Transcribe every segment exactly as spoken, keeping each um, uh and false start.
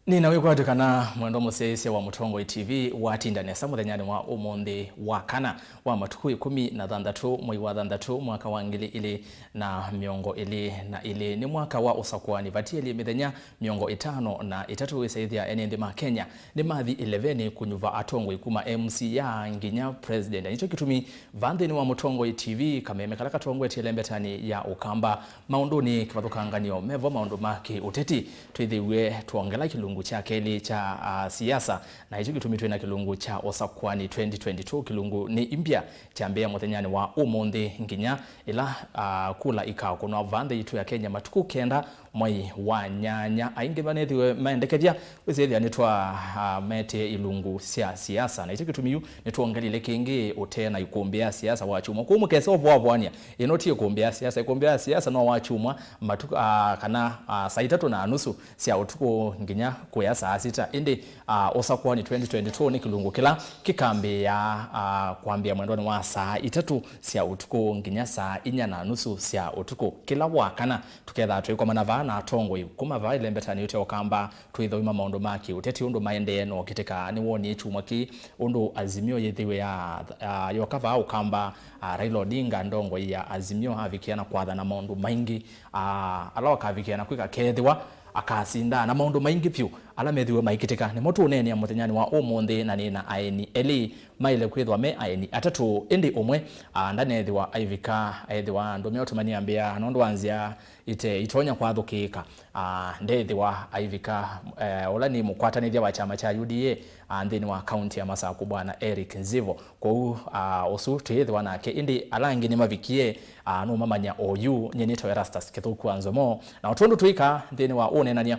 Nĩna wĩkwatyo kana mwendwa mũsyaĩĩsya wa Mũtongoi T V watinda nesa mũthenyanĩ wa ũmũnthĩ wa kana wa matukũ ĩkũmi na thanthatũ mwei wa thanthatũ mwaka wa ngili ilĩ na mĩongo ĩlĩ na ilĩ. Nĩ mwaka wa ũsakũani. Vatielye mĩthenya mĩongo ĩtano na ĩtatũ wĩsaĩthya ene nthĩ ma Kenya nĩmathi ĩlevenĩ kũnyuva atongoi kuma M C A nginya president. Na nĩkyo kĩtumi vaa nthĩnĩ wa Mũtongoi T V, kameme kala katongoetye lembetanĩ ya Ũkamba maũndũnĩ kĩvathũkangan'yo mevo maũndũ ma kĩ-ũteti, twĩthĩwe twongela kĩlungu kya kelĩ kya, ah, siasa, na ĩkyo kĩtumi twĩ na kĩlungu kya ũsakũani twenty twenty-two. Kĩlungu nĩ imbya kyambĩĩa mũthenyanĩ wa ũmũnthĩ nginya ĩla, ah, kula ikakũnwa vaa nthĩ yitũ ya Kenya matukũ kenda mwei wa nyanya. Aingĩ manethiwe maendekethya wĩsĩthĩa nĩtwa, ah, metĩe ilungu sya siasa, na ĩkyo kĩtumi yu nĩtwongelile kĩngĩ ũtee na ikũmbĩ ya siasa wa kyumwa. Kwoou mũkesa ũvoavoania, ĩno ti ĩkũmbĩ ya siasa. Ĩkũmbĩ ya siasa no wa kyumwa matukũ, ah, kana, ah, saa itatũ na nusu sya ũtukũ nginya kũya saa sita. Ĩndĩ, ah, ũsakũani twenty twenty-two nĩ kĩlungu kĩla kĩkambĩĩa, ah, kwambĩa mwendonĩ wa saa itatũ sya ũtukũ nginya saa inya na nusu sya ũtukũ kĩla wa kana. Tũkethaa twĩkomana vaa na atongoi kuma vaa ĩlembetanĩ ũte Ũkamba, twĩthoima maũndũ ma kĩ-ũteti ũndũ maendee. No kĩtĩka nĩwonie kyumwa kĩĩ ũndũ Azimio yĩthĩwe ya, ah, yoka vaa Ũkamba, ah, Raila Odinga, ndongoi ya Azimio, avikĩa na kwathana maũndũ maingĩ, ah, ala wakavikĩa na kwĩka kethĩwa akasinda na maũndũ maingĩ vyũ ala methĩwe maikĩtĩka. Nĩmo tũũneenea mũthenyanĩ wa ũmũnthĩ, na nĩ na aeni elĩ maĩle kwĩthwa me aeni atatũ, ĩndĩ ũmwe, ah, ndanethĩwa aivika, ethĩwa ndũmĩa ũtũmani ambĩa nũndũ wa nzĩa ite itonya kwathũkĩĩka. Ah, ndethĩwa aivika, eh, ũla nĩ mũkwatanĩthya wa kyama kya U D A, ah, nthĩnĩ wa kaunti ya Masaku, Bwana Eric Nzivo. Kwoou, ah, ũsu twĩĩthĩwa nake, ĩndĩ ala angĩ nĩmavikie, ah, nũmamanya oyu. Nyie nĩtawa Erastus Kĩthũku wa Nzomo, na o tondũ twĩkaa nthĩnĩ wa ũneenany'a,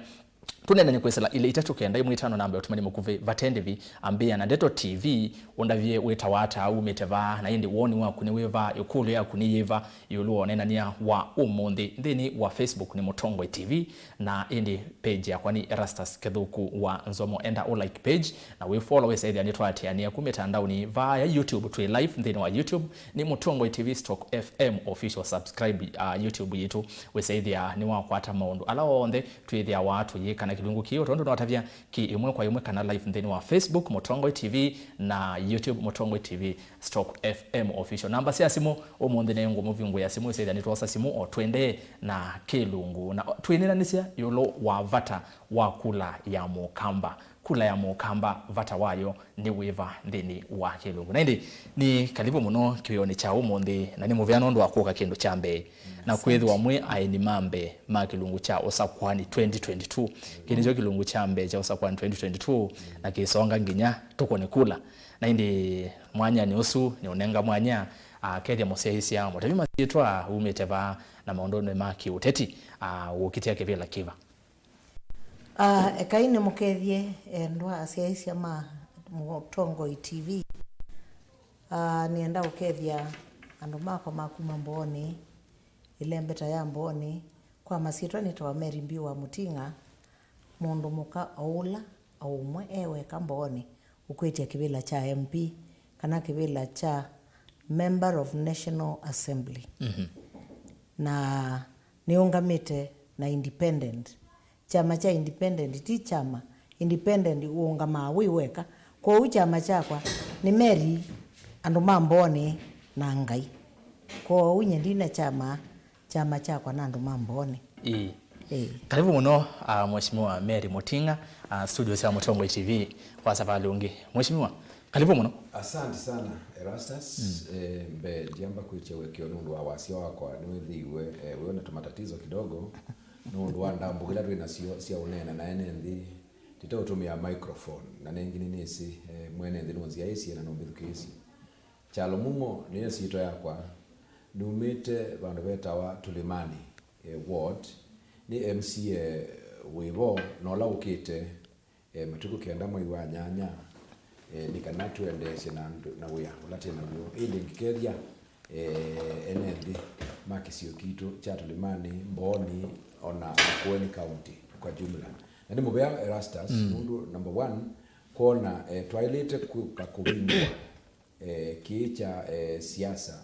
tũneenany'a kwĩsĩla ilĩ itatũ kenda ĩmwe itano namba ya ũtũmani mũkuvĩ vate ndĩvi, ambĩa na Ndeto T V, ũndavye wĩtawa ata, umĩte vaa, na ĩndĩ woni waku nĩ wĩva, ĩkũlyo yaku nĩ yĩva ĩũlũ wa ũneenany'a wa ũmũnthĩ. Nthĩnĩ wa Facebook nĩ Mũtongoi T V, na ĩndĩ page yakwa nĩ Erastus Kĩthũku wa Nzomo. Enda ũ like page na wĩ follow, wĩsaĩthya nĩtwaatĩanĩa ku mĩtandaonĩ. Vaa ya YouTube twĩ live nthĩnĩ wa YouTube nĩ Mũtongoi T V stroke F M official. Subscribe, uh, YouTube yitũ, wĩsaĩthya nĩwakwata maũndũ ala onthe twĩthĩawa tũyĩka na kĩlungu kĩĩ, o tondũ notavya kĩ ĩmwe kwa ĩmwe kana live nthĩnĩ wa Facebook Mũtongoi T V na YouTube Mũtongoi T V stroke F M official. Namba sya simũ ũmũnthĩ nĩ ngũmũvingũĩa simũ, ĩsĩthya nĩtwosa simũ o twendee na kĩlungu. Na twĩneenanĩsya ĩũlũ wa vata wa kula ya Mũkamba. Kula ya Mũkamba, vata wayo nĩ wĩva nthĩnĩ wa kĩlungu? Na ĩndĩ nĩ kalivu mũno kĩwĩonĩ kya ũmũnthĩ, na nĩ mũvea nũndũ wa kũka kĩndũ kya mbee na kwĩthĩwa mwĩ aeni ma mbee ma kĩlungu kya ũsakũani twenty twenty-two. Kĩĩ nĩkyo kĩlungu kya mbee kya ũsakũani twenty twenty-two, na kĩsonga nginya tũkũne kula. Na ĩndĩ mwanyanĩ ũsu nĩũnenga mwanya, ah, kethya mũsyaĩĩsya mũtavye masyĩtwa, umĩte vaa, na maũndũnĩ ma kĩũteti, ah, ũkĩtĩa kĩvĩla kĩva? Ah, ekai nĩmũkethye endwa asyaĩĩsya ma Mũtongoi T V. Ah, nĩenda ũkethya andũ makwa ma kuma Mbooni, ĩlembeta ya Mbooni. Kwa masyĩtwa nĩtawa Mary Mbiu wa Mũting'a, mũndũ mũka o ũla o ũmwe e weka Mbooni ũkwĩtya kĩvĩla kya M P kana kĩvĩla kya Member of National Assembly. Mhm. Na nĩũngamĩte na independent. Kyama kya independent ti kyama. Independent ũũngamaa wĩ weka. Kwoou kyama kyakwa nĩ Mary, andũ ma Mbooni na Ngai. Kwoou nyie ndina kyama, kyama kyakwa na andũ ma Mbooni. Ĩĩ. Ĩĩ. Karibu mũno, ah, Mheshimiwa Mary Mũting'a, ah, studio sya Mũtongoi T V kwa savalĩ ũngĩ. Mheshimiwa, karibu mũno. Asante sana, Erastus. Mm. Eh, mbee ndiamba kwĩtya ũekeo nũndũ wa wasya wakwa, nĩwĩthĩiwe, eh, wĩ na tũmatatizo kidogo nũndũ wa ndambũka ila twĩ nasyo sya ũneena na ene nthĩ tũteũtũmĩa microphone, na nengĩ nĩnĩsĩ, eh, mwene nthĩ nũnzyaĩĩsye na nũmbĩthukĩĩsye. Kyalo Mumo nĩyo syĩtwa yakwa. Numĩte vandũ vetawa Tũlĩmanĩ, eh, ward. Nĩ M C A wĩvo na ũla ũkĩte, eh, matukũ kenda mwei wa nyanya, eh, nĩ kana tũendeesye na, na wĩa ũla twĩ naw'o. Ĩndĩ ngĩkethya, eh, ene nthĩ ma kĩsio kitũ kya Tũlĩmanĩ, Mbooni, ona Makueni County kwa jumla. Na nĩ mũvea Erastus, mm, nũndũ number one, kwona, eh, twaĩlĩte kũka kũvingũa eh, kĩĩ kya, eh, siasa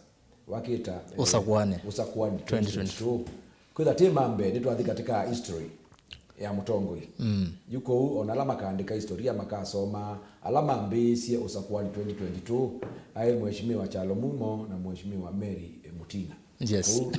wakĩta, eh, ũsakũani, ũsakũani twenty twenty-two. Kwĩtha ti ma mbee, nĩtwathi katika history. ya mũtongoi. Mm. Yu kũu, ona ala makaandĩka historia makasoma, ala mambĩĩisye ũsakũani twenty twenty-two, aĩ Mheshimiwa Kyalo Mumo na Mheshimiwa Mary Muting'a. Yes. Kũu,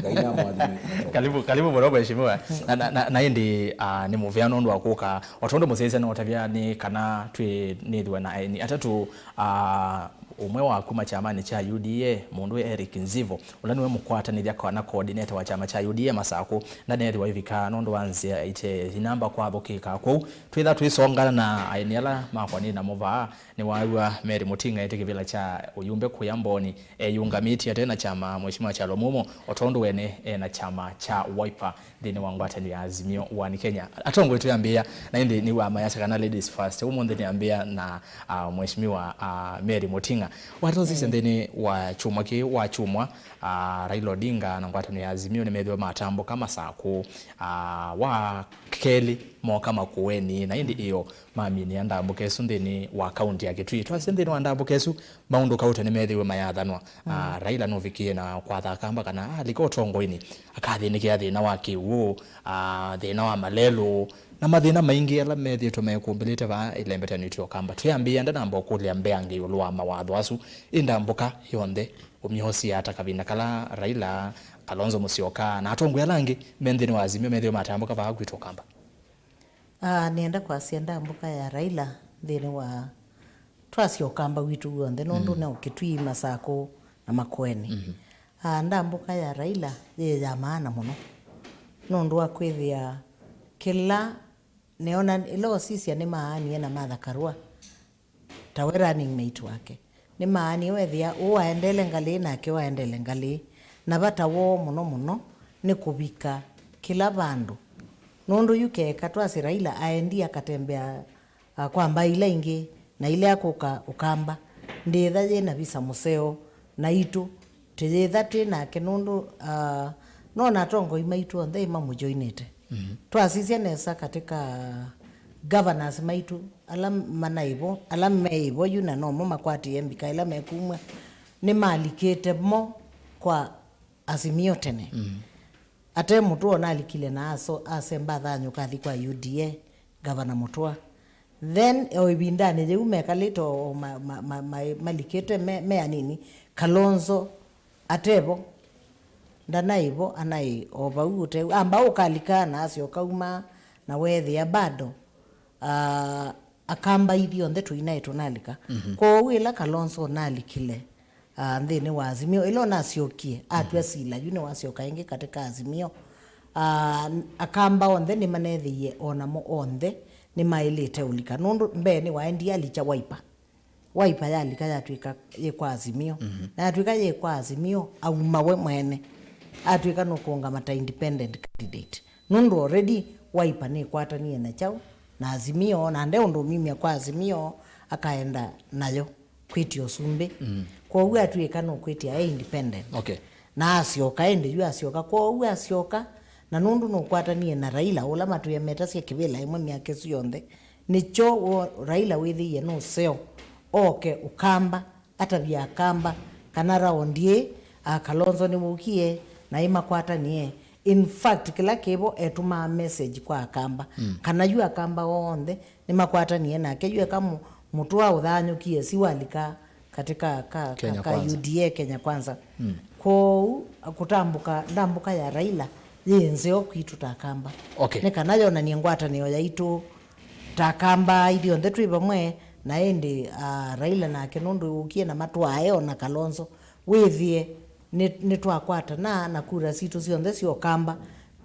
Ngai namwathime mũtongoi. Karibu, karibu mũno mheshimiwa. Na, na, na, na ĩndĩ, ah, nĩ mũvea nũndũ wa kũka. O tondũ mũsyaĩĩsya notavya nĩ kana twĩ nĩthĩwe na aeni atatũ, ah, ũmwe wa kuma kyamanĩ kya U D A, mũndũ wĩ Eric Nzivo, ũla nĩwe mũkwatanĩthya kana coordinator wa kyama kya U D A Masakũ, ndanethĩwa ĩvika nũndũ wa nzĩa ite inamba kwathũkĩka. Kwoou, twĩtha twĩsongana na aeni ala makwanĩe namo vaa, nĩwaw'a Mary Muting'a ete kĩvĩla kya ũyumbe kũya Mboni, eyũngamĩtye ate na kyama Mheshimiwa Kyalo Mumo, o tondũ wene ena kyama kya Wiper nthĩnĩ wa ngwatanĩo ya Azimio One Kenya. Atongoi twĩambĩĩa, na ĩndĩ nĩw'a mayasya kana ladies first. Ũmũnthĩ nĩambĩĩa na, ah, Mheshimiwa, ah, Mary Muting'a. Watũsisye nthĩnĩ wa kyumwa kĩĩ wa kyumwa, ah, Raila Odinga na ngwatanĩo ya Azimio nĩmethĩwe matambũka Masakũ, ah, wa kelĩ moka Makueni, na ĩndĩ ĩyo maminĩa ndambũka ĩsu nthĩnĩ wa kaunti ya Kitui. Twasye nthĩnĩ wa ndambũka ĩsu, maũndũ kauta nĩmethĩwe mayathanwa. Ah, Raila nũvikie na kwatha Akamba kana alika ũtongoinĩ, akathĩnĩkĩa thĩna wa kĩw'ũ, ah, thĩna wa malelũ, na mathĩna maingĩ ala methĩĩtwe mekumbĩlĩte vaa ĩlembetanĩtyo Akamba. Twĩambĩĩa, ndanamba ũkũlya mbeange ĩũlũ wa mawatho asu, ĩ ndambũka yonthe ũmyosie ata kavinda kala Raila, Kalonzo Musyoka, na atongoi ala angĩ me nthĩnĩ wa Azimio methĩwe matambũka vaa kwitũ Akamba? Ah, nĩenda kwasya ndambũka ya Raila nthĩnĩ wa, twasya Ũkamba witũ w'onthe, nũndũ no Kitui, Masakũ na Makueni. Ah, ndambũka ya Raila yĩ ya maana mũno, nũndũ wa kwĩthĩa kĩla neona, ĩla ũsisya nĩmaanie na Martha Karua, tawe running mate wake. Nĩmaanie wethĩa ũũ aendele ngalĩ nake waendele ngalĩ, na vata woo mũno mũno nĩ kũvika kĩla vandũ. Nũndũ yu keka twasĩ Raila aendie akatembea, ah, kwa mbaĩ ila ingĩ, na ila akũka Ũkamba, ndĩtha yĩ na visa mũseo, naitũ tĩyĩtha twĩ nake nũndũ, ah, nona atongoi maitũ onthe ĩmamũjoinĩte. Twasisya nesa katika governors maitũ, ala manaĩ vo, ala meĩ vo yu na nomo makwatĩe mbika ĩla mekumw'a, nĩmalikĩte mo kwa Azimio tene. Ate mũtũo nalikile na aso-, asemba athanyũka athi kwa U D A, Gavana Mũtũa. Then, o ĩvindanĩ yĩu mekalĩte o ma-, ma-, ma-, ma-, malikĩte me, me anini, Kalonzo atevo, ndanaĩ vo, anaĩ o vau ũteu. Amba ũkalika na asyoka uma na weethĩa bado, ah, Akamba ithyonthe tũinaĩ tũnalika. Kwoou ĩla Kalonzo nalikile, ah, nthĩnĩ wa Azimio, ĩla ũnasyokie, atw'a sila, yu nĩwasyoka ĩngĩ katika Azimio. Ah, Akamba onthe nĩmaneethĩie, o namo onthe nĩmaĩlĩte ũlika. Nũndũ mbee nĩwaendie alikya Wiper. Wiper yalika yatw'ĩka yĩ kwa Azimio. Na yatw'ĩka yĩ kwa Azimio, auma we mwene. Atw'ĩka nũkũũngama ta independent candidate. Nũndũ already Wiper nĩkwatanie na kyaũ? Na Azimio, na nde ũndũ ũmimya kwa Azimio, akaenda nayo kwĩtya ũsumbĩ. Kwoou atw'ĩka nũkwĩtya e independent. Okay. Na asyoka, ĩndĩ yu asyoka. Kwoou asyoka, na nũndũ nũkwatanie na Raila, ũla matwĩe metasya kĩvĩla ĩmwe myaka ĩsu yonthe, nĩkyo wo-, Raila wĩthĩie nũseo, oke Ũkamba, atavye Akamba, kana raundi ĩĩ, a, Kalonzo nĩwũkie, na ĩmakwatanie. In fact, kĩla kĩvo etũmaa message kwa Akamba, kana yu Akamba onthe nĩmakwatanie nake, yu eka mũ-, mũtũa ũthanyũkie, si walika katika ka, ka, Kenya ka Kwanza. U D A, Kenya Kwanza. Kwoou, kũtambũka, ndambũka ya Raila yĩ nzeo kwitũ ta Akamba. Okay. Nĩ kana yonanie ngwatanĩo yaitũ ta Akamba ithyonthe twĩ vamwe, na ĩndĩ, ah, Raila nake nũndũ ũkie na matwae ona Kalonzo, wĩthĩe nĩ, nĩtwakwatana na kura sitũ syonthe sya Ũkamba,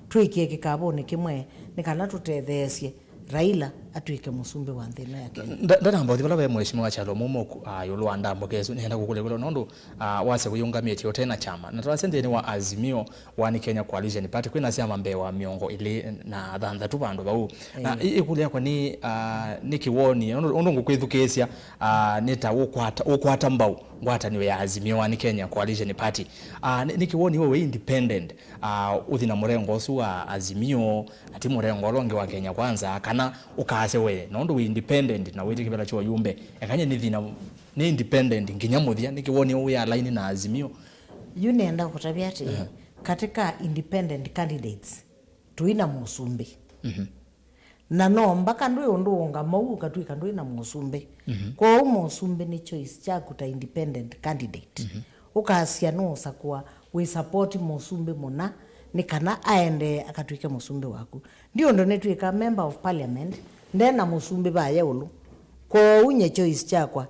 twĩkĩe kĩkavũnĩ kĩmwe nĩ kana tũtetheesye Raila atw'ĩke mũsumbĩ wa nthĩ ĩno ya Kenya. Nda-, ndanamba ũthi vala ve Mheshimiwa Kyalo Mumo ku-, ah, ĩũlũ wa ndambũka ĩsu, nĩenda kũkũlya kwĩlwa nũndũ, ah, wasya wĩyũngamĩtye ũte na kyama. Na twasya nthĩnĩ wa Azimio One Kenya Coalition Party, kwĩna syama mbee wa mĩongo ĩlĩ na thanthatũ vandũ vau. Na ĩ-, ĩkũlyo yakwa nĩ, ah, nĩ kĩwoni, ũndũ, ũndũ ngũkwĩthukĩĩsya, ah, nĩ ta ũkwata, ũkwata mbau ngwatanĩo ya Azimio One Kenya Coalition Party. Ah, nĩ, nĩ kĩwoni we wĩ independent, ah, ũthi na mũrengo ũsu wa Azimio, na ti mũrengo ũla ũngĩ wa Kenya Kwanza, kana ũkaasya we, nũndũ wĩ independent na wĩtĩ kĩvĩla kya ũyumbe, ekanye nĩthi na, nĩ independent nginya mũthya, nĩ kĩwoni wĩ align na Azimio? Yu nĩenda kũtavya atĩ, katika independent candidates, tũi na mũsumbĩ. Mhm. Na no mbaka ndwĩ ũndũ ũũngama ũu ũkatw'ĩka ndwĩ na mũsumbĩ. Mhm. Kwoou mũsumbĩ nĩ choice kyaku ta independent candidate. Mhm. Ũkasya nũũsakũa wĩ support mũsumbĩ mũna nĩ kana aendee akatw'ĩke mũsumbĩ waku. Ndi ũndũ nĩtw'ĩka member of parliament nde na mũsumbĩ vaya ũlũ. Kwoou nye choice kyakwa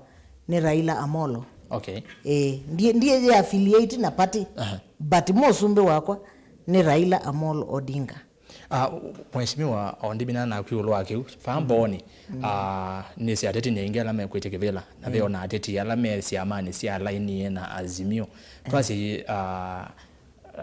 nĩ Raila Amolo. Okay. Ĩĩ, ndiĩ, ndiĩ affiliate na party, aha, but mũsumbĩ wakwa nĩ Raila Amolo Odinga. Ah, Mheshimiwa, o ndimina naku ĩũlũ wa kĩu, vaa Mbooni, mm, ah, nĩsĩ ateti nĩ aingĩ ala mekwĩtya kĩvĩla, na ve, mm, ona ateti ala me syamanĩ sya laini na Azimio. Eh. Twasĩ, ah,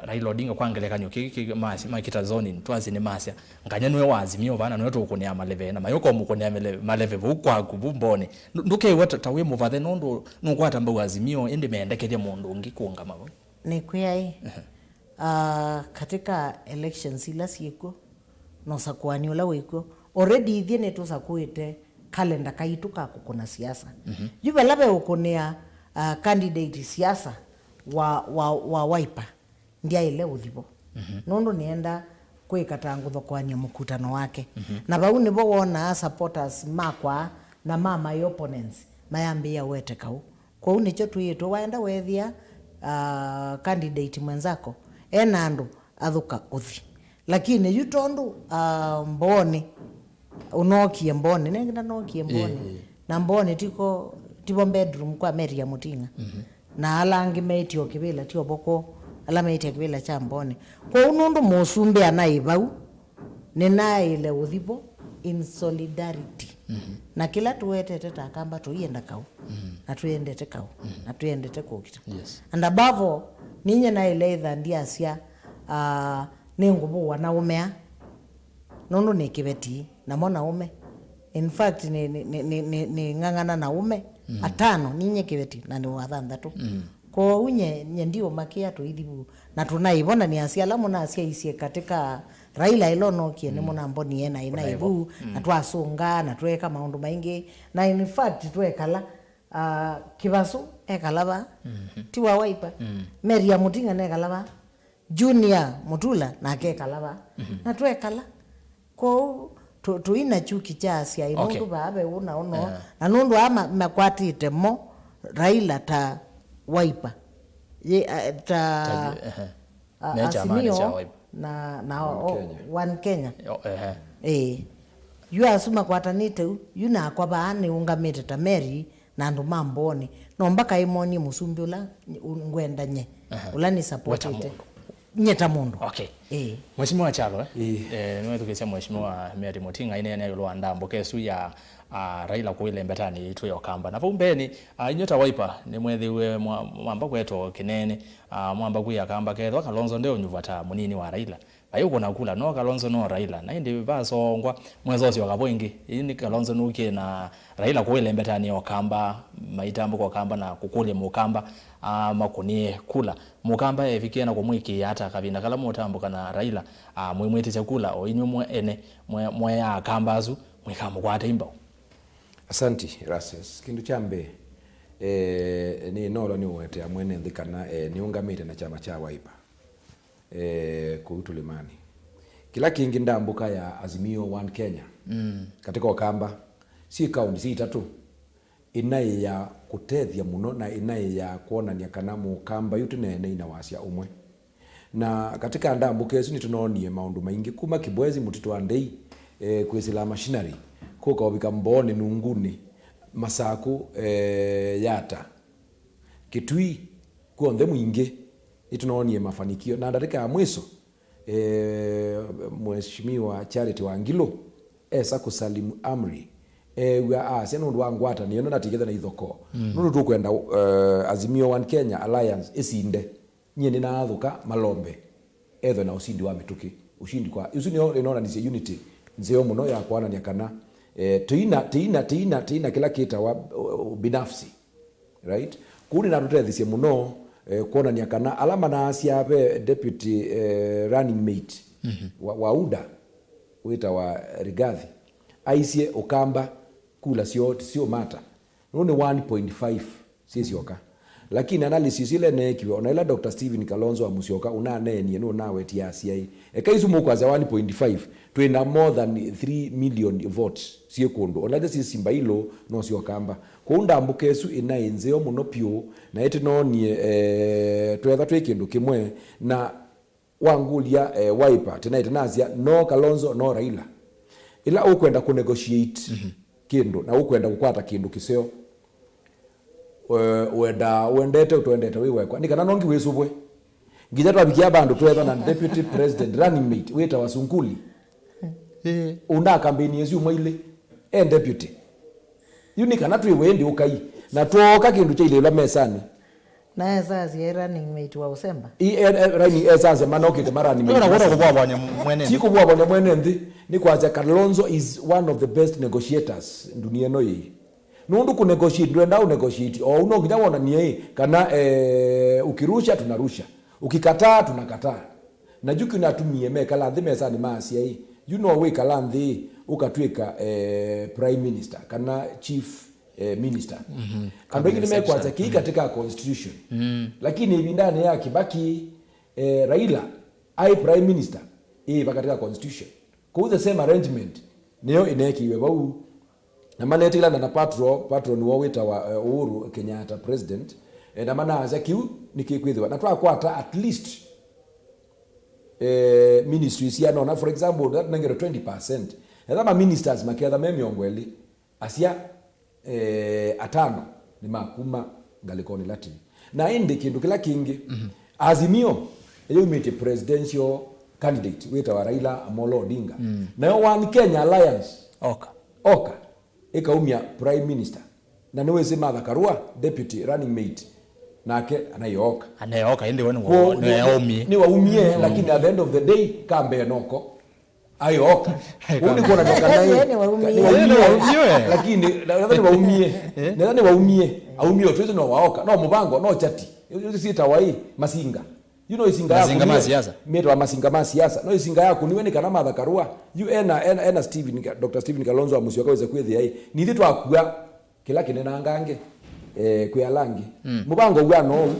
Raila Odinga kwa ngelekany'o kĩ, kĩ, masi, makita zoning, twasĩ nĩ masya, nganya nĩwe wa Azimio vaa na nĩwe tũkũnĩa maleve, na mayũka ũmũkũnĩa mele-, maleve vau kwaku, vu Mbooni. Ndũ-, ndũkew'a ta, ta wĩ mũvathe nũndũ nũkwata mbau Azimio, ĩndĩ mendekethya mũndũ ũngĩ kũũngama vau. Nĩ kwĩa ĩ. Ehe. Ah, katika elections ila syĩkw'o, na ũsakũani ũla wĩkw'o, already ithyĩ nĩtũsakũĩte kalenda kaitũ ka kũkũna siasa. Mhm. Yu vala ve ũkũnĩa, ah, candidate siasa wa, wa, wa Wiper, ndyaĩle ũthi vo. Mhm. Nũndũ nĩenda kwĩka ta ngũthokoany'a mũkutano wake. Mhm. Na vau nĩvo wonaa supporters makwa na ma my opponents mayambĩĩa wete kaũ. Kwoou nĩkyo twĩĩtwe, waenda weethĩa, ah, candidate mwenzako e na andũ, athũka ũthi. Lakini yu tondũ, ah, Mbooni, ũnookie Mbooni, nengĩ ndanookie Mbooni. Ĩĩ, ĩĩ. Na Mbooni tiko, tivo bedroom kwa Mary ya Muting'a. Mhm. Na ala angĩ meĩtye o kĩvĩla, ti ovo kwoo, ala meĩtye kĩvĩla kya Mbooni. Kwoou nũndũ mũsumbĩ anaĩ vau, nĩnaĩle ũthi vo in solidarity. Mhm. Na kĩla tũwetete ta Akamba tũienda kaũ. Mhm. Na twĩendete kaũ. Mhm. Na twĩendete kũkita. Yes. And above all, ninye naĩle ĩtha ndyasya, ah, nĩngũvũwa na ũmea. Nũndũ nĩ kĩveti, namo na ũme. In fact, nĩ, nĩ, nĩ, nĩ, nĩ, nĩ ng'ang'ana na ũme, mm, atano, ninye kĩveti, na nĩ wa thanthatũ. Mm. Kwoou nye, nye ndiũmakĩa tũithi vu. Na tũnaivonanĩa asyai ala mũnasyaisye katika Raila ĩla ũnokie, mm, nĩmũnambonie na ĩnaivu, mm, na twasũnga, na tweeka maũndũ maingĩ. Na in fact, twekala, ah, Kĩvasũ ekala va, mhm, ti wa Wiper. Mm. Mary ya Muting'a nekala va. Junior Mutula nake ekala va. Mhm. Na twekala. Kwoou tũ-, tũi na kyuki kya asyai, okay, nũndũ vaa ve ũna ũno. Yeah. Na nũndũ aa ma-, makwatĩte mo Raila ta Wiper. Ye, eh, ta, ta, ehe, a-, me kyama Azimio kya Wiper. Na, na One o-, Kenya. One Kenya. Yo, ehe. Ĩĩ. Yu asu makwatanĩte u, yu nakwa vaa nĩũngamĩte ta Mary na andũ ma Mbooni. No mbaka ĩmonie mũsumbĩ ũla ngwenda nye, aha, ũla nĩ supportĩte. We ta mũndũ. Nye ta mũndũ. Okay. Ĩĩ. Mheshimiwa Kyalo, eh? Ĩĩ. Eh, nĩwethukĩĩsya Mheshimiwa Mary Muting'a aineena ĩũlũ wa ndambũka ĩsu ya, ah, Raila kũu ĩlembetanĩ yitũ ya Ũkamba. Na vau mbeenĩ, ah, inyuĩ ta Wiper nĩmwethĩiwe mwa-, mwamba kwetwa kĩneenĩ, ah, mwamba kwĩa Akamba kethwa Kalonzo ndeũnyuvwa ta mũnini wa Raila. Vai ũkũna kula, no Kalonzo, no Raila. Na ĩndĩ vasongwa, mwesosyoka vo ĩngĩ. Ĩĩ nĩ Kalonzo nũkie na Raila kũu ĩlembetanĩ ya Ũkamba, maitambũka Ũkamba na kũkũlya Mũkamba, ah, makũnĩe kula. Mũkamba evikie na kũmwĩkĩĩa ata kavinda kala mũtambũka na Raila, ah, mwĩmwĩtĩsya kula, o inyw'ĩ mwe ene, mwe, mwe Akamba asu, mwĩkamũkwata imbau? Asanti, Erastus. Kĩndũ kya mbee, eh, nĩ nola nĩũwetea mwene nthĩ kana, eh, nĩũngamĩte na kyama kya Wiper. Eh, kũu tũlĩmanĩ. Kĩla kĩngĩ ndambũka ya Azimio One Kenya, mm, katika Ũkamba, syĩ kaũnti syĩ itatũ, ĩnaĩ ya kũtethya mũno na ĩnaĩ ya kwonany'a kana Mũkamba yu tũneenei na wasya ũmwe. Na katika ndambũka ĩsu nĩtũnoonie maũndũ maingĩ, kuma Kibwezi, Mũtitũ wa Ndei, eh, kwĩsĩla machinery, kũka ũvika Mbooni, Nunguni, Masakũ, eh, Yata, Kitui, kw'onthe mwingĩ, nĩtũnoonie mafanikio. Na ndatĩka ya mwiso, eh, Mheshimiwa Charity Wangilu esa kũsalimu amri, eew'a asya nũndũ wa ngwatanĩo ĩno natikethe na ithokoo. Mm. Nũndũ tũkwenda, eh, Azimio One Kenya Alliance ĩsinde. Nyie nĩnaathũka malombe ethwe na ũsindi wa mĩtũkĩ. Ũsindi kwa, ũsu nĩyo ĩnonanisye unity nzeo mũno ya kwonany'a kana, eh, tũina, tũina, tũina, tũina kĩla kĩtawa, uh, binafsi. Right? Kũu nĩnatũtethisye mũno, eh, kwonany'a kana ala manaasya ve deputy, eh, running mate, mhm, wa, wa UDA, wĩtawa Rigathi, aisye Ũkamba kula syoo ti syũmata. Nũndũ nĩ one point five syĩ syoka. Lakini analysis ĩla ĩneekiwe, ona ĩla Doctor Stephen Kalonzo wa Musyoka ũnaneenie, nũnawetie asyaĩ, eka isu mũkwasya one point five, twĩ na more than three million votes syĩ kũndũ, ona ila syĩ Simba Hill, no syo Kamba. Kwoou ndambũka ĩsu ĩnaĩ nzeo mũno pyũ, na ĩtĩnoonie, eh, twetha twĩ kĩndũ kĩmwe, na wangũlya, eh, Wiper, tena ĩtĩ nasya, no Kalonzo, no Raila. Ĩla ũkwenda kũnegotiate kĩndũ, na ũkwenda kũkwata kĩndũ kĩseo, eh, wenda, wendete, ũtwendete, wĩ wekwa. Nĩ kana nongi wĩsũvwe. Nginya twavikia vandũ twetha na deputy president running mate, wĩtawa Sunkuli. Ĩĩ. Ũnaa kambeni ĩsu mwailĩ. E deputy. Yu nĩ kana twĩwe ĩndĩ ũkai. Na twooka kĩndũ kyailĩĩlwa mesanĩ. Na esasya e running mate wa ũsemba. I, e, e, running, esasya manokĩte ma running mate. Nĩwona kwona kũvwavanya mwene. Ti kũvwavanya mwene nthĩ. Nĩ kwasya Kalonzo is one of the best negotiators ndunia ĩno ĩĩ. Nũndũ kũnegotiate, ndwenda ũnegotiate. O ũu no nginya wonanie ĩ, kana, eh, ukirusha, tunarusha. Ukikataa, tunakataa. Na yu kĩu natumie mekala nthĩ mesanĩ maasya ĩ, yu no wĩkala nthĩ ũkatw'ĩka, eh, prime minister kana chief, eh, minister. Andũ aingĩ nĩmekwasya kĩi katĩ ka constitution. Lakini ĩvindanĩ ya Kibaki, eh, Raila aĩ prime minister, ĩ va katĩ ka constitution. Kwoou the same arrangement nĩyo ĩneekiwe vau. Na manetĩkĩlana na patro, patron woo wĩtawa, eh, Uhuru Kenyatta president, eh, na manaasya kĩu nĩkĩkwĩthĩwa. Na twakwata at least, eh, ministries sianona, for example, that nengero twenty percent. Etha ma ministers maketha me mĩongo ĩlĩ, asya, eh, atano nĩ ma kuma ngalĩkonĩ Latin. Na ĩndĩ kĩndũ kĩla kĩngĩ, Azimio yaumĩtye presidential candidate wĩtawa Raila Amolo Odinga. Nayo One Kenya Alliance, Oka. Oka, ĩkaumya prime minister. Na nĩwĩsĩ Martha Karua, deputy running mate, nake anayoka. Anayoka, ĩndĩ we nĩwe Kwo-, nĩ-, nĩwaumie. Nĩwaumie, lakini at the end of the day, kambee noko. Ayoka. Ũu nĩ kuonania kana Ĩĩ, nĩwaumie. Nĩwaumie. Nĩwaumie. Lakini, na, na nĩwaumie. Eh? Na nĩwaumie. Aumie ũtwĩsĩ no waoka. No mũvango, no chati. Yu, yu, syĩtawa ĩ, masinga. You know, isinga ya Masinga ma kũmie-, siasa. Mĩtawa masinga ma siasa. No isinga ya kũniwe nĩ kana Martha Karua. Yu ena, ena, ena Stephen, Doctor Stephen Kalonzo wa Musyoka wĩse kwĩthĩa ĩ. Nithyĩ twakua kĩla kĩnenangange, eh, kwĩ ala angĩ. Mũvango w'ana ũu.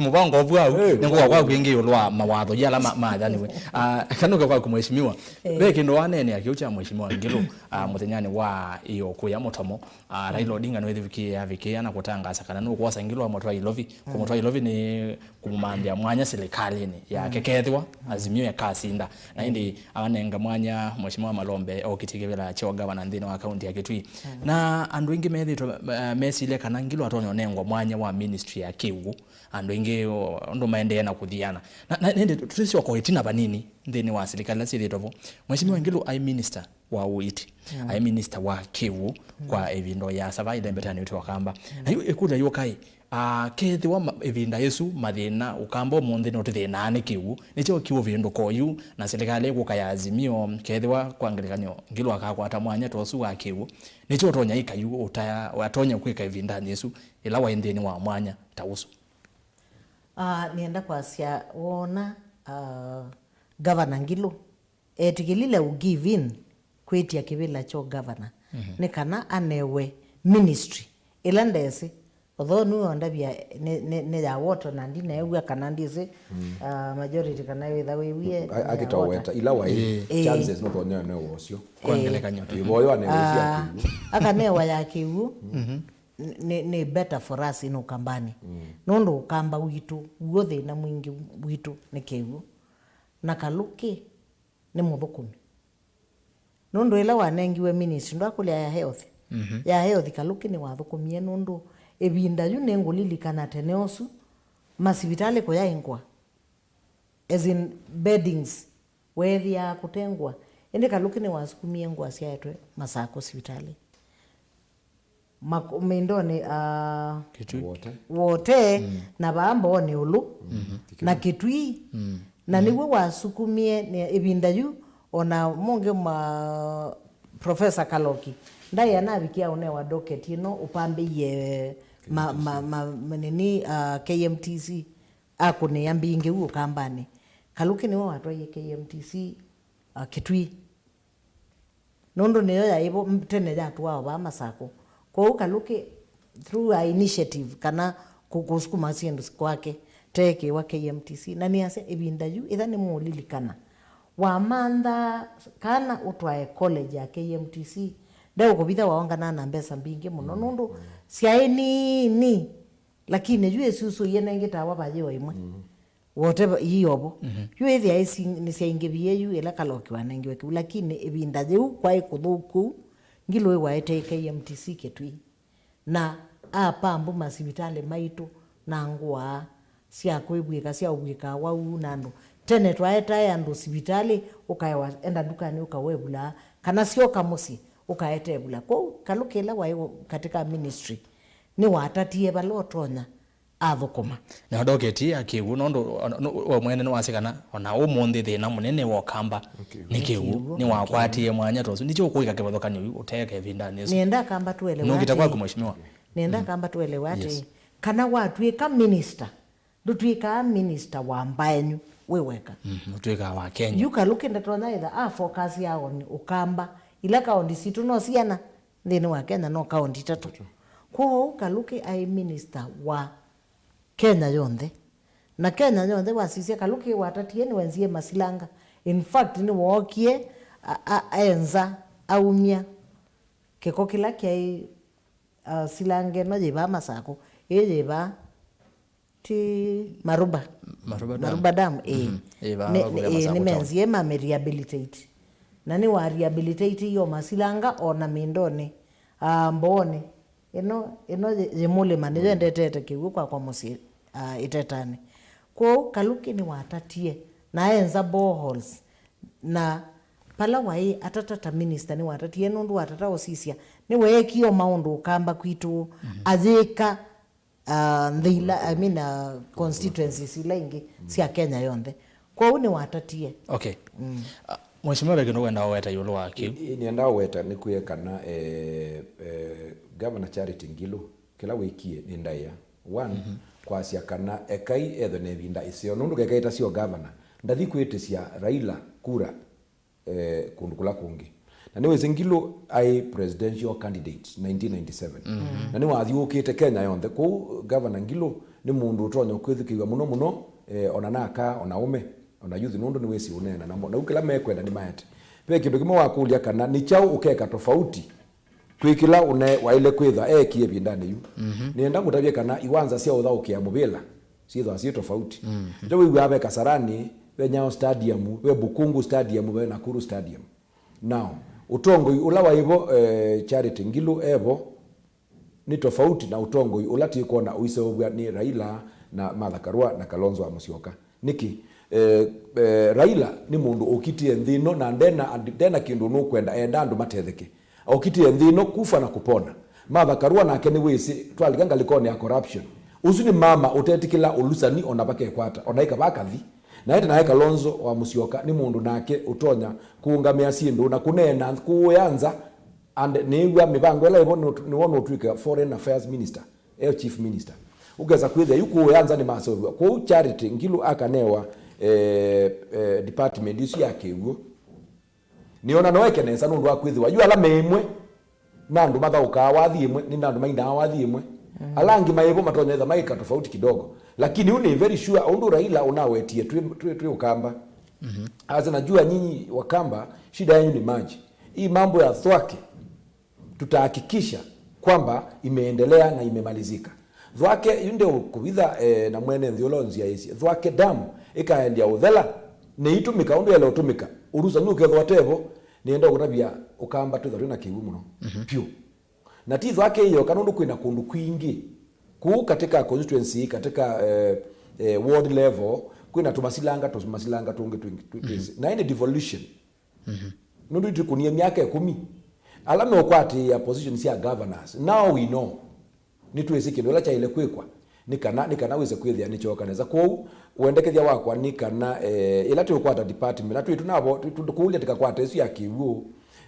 Mũvango ũvu au, eh, nĩ ngũka kwaku ĩngĩ ĩũlũ wa mawatho yala ma-, maathaniwe. Ah, kanũke kwaku mheshimiwa. Eh. Ve kĩndũ waneenea kĩu kya mheshimiwa Ngilu, ah, mũthenyanĩ wa ĩyo kũya mũtomo. Ah, Raila Odinga nĩwĩthĩvikie avikĩa na kũtangaasa kana nũkwosa Ngilu amũtwaa Ilovi. Kũmũtwaa Ilovi nĩ kũmũmantha mwanya silikalĩnĩ yake kethĩwa Azimio yakasinda. Na ĩndĩ avanenga mwanya Mheshimiwa Malombe okĩtye kĩvĩla kya ũgavana nthĩnĩ wa kaunti ya Kitui. Na andũ aingĩ methĩtwe, eh, mesilya kana Ngilu atonya ũnengwa mwanya wa ministry ya kĩw'ũ. Andũ aingĩ, o, ũndũ maendee na kũthiana. Na, na, na ĩndĩ tũsyoka ĩtina vanini nthĩnĩ wa silikalĩ ila syĩthĩtwe vo. Mheshimiwa Ngilu aĩ minister wa ũiiti, aĩ minister wa kĩw'ũ kwa ĩvinda ya sava ĩlembetanĩtwe wa kamba. Na yu ĩkũlyo yũkai, ah, kethĩwa ma-, ĩvinda ĩsu mathĩna ũkamba ũmũnthĩ nũtũthĩnaa nĩ kĩw'ũ, nĩkyo kĩũvĩndũka oyu na silikalĩ ĩkũka ya Azimio, kethĩwa kwa ngelekany'o Ngilu akakwata mwanya ta ũsu wa kĩw'ũ, nĩkyo ũtonya ĩka yu ũtaya, atonya kwĩka ĩvindanĩ ĩsu ĩla waĩ nthĩnĩ wa mwanya ta ũsu? Ah, nĩenda kwasya, wona, ah, Gavana Ngilu etĩkĩlile ũ give in kwĩtya kĩvĩla kya ũgavana, nĩ kana anewe ministry ĩla ndesĩ. Although nĩwe wandavya nĩ, nĩ, nĩ ya water na ndineew'a kana ndĩsĩ, ah, majority kana wĩtha wĩwie nĩ ya water. Akĩtaweta ila waĩ chances nũtonya newa ũsyo. Kwa ngelekany'o. Ĩvoyo anewe sya kĩw'ũ. Akanewa ya kĩw'ũ, nĩ, nĩ better for us in Ukambani. Nũndũ Ukamba witũ, w'o thĩna mwingĩ witũ nĩ kĩw'ũ. Na Kalũkĩ nĩ mũthũkũmi. Nũndũ ĩla wanengiwe ministry, ndwakũlya ya health? Ya health Kalũkĩ nĩwathũkũmie nũndũ ĩvinda yu nĩngũlilikana tene ũsu, masivitalĩ kũyaĩ ngũa. As in beddings, weethĩaa kũte ngũa. Ĩndĩ Kalũkĩ nĩwasukumie ngũa syaetwe Masakũ sivitalĩ. Mak-, Mindonĩ, ah, Kitui. Wote. Wote, na vaa Mbooni ũlũ, na Kitui. Na nĩw'o wasukumie nĩ ĩvinda yu, ona mũngĩ ma Professor Kaloki. Ndaĩ anavikia ũnewa docket ĩno ũpambĩie ma, ma, ma, ma, nini, ah, K M T C. Akũnĩa mbingĩ u Ũkambanĩ. Kalũkĩ nĩwe watwaie K M T C, ah, Kitui. Nũndũ nĩyo yaĩ vo, m-, tene yatũawa vaa Masakũ. Kwoou Kalũkĩ, through a initiative kana kũ-, kũsukuma syĩndũ kwake, teekĩwa K M T C. Na nĩasya ĩvinda yu, ĩtha nĩmũũlilikana, wamanthaa kana ũtwae college ya K M T C, ndeũkũvitha waonganaa na mbesa mbingĩ mũno, nũndũ syaĩ nini, lakini yu ĩsusũie nengĩ tawa vayĩo ĩmwe. Whatever, iyovo. Yu ĩthĩa ĩsi-, nĩsyaingĩvie yu ĩla Kaloki wanengiwe kĩu, lakini ĩvinda yĩu kwaĩ kũthũku, Ngilu ĩwaĩte K M T C Kĩtui. Na apambu masivitalĩ maitũ na ngũa sya kwĩvw'ĩka, sya ũvw'ĩkaa wau na andũ. Tene twaetae andũ sivitalĩ, ũkaewa enda ndukanĩ ũkawevulaa, kana syoka mũsyĩ, ũkaetevula. Kwoou Kalũkĩ ĩla waĩ katika ministry, nĩwatatie vala ũtonya athũkũma. Na ndoketie akĩw'ũ, nũndũ o- no- we mwene nĩwasya kana ona ũmũnthĩ thĩna mũnene wa Ũkamba nĩ kĩw'ũ. Nĩ kĩw'ũ. Nĩwakwatie mwanya ta ũsu. Nĩkyo ũkũĩka kĩvathũkanyo yu ũteeka ĩvindanĩ ĩsu. Nĩenda Kamba tuelewe. Nũngĩte atĩĩ, kwaku, mheshimiwa. Nĩenda Kamba tuelewe atĩĩ, yes, kana watw'ĩka minister, ndũtw'ĩkaa minister wa mbaenyu wĩ weka. Mm, ũtw'ĩkaa wa Kenya. Yu Kalũkĩ ndatonya ĩtha a focus ya on Ũkamba. Ila kaunti sitũ no siana nthĩnĩ wa Kenya no kaunti itatũ. Kwoou Kalũkĩ aĩ minister wa Kenya yonthe. Na Kenya yonthe wasisya Kalũkĩ watatie nĩwenzie masilanga. In fact, nĩwookie a- a- enza aumya kĩko kĩla kyaĩ, uh, silanga ĩno yĩvaa Masakũ. Ĩĩ yĩvaa ti Maruba. Maruba Dam. Maruba Dam, ĩĩ. Mhm. Ĩĩ, va- Nĩ- va- nĩ- ĩĩ, Masakũ town. Nĩmenzie mame rehabilitate. Na nĩ wa rehabilitate iyo masilanga o na mindonĩ, ah, mboonĩ. Ĩno, ĩno yĩ- yĩ mũlĩma nĩyo ĩndetete kĩw'ũ kwakwa mũsyĩ, ah, ĩtetanĩ. Kwoou Kalũkĩ nĩwatatie na enza boreholes. Na pala waĩ atata ta minister nĩwatatie, nũndũ watata ũsisya nĩweekie o maũndũ Ũkamba kwitũ, ayĩka ah, nthĩ ila, I mean, ah, constituencies ila ingĩ sya Kenya yonthe. Kwoou nĩwatatie. Okay. Ah, Mheshimiwa, ve kĩndũ wenda ũweta ĩũlũ wa kĩu? Ĩ- ĩ- nĩenda ũweta nĩ kwĩa kana, eh, eh, Governor Charity Ngilu, kĩla wĩkie nĩ ndaĩa. One, kwasya kana ekai ethwe na ĩvinda ĩseo, nũndũ keka ĩtasyo governor, ndathi kwĩtĩsya Raila kura eh, kũndũ kũla kũngĩ. Na nĩwĩsĩ Ngilu aĩ presidential candidate nineteen ninety-seven. Na nĩwathyũũkĩte Kenya yonthe. Kwoou Governor Ngilu nĩ mũndũ ũtonya kwĩthukĩĩw'a mũno mũno, eh, ona na aka, ona aũme, ona youth, nũndũ nĩwĩsĩ ũneena namo. Na yu kĩla mekwenda nĩmaete. Ve kĩndũ kĩmwe wakũlya kana nĩ kyaũ ũkeka tofauti kwĩ kĩla ũne waĩle kwĩtha eekie ĩvindanĩ yu. Nĩenda ngũtavye kana iwanza sya ũthaũkĩa mũvĩla syĩthwa syĩ tofauti. Nĩkyo wĩw'aa ve Kasarani, ve Nyayo Stadium, ve Bukungu Stadium, ve Nakuru Stadium. Now, ũtongoi ũla waĩ vo, eh, Charity Ngilu e vo nĩ tofauti na ũtongoi ũla twĩkwona ũiseũvw'a nĩ Raila na Martha Karua na Kalonzo wa Musyoka. Nĩkĩ? Eh, eh, Raila nĩ mũndũ ũkitĩe nthĩ ĩno na ndena, ndena kĩndũ nũkwenda, enda andũ matetheke. Okitĩe nthĩ ĩno kufa na kupona. Martha Karua nake nĩwĩsĩ, twalika ngalĩkonĩ ya corruption. Ũsu nĩ mama ũtetĩkĩla ũlusani ona vakekwata, ona ĩkava kathi. Na ĩte naĩ Kalonzo wa Musyoka nĩ mũndũ nake ũtonya kũũngamĩa syĩndũ na kũneena kũũya nza, and nĩw'a mĩvango ĩla ĩvo nĩ- nĩwona ũtw'ĩke foreign affairs minister, e chief minister. Ũkesa kwĩthĩa yu kũũya nza nĩmaseũvw'a. Kwoou Charity Ngilu akanewa, eh, eh, department isu ya kĩw'ũ. Nĩona no eke nesa nũndũ wa kwĩthĩwa yu ala me ĩmwe na andũ mathaũkaa wathi ĩmwe, nĩ na andũ mainaa wathi ĩmwe. Ala angĩ maĩvo matonya ĩtha maĩka tofauti kidogo. Lakini yu nĩ very sure, ũndũ Raila ũnawetie twĩ, twĩ, twĩ Ũkamba. Ase, najua nyinyi Wakamba, shida yenu ni maji. Hii mambo ya Thwake, tutahakikisha kwamba imeendelea na imemalizika. Thwake yu nde kũvitha, eh, na mwene nthĩ ũla ũnzyaĩĩsye. Thwake Dam ĩkaendia ũthela, nĩitũmĩka ũndũ yaĩle ũtũmĩka. Ũlusani ũkethwa tevo, nĩenda ũkũtavya Ũkamba twĩtha twĩ na kĩw'ũ mũno. Vyũ. Na ti Thwake ĩyoka, nũndũ kwĩna kũndũ kwingĩ kũu katika constituency, katika, eh, eh, ward level, kwĩna tũmasilanga, tũmasilanga tũngĩ twingĩ twĩ- twĩ- twĩsĩ. Na ĩndĩ devolution. Nũndũ itũkũnie myaka ĩkũmi. Ala meũkwatĩĩa position sya governors, now we know. Nĩtwĩsĩ kĩndũ ĩla kyaĩle kwĩkwa. Nĩ kana, nĩ kana wĩse kwĩthĩa nĩkyoka nesa. Kwoou, wendekethya wakwa nĩ kana, eh, ĩla twĩũkwata department, na twĩtu navo, tũkũlya tĩkakwata ĩsu ya kĩw'ũ,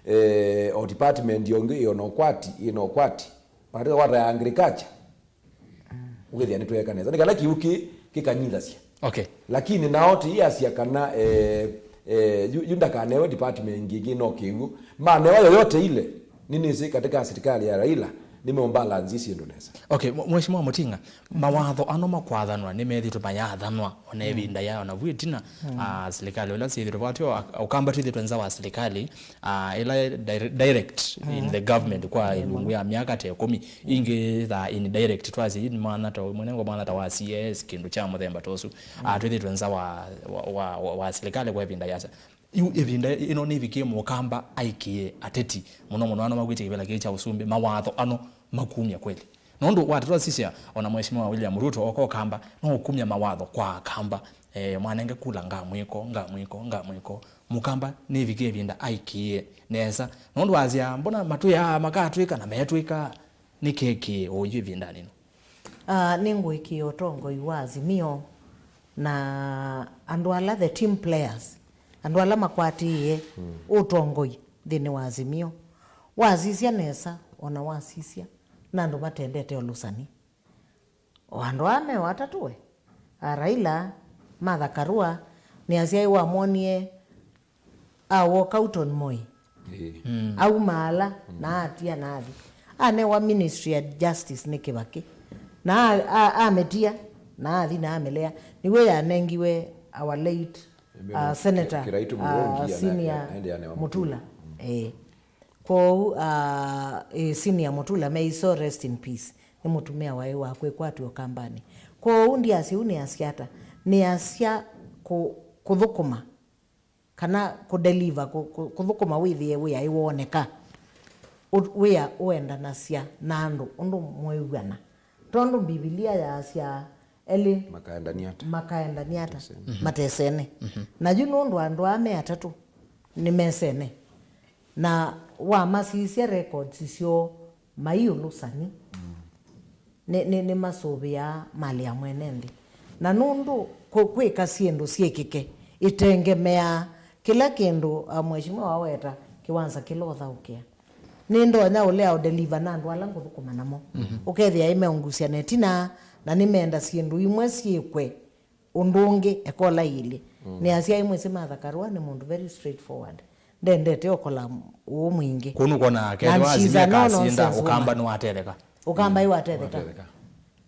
eh, o department yongĩ ĩona ũkwati, ĩna ũkwati. Ona tĩkakwata ya agriculture. Ũkethĩa nĩtweeka nesa. Nĩ kana kĩw'ũ kĩ kĩkanyithasya. Okay. Lakini nao tĩyĩasya kana, eh, eh, yu, yu ndakanewe department ĩngĩ, ĩngĩ no kĩw'ũ. Manewa yoyote ile, nĩnĩsĩ katika serikali ya Raila, Nĩmeũmbalanzi syĩndũ nesa. Okay, mwe- Mheshimiwa Muting'a, mawatho ano makwathanwa nĩmethĩtwe mayathanwa ona ĩvinda ya ona vu ĩtina, ah, silikalĩ ĩla syĩthĩtwe vatyo, Ũkamba twĩthĩtwe nza wa silikalĩ, ah, ĩla dire- direct in the government kwa ĩlungu ya myaka ta ĩkũmi, ingĩ tha indirect, twasye in mwana ta, mwenengo mwana ta wa C A S, kĩndũ kya mũthemba ta ũsu. Ah, twĩthĩtwe nza wa, wa, wa, wa, wa silikalĩ kwa ĩvinda yasa. Yu ĩvinda ĩno nĩvikie Mũkamba aikĩe ateti, mũno mũno ano makwĩtye kĩvĩla kĩĩ kya ũsumbĩ, mawatho ano makumya kweli? Nũndũ watatwa sisya, ona Mheshimiwa William Ruto oka Ũkamba, no ũkumya mawatho kwa Akamba. Eh, mwanenge kula ngamwĩko, ngamwĩko, ngamwĩko. Mũkamba nĩvikie ĩvinda aikĩe nesa. Nũndũ wasya, mbona matwĩaa makatwĩka na metwĩka? Nĩ kĩĩ kĩ ũyu ĩvindanĩ ĩno? Ah, nĩngũĩkĩĩa ũtongoi wa Azimio na andũ ala the team players, andũ ala makwatĩĩe ũtongoi nthĩnĩ wa Azimio. Wasisya nesa, ona wasisya, na andũ matendete ũlũsani. O andũ aa me o atatũ we, a Raila, Martha Karua, nĩasyaĩ wamwonie a walk out on Moi. Ĩĩ. Aumaala na atia na athi. Anewa Ministry ya Justice nĩ Kĩvakĩ. Na a- a- amĩtia na athi na amĩlea. Nĩw'o yanengiwe our late, uh, Senator, Kiraitu Murungi, uh, ana- Senior aende anewa Mutula. Mutula. Ĩĩ. Kwoou, uh, ĩ, Senior Mutula, may his soul rest in peace, nĩ mũtumĩa waĩ wa kwĩkwatw'a Ũkambanĩ. Kwoou ndiasya ũu nĩasya ata, nĩasya kũ- kũthũkũma kana kũdeliver, kũ- kũ- kũthũkũma wĩthĩe wĩa ĩwoneka, ũ- wĩa ũendanasya na andũ ũndũ mwĩw'ana. Tondũ Mbivilia yaasya elĩ makaendania ata? Makaendania ata? Matesene. Mhm. Na yu nũndũ andũ aa me atatũ nĩmesene, na wamasisya records syoo mai ũlũsani, nĩ- nĩ- nĩmasũvĩaa malĩ ya mwene nthĩ. Na nũndũ kũ- kwĩka syĩndũ syĩkĩke ĩtengemeaa kĩla kĩndũ, a, Mheshimiwa waweta kĩwanza kĩla ũthaũkĩa. Nĩndonya ũlea ũdeliver na andũ ala ngũthũkũma namo. Mhm. Ũkethĩa ĩmeũngusya na ĩtina, na nĩmeenda syĩndũ imwe syĩkwe ũndũ ũngĩ ekola ilĩ. Mm. Nĩasya ĩmwe si Martha Karua nĩ mũndũ very straightforward. Ndendete ũkola ũũ mwingĩ. Kũu nũkwona na akethĩwa she's a Azimio no kasinda, nonsense Ũkamba woman. Nĩwatetheka. Ũkamba ĩwatetheka. Watetheka.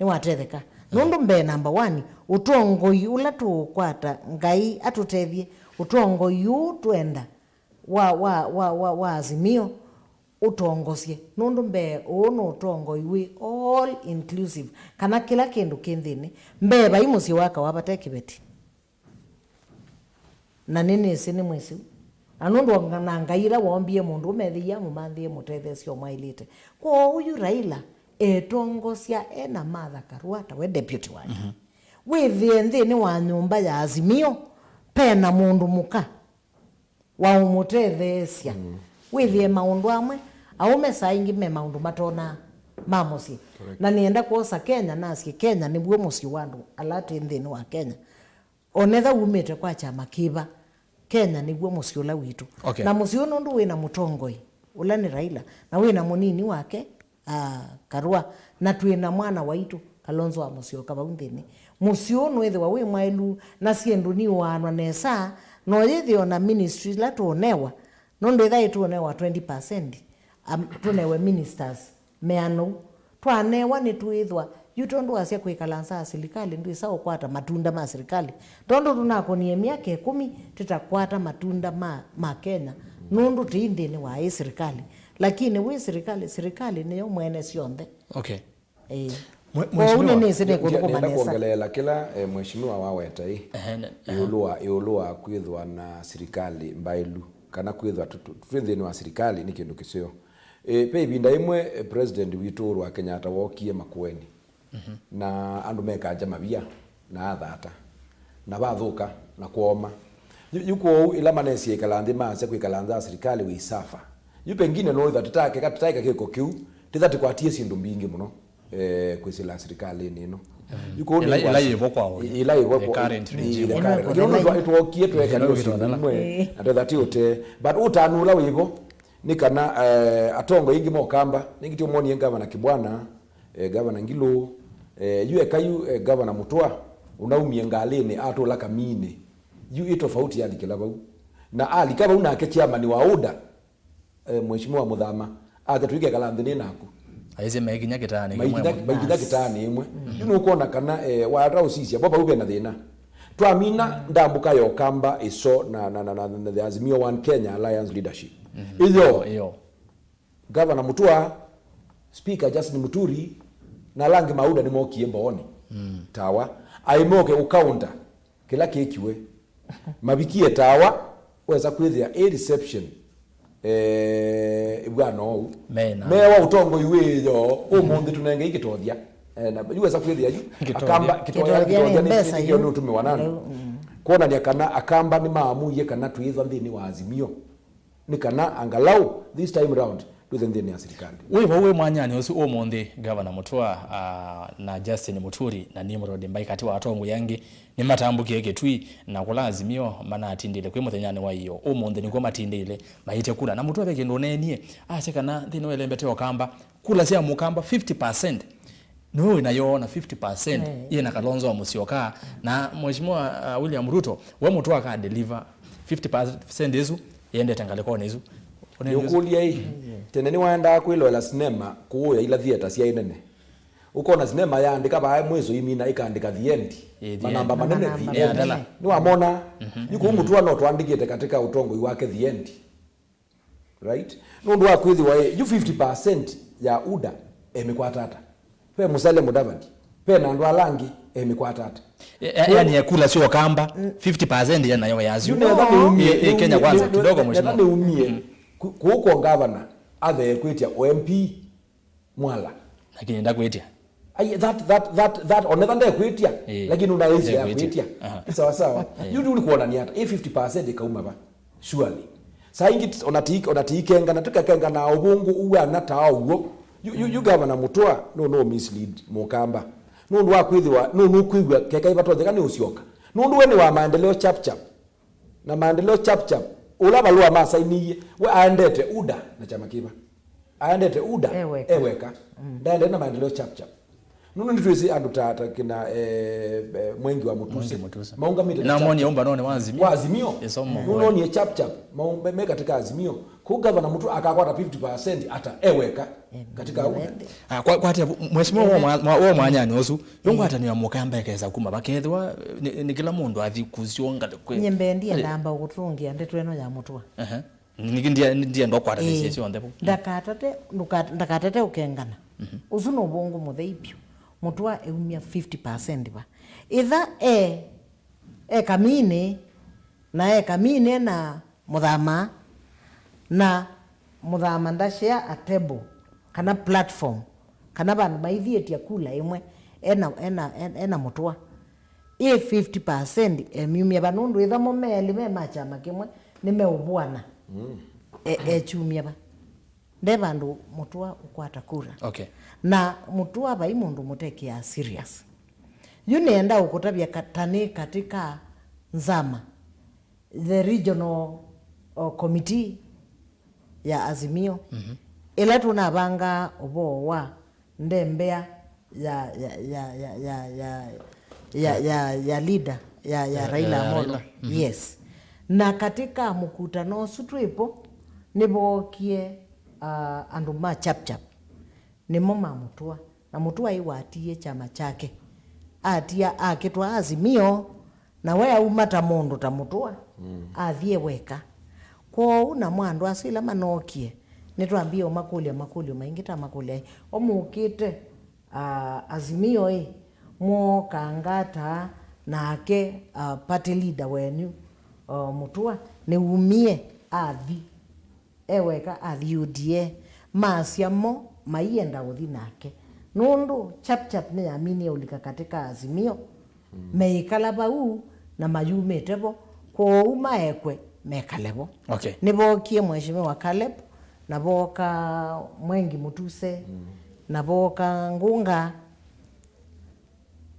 Nĩwatetheka. Nũndũ mbee number one, ũtongoi ũla tũũkwata, Ngai atũtethye, ũtongoi ũũ twenda wa, wa, wa, wa, wa Azimio ũtongosye, nũndũ mbee ũũ nĩ ũtongoi wĩ all inclusive, kana kĩla kĩndũ kĩ nthĩnĩ. Mbee vai mũsyĩ wa kawa vate kĩveti. Na nĩnĩsĩ nĩ mwĩsĩu. Na nũndũ o na Ngai ĩla woombie mũndũ ũmethĩie amũmanthĩe mũtetheesya ũmwaĩlĩte. Kwoou yu Raila etongosya e na Martha Karua ta we deputy wake. Mhm. Wĩthĩe nthĩnĩ wa nyũmba ya Azimio, pe na mũndũ mũka wa ũmũtetheesya. Mm. Wĩthĩe maũndũ amwe, aũme saa ingĩ me maũndũ matonaa ma mũsyĩ. Correct. Na nĩenda kwosa Kenya, nasye Kenya nĩw'o mũsyĩ wa andũ ala twĩ nthĩnĩ wa Kenya. Onetha wumĩte kwa kyama kĩva, Kenya nĩw'o mũsyĩ ũla witũ. Okay. Na mũsyĩ ũũ nũndũ wĩ na mũtongoi, ũla nĩ Raila, na wĩ na mũnini wake, ah, Karua, na twĩ na mwana waitũ, Kalonzo wa Musyoka, vau nthĩnĩ. Mũsyĩ ũũ nũĩthĩwa wĩ mwaĩlu, na syĩndũ niũaanwa nesa, na ũyĩthĩwa na ministry ila tũũnewa, nũndũ ĩthaĩ tũũnewa twenty percent, am, tũnewe ministers meanũ. Twanewa nĩtwĩthwa, yu tondũ wasya kwĩkala nza ya silikalĩ, ndwĩsa ũkwata matunda ma silikalĩ. Tondũ tũnakũnie myaka ĩkũmi tũtakwata matunda ma, ma Kenya, nũndũ tũi nthĩnĩ wa ĩ silikalĩ. Lakini wĩ silikalĩ, silikalĩ nĩyo mwene syonthe. Okay. Ĩĩ. Mwe- Kwoou Mheshimiwa, nĩnĩsĩ nĩkũthũkũma nenda nesa. Kwongeleela kĩla, eh, mheshimiwa waweta ĩ, ehe, ne- ehe, ĩũlũ wa, ĩũlũ wa kwĩthwa na silikalĩ mbaĩlu, kana kwĩthwa tũ- tũ- twĩ nthĩnĩ wa silikalĩ nĩ kĩndũ kĩseo. Eh, ve ĩvinda ĩmwe, eh, President witũ Uhuru wa Kenyatta wookie Makueni, mhm, na andũ mekanja mavia na athata, na vathũka, na kwooma. Yu, yu kwoou, ĩla manesie ĩkala nthĩ, maasya kwĩkala nza ya silikalĩ we suffer. Yu pengine no ĩtha tũtakeka, tũtaeka kĩko kĩu, tĩtha tũkwatie syĩndũ mbingĩ mũno, eh, kwĩsĩla silikalĩnĩ ĩno. Mm. Yu kwoou ĩla, nĩ ĩla yĩvo kwa ũyu. Ĩla yĩvo kwa the current regime. Ĩĩ, the current. Ĩla yĩvo kwa ũyu. Lakini nũndũ twookie tweka nĩ ũsũngũ ũmwe, ĩĩ, na twetha tĩ ũtee. But ũtanu ũla wĩvo, nĩ kana, eh, atongoi aingĩ ma Ũkamba, nĩngĩ tũmonie Gavana Kibwana, eh, Gavana Ngilu, eh, yu eka yu, eh, Gavana Mutua, ũnaumie ngalĩnĩ, atũla kaminĩ. Yu ĩ tofauti yalikĩla vau. Na alika vau nake chairman wa UDA, eh, Mheshimiwa Muthama, ate tũikekala nthĩ nĩ naku. Aisye maikinya kĩtaanĩ kĩmwe. Maikinya, maikinya kĩtaanĩ ĩmwe. Yu nũkwona kana, eh, wata ũsisya, bo vau vena thĩna. Twamina ndambũka ya Ũkamba ĩso na, na, na, na, na the Azimio One Kenya Alliance leadership. Ĩyo, Ĩyo. Gavana Mutua, Speaker Justin Muturi, na ala angĩ ma UDA nĩmokie Mbooni. Tawa. Aimoke ũkaunta kĩla kĩkiwe. Mavikie Tawa, wesa kwĩthĩa ĩ reception, eh, ĩvwana ũu. Mena. Mewa ũtongoi wĩyo, ũmũnthĩ tũnengei kĩtothya. Eh, na yu wesa kwĩthĩa yu, Kĩtothya. Akamba, kĩtothya, Kĩtothya nĩ kĩtothya nĩ mbesa kĩkĩo yu. Nĩ ũtũmĩwa nani? Lĩu, mm. Kwonania kana Akamba nĩmaamũie kana twĩthwa nthĩnĩ wa Azimio. Nĩ kana angalau this time round twĩthe nthĩnĩ ya sirikali. Wĩ vau wĩ mwanyanĩ ũsu ũmũnthĩ, Gavana Mutua, ah, na Justin Muturi na Nimrod Mbai katĩ wa atongoi angĩ nĩmatambũkie Kitui, na kũla Azimio manatindĩle kwĩ mũthenyanĩ wa ĩyoo. Ũmũnthĩ nĩkw'o matindĩle maĩtye kula. Na Mutua ve kĩndũ ũneenie, asya kana nthĩnĩ wa ĩlembete ya Ũkamba, kula sya Mũkamba fifty percent nĩwe wĩna yo na fifty percent Eh. Yĩ na Kalonzo wa Musyoka. Na Mheshimiwa, uh, William Ruto, we Mutua aka deliver fifty percent ĩsu yendete ngalĩkonĩ ĩsu. Ũnene ĩsu. Nĩũkũlya ĩ, tene nĩwaendaa kwĩloela sinema kũũya ila theatre syaĩ nene. Ũkona sinema yaandĩka vaa mwĩso imina ĩkaandĩka the end. Eh, the Manamba end. Manene, Manamba the end. Manene. Nĩwamona? Yu kũu Mutua no twandĩkĩte katika ũtongoi wake the end. Right? Nũndũ wa kwĩthĩwa ĩ, yu fifty percent ya UDA emĩkwata ata? Ve Musalia Mudavadi, ve na andũ ala angĩ emĩkwata ata? E, e, yani ya kula sio Kamba, fifty percent ya nayo ya Yu neza nĩumie, ĩ, ĩ, Kenya nĩumie, Kwanza, nĩ- kidogo, nĩ- neza mheshimiwa. Nĩumie. Ku- kũu kwa ngavana athee kwĩtya o MP Mwala. Lakini ndakwĩtya. Ai, that, that, that, that, onetha ndekwĩtya, Ĩĩ. Lakini unaĩsya ya Ndekwĩtya. Kwĩtya. Aha. Sawa sawa. Ĩĩ. Yu nĩ kuonania ata? Ĩ fifty percent ĩkauma va? Surely. Saa ingĩ t- ona ti- ona tiikengana, tũkakengana ũvũngũ uana ta ũw'o. Yu, yu, yu Gavana Mutua, no, no mislead Mũkamba. Nũndũ wa kwĩthĩwa, no, no kwĩw'a keka ivatonyeka nĩ ũsyoka. Nũndũ we nĩ wa maendeleo chap chap. Na maendeleo chap chap. Ũla valũa masainie, we aendete UDA na kyama kĩva? Aendete UDA, E weka. E weka. Ndaendete na maendeleo chap chap. Nũndũ nĩtwĩsĩ andũ ta, ta kĩna, eh, eh, Mwengi wa Mũtuse. Mwengi Mũtuse. Maũngamĩte na chap chap. Nĩnamonie ũmbano nĩ wa Azimio. Wa Azimio. Ĩsomo. Nũnonie chap chap. Maũmbe me katika Azimio. Kũu gavana Mutua akakwata fifty percent ata e weka katika UDA. Ah, kwa, kwa tia, mheshimiwa, eh, wa mwa- mwa- wa mwanyanĩ ũsu, yo ngwatanĩo ya Mũkamba ĩkesa kuma vakethĩwa nĩ, nĩ kĩla mũndũ athi kũsyonga kwe- Nyie mbendie ndamba ũkũtũngĩa ndeto ĩno ya Mũtua. Aha. Ningĩ ndia- ndienda ũkwatanĩsye syonthe vo. Ndakatate, ndũka- ndakatate ũkengana. Ũsu nĩ ũvũngũ mũthei vyũ. Mũtua eumya fifty percent va? Ĩtha e, e kamini, na e kamini na Mũthama, na Mũthama ndashare a table kana platform, kana vandũ maithiĩtya kula ĩmwe, ena, ena, ena, ena Mũtua. Ĩ fifty percent emyumya va, nũndũ ĩtha mo me elĩ me ma kyama kĩmwe, nĩmeũvũana. Mm. E, ekyumya va? Nde vandũ Mũtua ũkwata kura. Okay. Na Mũtua vai mũndũ mũtekĩaa serious. Yu nĩenda ũkũtavya ka- ta nĩ katĩ ka nzama, the regional, uh, committee ya Azimio, ĩla tũnavangaa ũvoo wa ndembea ya, ya, ya leader ya, ya Raila Amolo. Yes. Na katika mũkutano ũsu twĩpo, nĩvookie, ah, andũ ma Chapchap, nĩmo ma Mũtua. Na Mũtua ĩwatie kyama kyake. Atia akĩtwa Azimio, na we auma ta mũndũ ta Mũtua, athi e weka. Kwoou namo andũ asu ĩla manookie, nĩtwambie ũmakũlya makũlyo maingĩ ta makũlya, o mũkĩte, ah, Azimio ĩ, mwookanga ata nake, ah, party leader wenyu, ah, Mũtua nĩwumie athi e weka athi U D A, masya mo maienda ũthi nake, nũndũ Chapchap nĩyaminie ũlika katĩ ka Azimio, meĩkala vau na mayumĩte vo, kwoou maekwe mekale vo. Okay. Nĩvookie Mheshimiwa Caleb, na vooka Mwengi Mũtuse, na vooka Ngunga,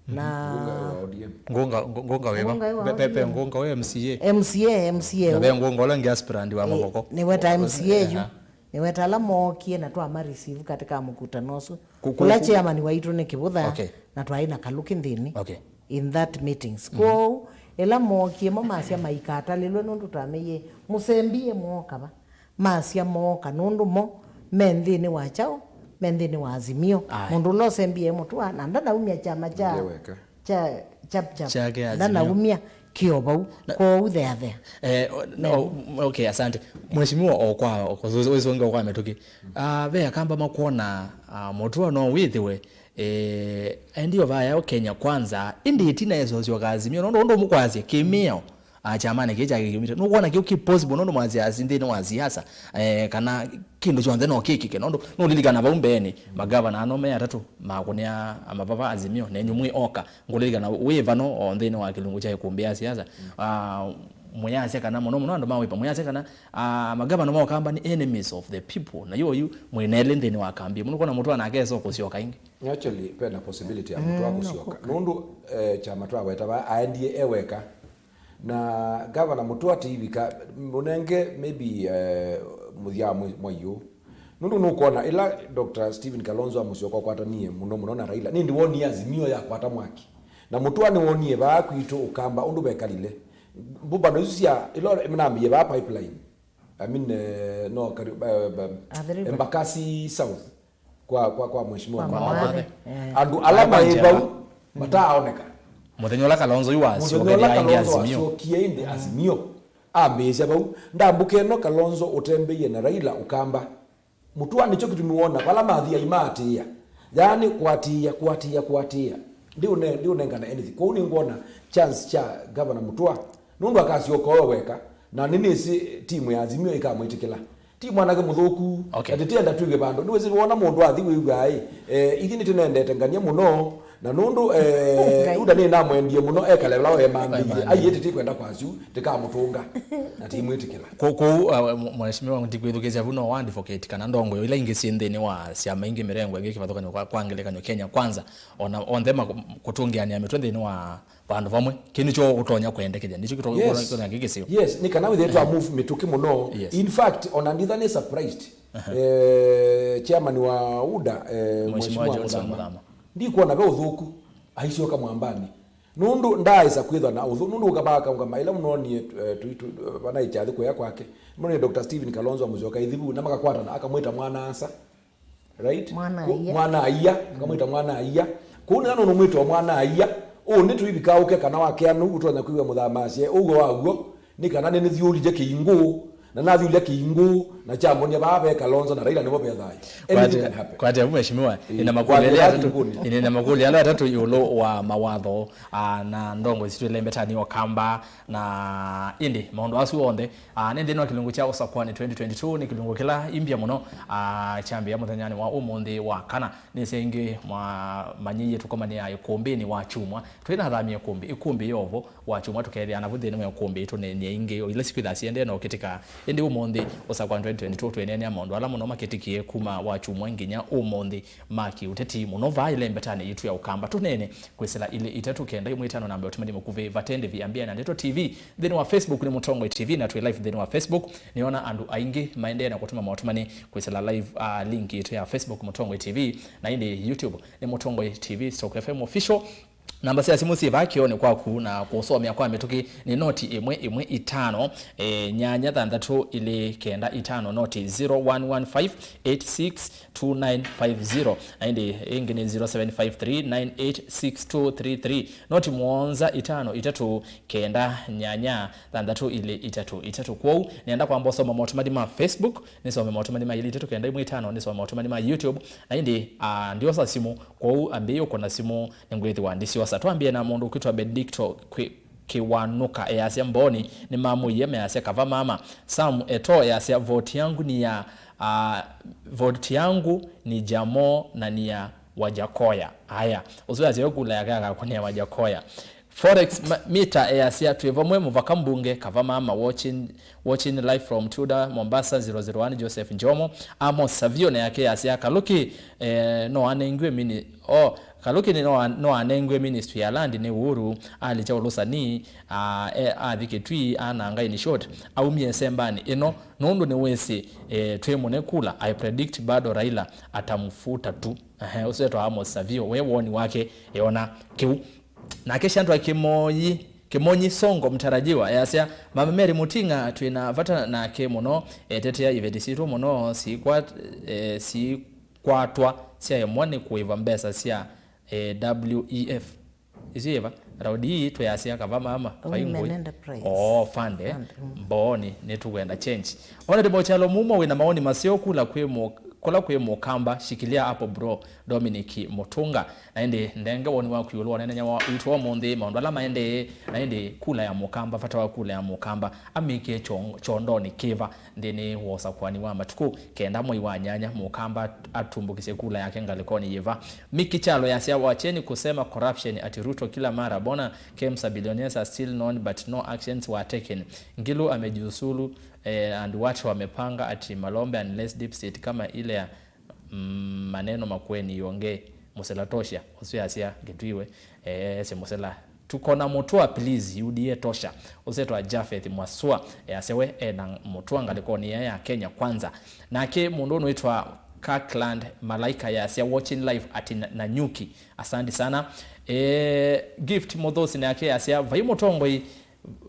na Ngunga wa O D M. Ngunga, Ngu- Ngunga wĩva? Ngunga wĩ wa Ve- ve- ve O D M. Ngunga wĩ M C A. M C A, M C A. Na ve Ngunga ũla ngi aspirant wa Mũvoko. Nĩwe ta M C A yu. Aha. Nĩwe ta ala mookie na twama receive katika mũkutano ũsu. Ku- ku- Kũla ku- chairman waitũ nĩ Kĩvũtha, okay, na twaĩ na Kalũki nthĩnĩ, okay, in that meetings. Kwoou ĩla mookie mo masya maikatalĩlwe nũndũ twameiye mũsembie mwooka va. Masya mooka nũndũ mo me nthĩnĩ wa kyaũ? me nthĩnĩ wa Azimio. Aye. Mũndũ ũla ũsembie e Mũtua na ndanaumya kyama kya, Ndiye weka. Kya Chap Chap. Kyake Azimio. Ndanaumya kĩo vau. Na kwoou theathea. Eh, o-, no, okay, asante. Mheshimiwa, o kwa, o kwa, wĩsonge o kwa mĩtũkĩ. Ah, ve Akamba makwona, ah, Mũtua no wĩthĩwe, eh, endi o vaya o Kenya Kwanza, ĩndĩ ĩtina ĩsosyoka Azimio, nũndũ ũndũ mũkwasya kĩmĩao, ah, kyamanĩ kĩĩ kya kĩumĩte. Nũkwona kĩu kĩ possible nũndũ mwasiasi nthĩnĩ wa siasa, eh, kana kĩndũ kyonthe no kĩkĩke? Nũndũ nũlilikana vau mbeenĩ, magavana ano me atatũ makũnĩa amavava Azimio, nenyu mwĩ oka. Ngũlilikana wĩ vano o nthĩnĩ wa kĩlungu kya ĩkũmbĩ ya siasa. Ah, mũyasya kana mũno mũno andũ ma Wiper, mũyasya kana, ah, magavana ma Ũkamba nĩ enemies of the people. Na yu oyu mwĩ nelĩ nthĩnĩ wa kambi. Mũnũkwona Mũtua nake esa kũsyoka ĩngĩ? Actually, pena possibility ya Mũtua kũsyoka. Nũndũ, eh, kyama twaweta vaa aendie e weka. Na Gavana Mũtua ativika, mũnenge maybe, eh, mũthya wa mwei, mwei ũũ. Nũndũ nũkwona, ĩla Doctor Stephen Kalonzo wa Mũsyoka ũkwatanie mũno mũno na Raila, nĩndĩ wonie Azimio yakwata mwaki. Na Mũtua nĩwonie vaa kwitũ Ũkamba ũndũ vekalile. Mbũmbano isu sya, ĩla nambie vaa pipeline. I mean, eh, no, kari-, eh, eh, Athi River. Embakasi South. Kwa, kwa, kwa Mheshimiwa Kwa Mawathe. Mawathe. Eh. Andũ ala maĩ vau mataaoneka. Mũthenya ũla Kalonzo yu Mũthenya ũla wasyokelia ĩngĩ Kalonzo Azimio. Wasyokie ĩndĩ Azimio, ambĩĩsya vau. Ndambũka ĩno Kalonzo ũtembeie na Raila Ũkamba. Mũtua nĩkyo kĩtumi wona vala mathi aimaatĩĩa. Yaani kũatĩĩa, kũatĩĩa, kũatĩĩa. Ndiũne-, ndiũnengana anything. Kwoou nĩngwona chance kya Governor Mũtua. Nũndũ akasyoka oyo weka, na nĩnĩsĩ timu ya Azimio ĩkamwĩtĩkĩla. Ti mwanake mũthũku, okay, na tĩtienda twĩw'e vandũ. Nĩwĩsĩ wona mũndũ athi wĩw'aa ĩ, eh, ithi nĩtĩnendete ngania mũno, na nũndũ, eh, Ngai. Yuda nĩnamwendie mũno, ekale vala wemambĩie, Amen. Aiĩ tĩtikwenda kwasyu, tĩkamũtũnga, na timwĩtĩkĩla. Kũ-, kũu, uh, mheshimiwa, ndikwĩthukĩĩsya vu no advocate kana ndongo ila ingĩ syĩ nthĩnĩ wa syama ingĩ mĩrengo ĩngĩ kĩvathũkany'o kwa, kwa ngelekany'o Kenya Kwanza, ona onthe ma-, kũtũngĩanĩa mĩtwe nthĩnĩ wa vandũ vamwe. Kĩu nĩkyo ũtonya kwendekethya, nĩkyo kĩtonya Yes. kĩkĩsĩo. Yes, nĩ kana wĩthĩe twa move mĩtũkĩ mũno. Yes. In fact, ona nditha nĩ surprised. Aha. Eh, chairman wa UDA, eh, Mheshimiwa Mheshimiwa Johnson Muthama. Muthama. Ndikwona ve ũthũku, aisyoka mwambani. Nũndũ ndaaĩsa kwĩthwa na ũthũ, nũndũ ũkavaa kaũngama ĩla mũnonie, eh, tũitũ, eh, vanaĩkya athi kũya kwake. Mũnonie Doctor Stephen Kalonzo wa Musyoka ithivu, na makakwatana, akamwĩta mwana-a-asa. Right? Mwana-a-ia. Ku-, mwana-a-ia, akamwĩta mwana-a-ia. Kũu nĩna nũnũmwĩtwa mwana-a-ia. Ũũ nĩtũivika ũke kana wakea nũu ũtonya kwĩw'a mũthamasye. Ũw'o wa w'o, nĩ kana nĩnĩthyũlilye kĩingũ, na nathyũlya kĩingũ, na kyambonia vaa ve Kalonzo na Raila nĩvo ve thayũ. Anything can happen. Kwate, kwate, mheshimiwa, eh, nina makũlyo kwate ala atatũ, ninguni. Nina makũlyo ala atatũ ĩũlũ wa mawatho, ah, na ndongo sitũ ĩla ĩmbetani Ũkamba, na ĩndĩ maũndũ asu onthe, ah, nĩ nthĩnĩ wa kĩlungu kya Ũsakwani twenty twenty-two, nĩ kĩlungu kĩla imbya mũno, ah, kyambĩa mũthenyanĩ wa ũmũnthĩ wa kana. Nĩsĩ ĩngĩ mwamanyĩie tũkomanĩa ĩkũmbĩnĩ wa kyumwa. Twĩnathamie ĩkũmbĩ, ĩkũmbĩ yovo wa kyumwa tũkethĩa navu nthĩnĩ wa ĩkũmbĩ tũneenie ĩngĩ, o ila sikwĩthaa siendee na ũkĩtĩka. Ĩndĩ ũmũnthĩ, Ũsakwani twenty twenty-two, twĩneenea maũndũ ala mũno makĩtĩkie kuma wa kyumwa nginya ũmũnthĩ ma kĩũteti mũno vaa ĩlembetanĩ yitũ ya Ũkamba. Tũneene kwĩsĩla ilĩ itatũ kenda ĩmwe itano namba ya ũtũmani mũkuvĩ vate ndĩvi ambĩa na Ndeto T V. Nthĩnĩ wa Facebook nĩ Mũtongoi T V, na twĩ live nthĩnĩ wa Facebook. Nĩona andũ aingĩ maendee na kũtũma maũtũmani kwĩsĩla live, ah, link yitũ ya Facebook Mũtongoi T V, na ĩndĩ YouTube nĩ Mũtongoi T V stroke F M Official. Namba sya simũ syĩ vaa kĩonĩ kwaku na kũsomea kwa mĩtũkĩ nĩ noti ĩmwe ĩmwe itano, eh, nyanya thanthatũ ilĩ kenda itano, noti zero one one five eight six two nine five zero, na ĩndĩ ĩngĩ nĩ zero seven five three nine eight six two three three, noti mũonza itano itatũ kenda nyanya thanthatũ ilĩ itatũ itatũ. Kwoou nĩenda kwamba ũsoma maũtũmani ma Facebook, nĩsome maũtũmani ma ilĩ itatũ kenda ĩmwe itano, nĩsome maũtũmani ma YouTube, na ĩndĩ, ah, ndiosa simũ, kwoou ambĩĩa ũkũna simũ, nĩngwĩthĩwa ndisyosa. Twambĩe na mũndũ ũkwĩtwa Benedicto Kwi-, Kĩwanũka, easya Mbooni nĩmamũie, measya kava mama. Sam Eto easya, "Vote yangu ni ya, ah, vote yangu ni Jamo na ni ya Wajakoya." Aya, ũsu easya yo kula yake akakũnĩa Wajakoya. Forex ma-, Mita easya, "Twĩ vamwe mũvaka mbunge, kava mama, watching, watching live from Tuda, Mombasa, zero zero one, Joseph Njomo." Amos Savio nake easya, "Kaluki, eh, no anengiwe mini-, oh, Kaluki nĩ no a-, no anengiwe ministry ya land nĩ Uhuru, alikya ũlũsani, ah, e, athi Kitui, ananga, in short, aumie sembanĩ ĩno, nũndũ nĩwĩsĩ, eh, twĩ mũne kula, I predict bado Raila atamfuta tu." Ehe, ũsu etwa Amos Savio, we woni wake eona kĩu. Nake Shandra Kĩmonyi, Kĩmonyi Songo Mtarajiwa, easya, "Mama Mary Muting'a, twĩ na vata nake mũno, etetea iveti sitũ mũno, sikwa, eh, si-, kwatwa syaemwa nĩ kũĩva mbesa sya, eh, W E F. Isu ĩva? Raudi ii twĩasya kava mama, vai Women ngũi. Enterprise. Oo, fund, eh? Fund, mm. Mbooni, nĩtũkwenda change. Ona ndĩ mokyalo mumo wĩna maoni maseo kula kwĩ mũ-, kũla kwĩ mũkamba, shikilia hapo bro, Dominic Mutunga. Na ĩndĩ ndenge woni waku ĩũlũ wa ũneenany'a wa witũ wa ũmũnthĩ, maũndũ ala maendee, na ĩndĩ kula ya mũkamba, vata wa kula ya mũkamba, amĩkĩe kyo-, kyondonĩ kĩva nthĩnĩ wa ũsakũani wa matukũ kenda mwei wa nyanya, mũkamba atumbũkisye kula yake ngalĩkonĩ yĩva? Miki Kyalo yasya, wacheni kusema corruption ati Ruto kila mara, bona K M S billionaires are still known but no actions were taken. Ngilu amejiuzulu, eh, and watu wamepanga ati Malombe unless deep state kama ile ya, mm, maneno Makueni iongee. Musela tosha, ũsu yasya Gitwiwe, eh, si Musela. Tuko na Mutua, please, U D A tosha. Ũsetwa Japheth Mwasua, eh, asewe ena Mutua ngalĩkonĩ ya, ya Kenya Kwanza. Nake mũndũ ũnwĩtwa Kirkland Malaika yasya, watching live at Na-, Nanyuki. Asante sana. Eh, Gift Muthosi nake yasya, vai mũtongoi,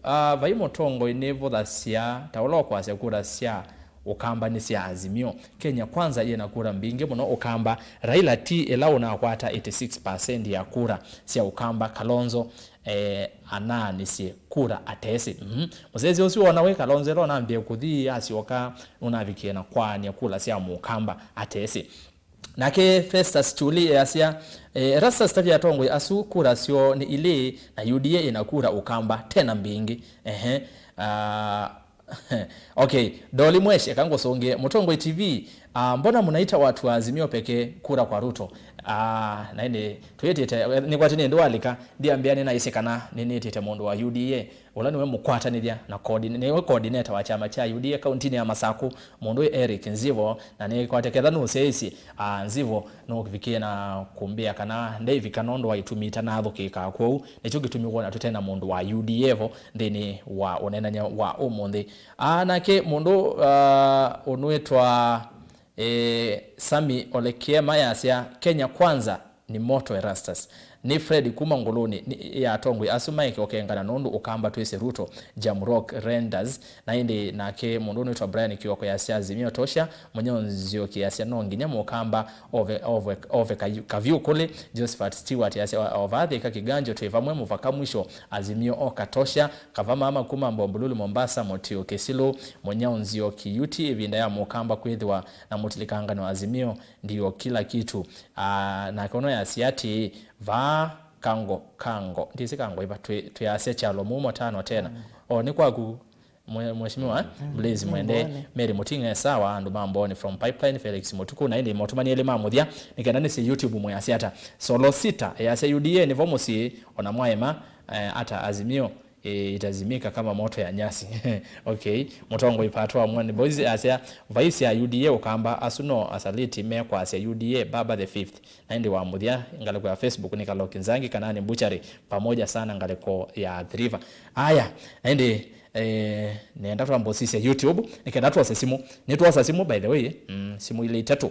ah, vai mũtongoi nĩvũthasya, ta ũla ũkwasya kura sya Ũkamba nĩ sya Azimio. Kenya Kwanza yĩna kura mbingĩ mũno Ũkamba. Raila ti ĩla ũnakwata eighty six percent ya kura sya Ũkamba. Kalonzo, eh, anaanĩsye kura atesĩ. Mhm. Mũsesi ũsu ona wĩ Kalonzo ĩla ũnambie kũthi asyoka nũnavikie na kwaany'a kula sya Mũkamba atesĩ. Nake Festus Chuli easya, eh, Erastus tavya atongoi asu kura syoo nĩ ilĩ na U D A ĩna kura Ũkamba tena mbingĩ. Ehe. Ah, okay, Dolly Mwesh, eka ngũsũngĩe. Mũtongoi T V, ah, mbona mnaita watu wa Azimio pekee kura kwa Ruto? Ah, na ĩndĩ twĩtĩte, nĩkwatĩ nĩ ndwalika, ndiambĩa nĩnaisye kana nĩnĩtĩte mũndũ wa U D A, ũla nĩwe mũkwatanĩthya na coordin-, nĩwe coordinator wa kyama kya U D A kauntinĩ ya Masaku, mũndũ wĩ Eric Nzivo, na nĩkwatĩ ketha nũsyaĩsye, ah, Nzivo nũvikie na kũmbĩa kana ndeivika nũndũ wa itumi itanathũkĩkaa. Kwoou nĩkyo kĩtumi wona tũte na mũndũ wa U D A vo nthĩnĩ wa ũneenany'a wa ũmũnthĩ. Aa, nake mũndũ, ah, ũnwĩtwa, eh, Sami Olekiema yasya, Kenya Kwanza ni moto Erastus. Ni Fred kuma Ngũlũnĩ, nĩ ya atongoi asu maeke ũkengana nũndũ Ũkamba twĩsĩ Ruto, Jamrock Renders. Na ĩndĩ nake mũndũ ũnwĩtwa Brian Kioko yasya, Azimio tosha, Mũnyao Nzioki yasya, no nginya Mũkamba ove, ove, ove kayu-, kavyũ kũlĩ. Josephat Stewart yasya, ova thĩ ka kiganjo twĩ vamwe mũvaka mwisho, Azimio oka tosha. Kava mama kuma Mbombululu Mombasa, Mũtiũ Kĩsilũ, Mũnyao Nzioki, U T ĩvinda ya Mũkamba kwĩthĩwa na mũtilikangano, Azimio ndio kila kitu. Ah, nake ũno yasya atĩĩ, vaa kango, kango. Ndĩsĩ kango iva twĩ-, twĩasya kyalo mumo tano tena. O, nĩ kwaku, mwe-, Mheshimiwa, eh? Blaze Mwende, Mary Muting'e, sawa, andũ ma Mbooni from Pipeline, Felix Mutuku, na ĩndĩ maũtũmani elĩ ma mũthya, nĩ kenda nĩsĩ YouTube mwĩasya ata. Solo sita, yasya U D A nĩvo mũsyĩ, ona mwaema, eh, ata Azimio, eh, itazimika kama moto ya nyasi. Okay. Mũtongoi Pato wa Mwani Boys asya, vai sya U D A Ũkamba, asu no asaliti mekwasya U D A, Baba the fifth. Na ĩndĩ wa mũthya, ngalĩko ya Facebook nĩ Kaloki Nzangi kana nĩ Butchery, pamoja sana ngalĩko ya Athi River. Aya, na ĩndĩ, eh, nenda twambe ũsisya YouTube, nĩ kenda twose simũ. Nĩtwosa simũ, by the way, mm, simũ ilĩ itatũ.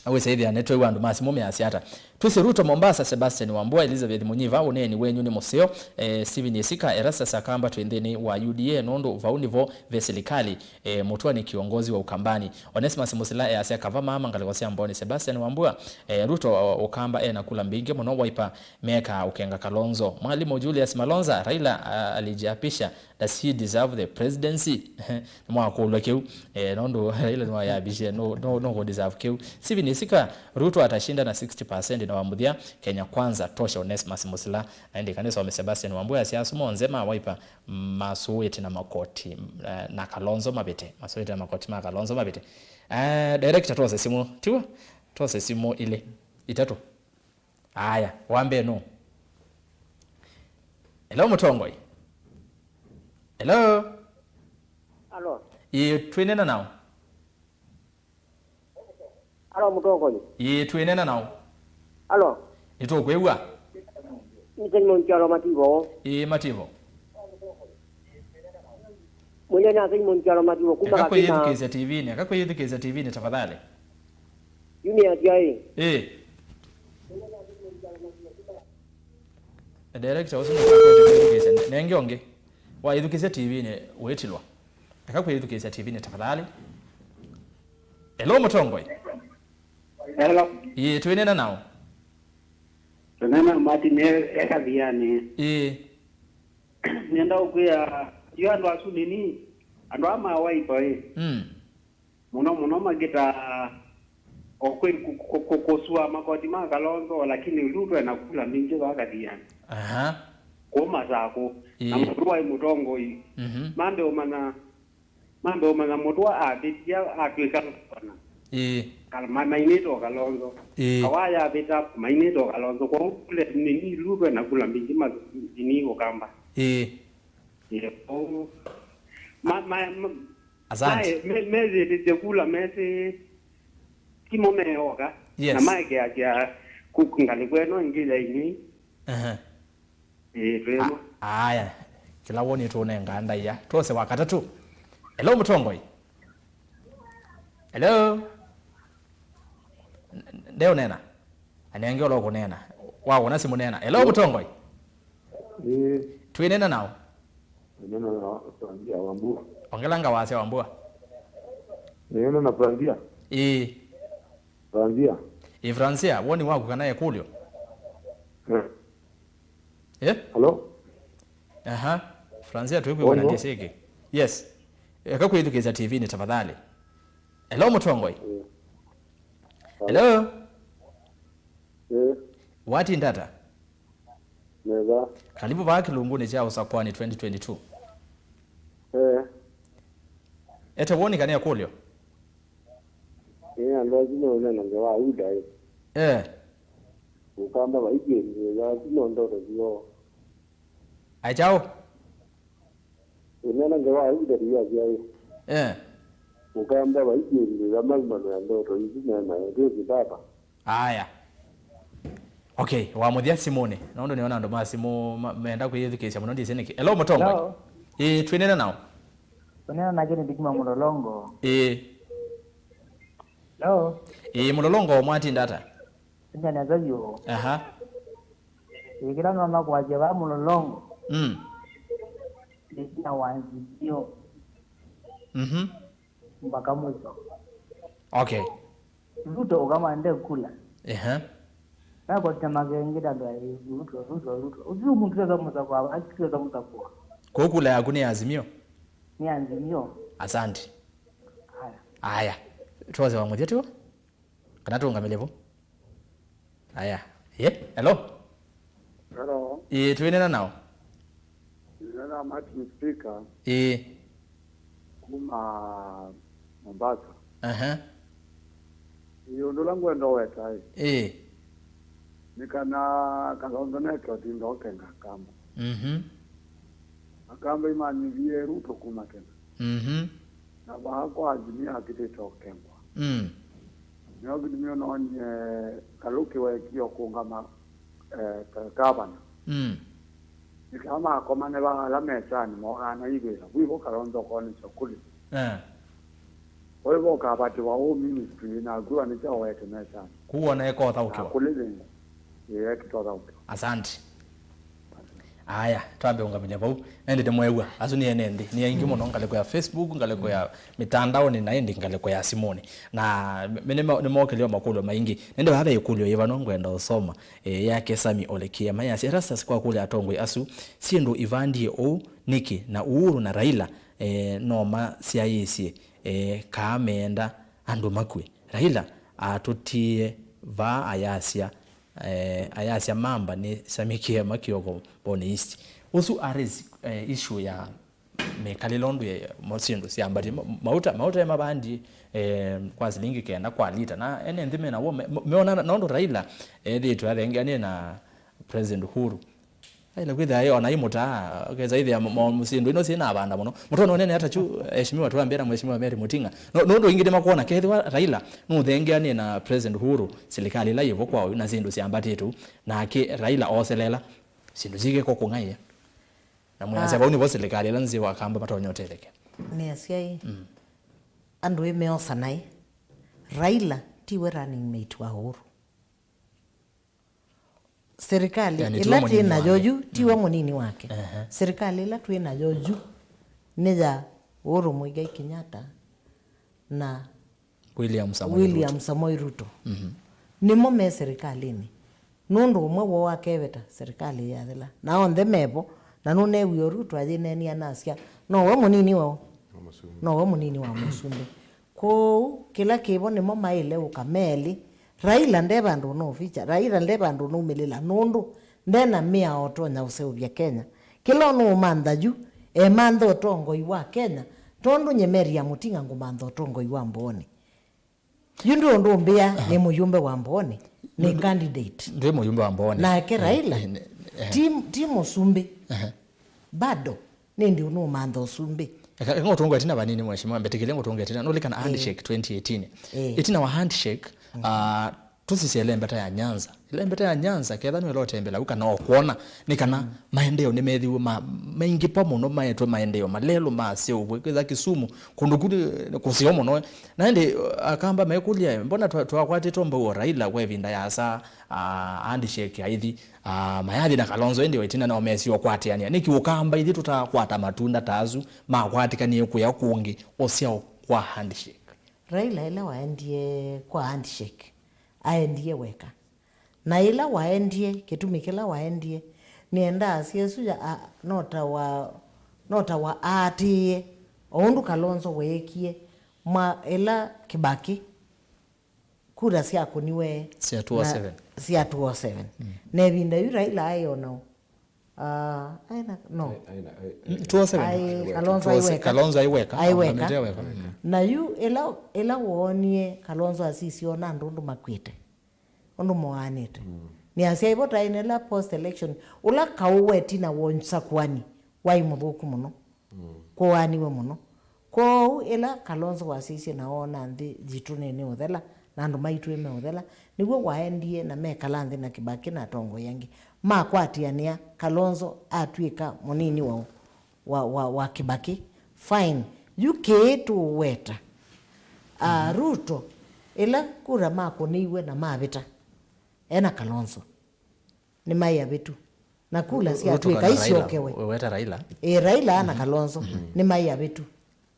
Awĩsa ĩthĩa nĩtwĩw'a andũ ma simũ measya ata. Twĩsĩ Ruto Mombasa, Sebastian Wambua, Elizabeth Munyiva, ũneeni wenyu nĩ mũseo. Eh, Stephen Isika, Erastus Akamba twĩ nthĩnĩ wa U D A nũndũ vau nĩvo ve silikali. Eh, Mutua nĩ kiongozi wa Ukambani. Onesimus Musila easya kava mama ngalĩko sya Mbooni, Sebastian Wambua, eh, Ruto, o, Ũkamba ena kula mbingĩ mũno, Wiper mekaa ũkenga Kalonzo. Mwalimu Julius Malonza, Raila, a, alijiapisha. Does he deserve the presidency? Nĩmwakũlw'a kĩu. Eh, nũndũ Raila nĩwayambishe, no, no, no kũ deserve kĩu. Stephen Isika, Ruto atashinda na sixty percent na wa mũthya, Kenya Kwanza tosha. Onesimus Musila. Na ĩndĩ kanĩsome Sebastian Wambua asya asu monthe ma Wiper masũĩte na makoti, eh, na Kalonzo mavĩte. Masũĩte na makoti ma Kalonzo mavĩte. Eh, director, twose simũ. Tiw'o? Twose simũ ilĩ, itatũ. Aya, wa mbee nũ? Hello, mũtongoi. Hello? Alo. Ĩĩ, twĩnena nao. Alo, mũtongoi. Ĩĩ, twĩnena nao. Alo. Nĩtũkwĩw'a. Nĩ Simon Kyalo Mativo. Ĩĩ, Mativo. Mwĩnena Simon Kyalo Mativo kuma Kakima. Eka kwĩyĩthukĩĩsya T V-nĩ, eka kwĩyĩthukĩĩsya T V-nĩ tafadhali. Yumia tia ĩ. Ĩĩ. Director ũsu nũkwatĩte kwĩthukĩĩsya. Nenge ũngĩ. Waĩthukĩĩsya T V-nĩ wĩtilwa. Eka kwĩyĩthukĩĩsya T V-nĩ tafadhali. Hello, mũtongoi. Hello. Ĩĩ, twĩnena nao. Twĩnena Martin e, e Kathiani. Ĩĩ. Nenda ũkwĩa, yu andũ asu nini, andũ aa ma Wiper ĩ. Mm. Mũno mũno makĩta o kwĩ kũ-, kũ-, kũ-, kũsua makoti ma Kalonzo, lakini yu twĩ na kula mbingĩ vaa Kathiani. Aha. Kũu Masakũ. Na Ĩĩ. Mũtũa ĩ mũtongoi. Mhm. Mambe ũmanya, mambe ũmanya Mũtũa avĩtia atw'ĩka ngavana. Ĩĩ. Kal-, ma-, mainĩte o Kalonzo. Ĩĩ. Kawaya avĩta mainĩte o Kalonzo. Kwoou kule nini yu twĩ na kula mbingĩ ma-, nini Ũkamba. Ĩĩ. Ĩĩ, kwoou ma-, ma-, ma-, Asante. Mae, me-, meyĩtĩsye kula mesĩ timo meoka. Yes. Na maĩkĩakĩa ku-, ngalĩko ĩno ĩngĩ ya inyw'ĩ. Ehe. Ĩĩ, twĩ amwe. A-, aya. Kĩla woni tũnengaa ndaĩa. Twose wa katatũ. Hello, mũtongoi. Hello. N-, n-, ndeũnena. Anenge ũla ũkũneena. Wawona simũ neena. Hello, mũtongoi. Ĩĩ. Twĩnena nao. Nena na Franzia Wambua. Ongelanga wasya Wambua. Nena na Franzia. Ĩĩ. Franzia. Ĩĩ, Franzia, woni waku kana ĩkũlyo? Eh. Eh? Hello? Aha. Franzia, twĩkwĩwona. Woni wa- ndĩsĩkĩ. Yes. Eka kwĩthukĩĩsya T V-nĩ tafadhali. Hello, mũtongoi. Eh. Hello? Eh. Watinda ata? Nesa. Karibu vaa kĩlungunĩ kya Ũsakwani twenty twenty-two. Eh. Ete woni kana ĩkũlyo? Ĩĩ, andũ asu meũnena ngewa Yuda ĩ. Eh. Ũkamba vaikĩndĩĩa asu no ndoto syoo. Ai kyaũ? Ũnena ngewa Yuda ndiasya ĩ. Eh. Ũkamba vaikĩndĩĩa maumanĩa ndoto isu menayo twĩsĩ baba. Aya. Okay, wa mũthya simũnĩ. Nũndũ nĩona andũ ma simũ ma-, menda kwĩyĩthukĩĩsya mũno, ndĩsĩ nĩkĩ. Hello, mũtongoi. Hello. Ĩĩ, twĩnena nao. Ũnena na Kennedy kuma Mũlolongo. Ĩĩ. Hello. Ĩĩ, Mũlolongo mwatinda ata? Tinda nesa vyũ. Aha. Ĩĩ, kĩla nona kwasya vaa Mũlolongo. Mm. Nĩ kina wanzi ndio. Mhm. Mpaka mwisho. Okay. Ruto ũkamande kula. Ehe. Nakwatita makengita ndwa Ruto, Ruto, Ruto. Usiu muntu weza musakwa, akitweza musakwa. Kwa kula yaku ni Azimio? Ni Azimio. Asante. Haya. Aya. Tuwaze wa mũthya tu. Kana tũũngamĩle vo? Aya. Ye? Hello? Hello. Ĩĩ, twĩnena nao? Nena Martin Speaker. Ĩĩ. Kuma Mombasa. Aha. Ĩĩ, ũndũ ũla ngwenda ũweta ĩ. Ĩĩ. Nĩ kana Kalonzo neke ũtinda ũkenga Akamba. Mhm. Akamba imanyivie Ruto kuma tene. Mhm. Na vaa kwa Azimio akitĩte ũkengwa. Mm. Nĩyo kĩtumi ũnonie Kaluki wekie ũkũngama, eh, ka-, gavana. Mm. Nĩ kana makomane vaa ala mesanĩ moonana ivĩla. Vwĩvo Kalonzo ũkonisya kũlĩ. Eh. Ũivo ũkavatiwa ũ ministry na kwĩwa nĩ kyaũ wete mesanĩ. Kũwona ekothaũkĩwa. Na kũlĩ thĩna. Ĩĩ, ekitothaũkĩwa. Asante. Aya, twambe ũngamĩlya vau. Nendete mwew'a. Asu nĩ ene nthĩ. Nĩ aingĩ mũno ngalĩko ya Facebook, ngalĩko ya mĩtandaonĩ, na ĩndĩ ngalĩko ya simũnĩ. Na me-, nĩmo-, nĩmokĩlĩwa makũlyo maingĩ. Nende vaa ve ĩkũlyo yĩva no ngwenda ũsoma, eh, yake Sami Olekia. Mayasya, Erastus kwa kũlya atongoi asu, syĩndũ ivandie ũu nĩkĩ? Na Uhuru na Raila, eh, no masyaĩĩsye, eh, kaa meenda andũ makw'e? Raila atũtiie vaa ayasya, eh, ayasya mamba nĩ samĩkĩe makĩoko Mboni East. Ũsu a raise, eh, issue ya mĩkalĩle ũndũ ya mo-, syĩndũ syambatie. Ma-, mauta, mauta e mavandi, eh, kwa silingi kenda kwa lita. Na ene nthĩ mena w'o me-, me-, meona na ũndũ Raila ethĩĩtwe athengeanie na President Uhuru. Aile kwĩthĩa yĩ ona imũtaa, ũkesa ĩthĩa mo-, mo-, syĩndũ ino syĩ na vanda mũno. Mũtono ũnene ata kyu, Eshimiwa twambĩe na Mheshimiwa Mary Muting'a. No, nũndũ ingĩ nĩmakwona, kethĩwa Raila nũthengeanie na President Uhuru, silikalĩ ĩla yĩvo kwa ũyu, na syĩndũ syambatĩte ũu, nake Raila ooselela, syĩndũ syĩkĩko kũng'aĩa. Na mwĩasya, ah, vau nĩvo silikalĩ ĩla nzeo Akamba matonya ũtetheke. Nĩasya ĩ, mm, andũ ĩ meosa naĩ. Raila tiwe running mate wa Uhuru. Serikali, yani, ĩla twĩ nayo yu, tiwe, mm, mũnini wake. Ehe. Serikali ĩla twĩ nayo yu nĩ ya Uhuru Muigai Kenyatta na William Samoei Ruto. William Samoei Ruto. Mhm. Nĩmo me serikalĩnĩ. Nũndũ ũmwe woo akeveta, serikalĩ yathela. Na onthe mevo, na nũneewie Ruto ayĩneenia anasya, nowe mũnini wao. Wa mũsumbĩ. Nowe mũnini wa mũsumbĩ. Kwoou, kĩla kĩvo nĩmo maĩle ũka melĩ. Raila nde vandũ ũnũvicha, Raila nde vandũ ũnũmĩlĩla, nũndũ nde na mĩao ũtonya ũseũvya Kenya. Kĩla ũnũũmantha yu, emantha ũtongoi wa Kenya, tondũ nyie Mary ya Mũting'a ngũmantha ũtongoi wa Mbooni. Yu ndwĩ ũndũ ũmbĩa nĩ mũyumbe wa Mbooni, nĩ candidate. Ndwĩ mũyumbe wa Mbooni. Nake Raila, eh, eh, ti, ti mũsumbĩ. Ehe. Bado, nĩndĩ ũnũũmantha ũsumbĩ. Eka, eka ngũtũnga ĩtina vanini, Mheshimiwa, mbetĩkĩle ngũtũnga ĩtina. Nũlikana handshake twenty eighteen. Eh. Ĩtina wa handshake, ah, tũsisye ĩla ĩmbeta ya Nyanza. Ĩla ĩmbeta ya Nyanza, ketha nĩwela ũtembela u kana ũkwona, nĩ kana maendeeo nĩmethiwe ma-, maingĩpa mũno, maetwe maendeeo malelũ, maseũvw'e, kwĩtha Kisumu, kũndũ kũ nĩ kũseo mũno. Na ĩndĩ, Akamba mekũlya, mbona twa-, twakwatĩtwe mbau o Raila kwa ĩvinda yaasa, ah, handshake aithi, ah, mayathi na Kalonzo, ĩndĩ o ĩtina nao mesie ũkwatĩanĩa. Nĩkĩ Ũkamba ithyĩ tũtakwata matunda ta asu makwatĩkanie kũya kũngĩ ũsyao kwa handshake? Raila ĩla waendie kwa handshake, aendie weka. Na ĩla waendie, kĩtumi kĩla waendie, nĩendaa asya ĩsu ya, a, no ta wa, no ta wa aatĩĩe, o ũndũ Kalonzo weekie, mwa ĩla Kibaki, kura syakũniwe sya two oh seven. Na sya two oh seven. Mm. Na ĩvinda yu Raila aĩ o nao. Ah, aĩ na, no. Aĩ, aĩ na, aĩ, mm, two oh seven. Aĩ, Kalonzo aĩ weka. Kalonzo aĩ weka. Aĩ weka. Aĩ weka. Mm. Na yu ĩla, ĩla woonie Kalonzo asisye ona andũ ũndũ makwĩte. Ũndũ moanĩte. Mm. Nĩasya ĩvo taĩ nĩla post election, ũla kaũ wetina wa ũsakuani waĩ mũthũku mũno. Mm. Kũaaniwe mũno. Kwoou ĩla Kalonzo wasisye na oona nthĩ yitũ nĩ, nĩ ũthela, na andũ maitũ meũthela, nĩw'o waendie na mekala nthĩ na Kibaki na atongoi angĩ. Makwatĩanĩa, Kalonzo atw'ĩka mũnini wa, wa, wa, wa Kibaki. Fine. Yu kĩĩ tũũweta. Ah, mhm. Ruto, ĩla kura makũnĩiwe na mavĩta, ena Kalonzo, nĩmaĩ avĩtu. Na kula Ru-, Ruto syatw'ĩka kana Raila? Isyokewe. We-, weta Raila? Ĩĩ, Raila na, mhm, Kalonzo, mhm, nĩmaĩ avĩtu.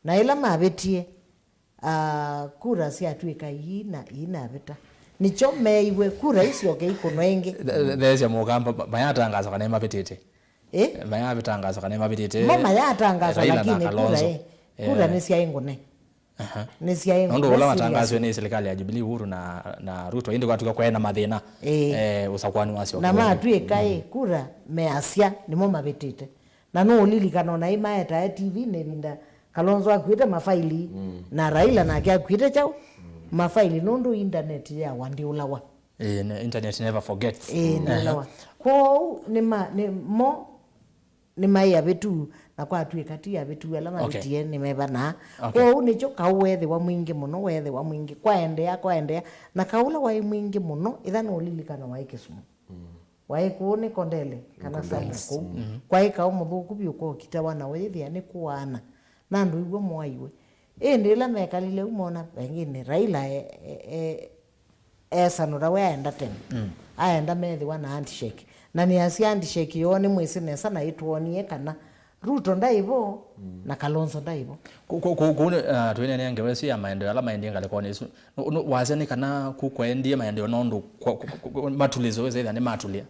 Na ĩla mavĩtie, ah, kura syatw'ĩka ii na, ii na avĩta. Nĩkyo meeiwe kura isyoke ikũnwe ĩngĩ. The-, the-, theesya Mũkamba, ma-, mayatangaasa kana nĩmavĩtĩte? Ĩ? Mayatangaasa kana nĩmavĩtĩte? Mo mayatangaasa, Raila na, lakini kura, Kalonzo, ĩ, kura, eh, nĩsyaĩ ngũne. Aha. Nĩ syaĩ ngũne serious. Nũndũ ũla watangaasiwe nĩ silikalĩ ya Jubilee, Uhuru na, na Ruto, ĩndĩ kwatuka kwaĩ na mathĩna, ĩĩ, eh, ũsakuani wasyo. Na matw'ĩka, ĩ, mm, kura measya nĩmo mavĩtĩte. Na nũũlilikana ona ĩ maetae T V-nĩ ĩvinda Kalonzo akuĩte mafaili, mm, na Raila nake akuĩte kyaũ? Mm. Mafaili, nũndũ internet yawa ndĩũlawa. Ĩĩ, ne-, internet never forgets. Ĩĩ, mm, ndĩũlawa. Aha. Kwoou nĩ ma-, nĩ mo nĩmaĩ avĩtu, na kwatw'ĩka ti avĩtu ala, okay, mavĩtie nĩmevanaa. Okay. Kwoou nĩkyo kaũ weethĩwa mwingĩ mũno, weethĩwa mwingĩ, kwaendeea, kwaendeea, na kaũ ũla waĩ mwingĩ mũno, ĩtha nũũlilikana, waĩ Kisumu. Mm. Waĩ kũũ nĩ Kondele, kana Kondele, somewhere kũu. Mm. Kwaĩ kaũ mũthũku vyũ, kokitawa na ũyĩthĩa nĩ kũaana, na andũ iw'o moaiwe. Ĩndĩ ĩla mekalile u mona, pengine Raila e, e, e, esanũla we aenda tene. Mm. Aenda methĩwa na handshake. Na nĩasya handshake yoo nĩmwĩsĩ nesa na ĩtwonie kana Ruto ndaĩ vo, mm, na Kalonzo ndaĩ vo. Kũ-, kũ-, kũ-, kũu nĩ, ah, twĩneenea ngewa ĩsu ya maendeeo ala maendie ngalĩkonĩ ĩsu. Nũ-, nũ-, wasya nĩ kana ku kwaendie maendeeo nũndũ kwa, ku, ku, ku, matulĩsyo wĩsĩ ĩthĩa nĩmatulĩa.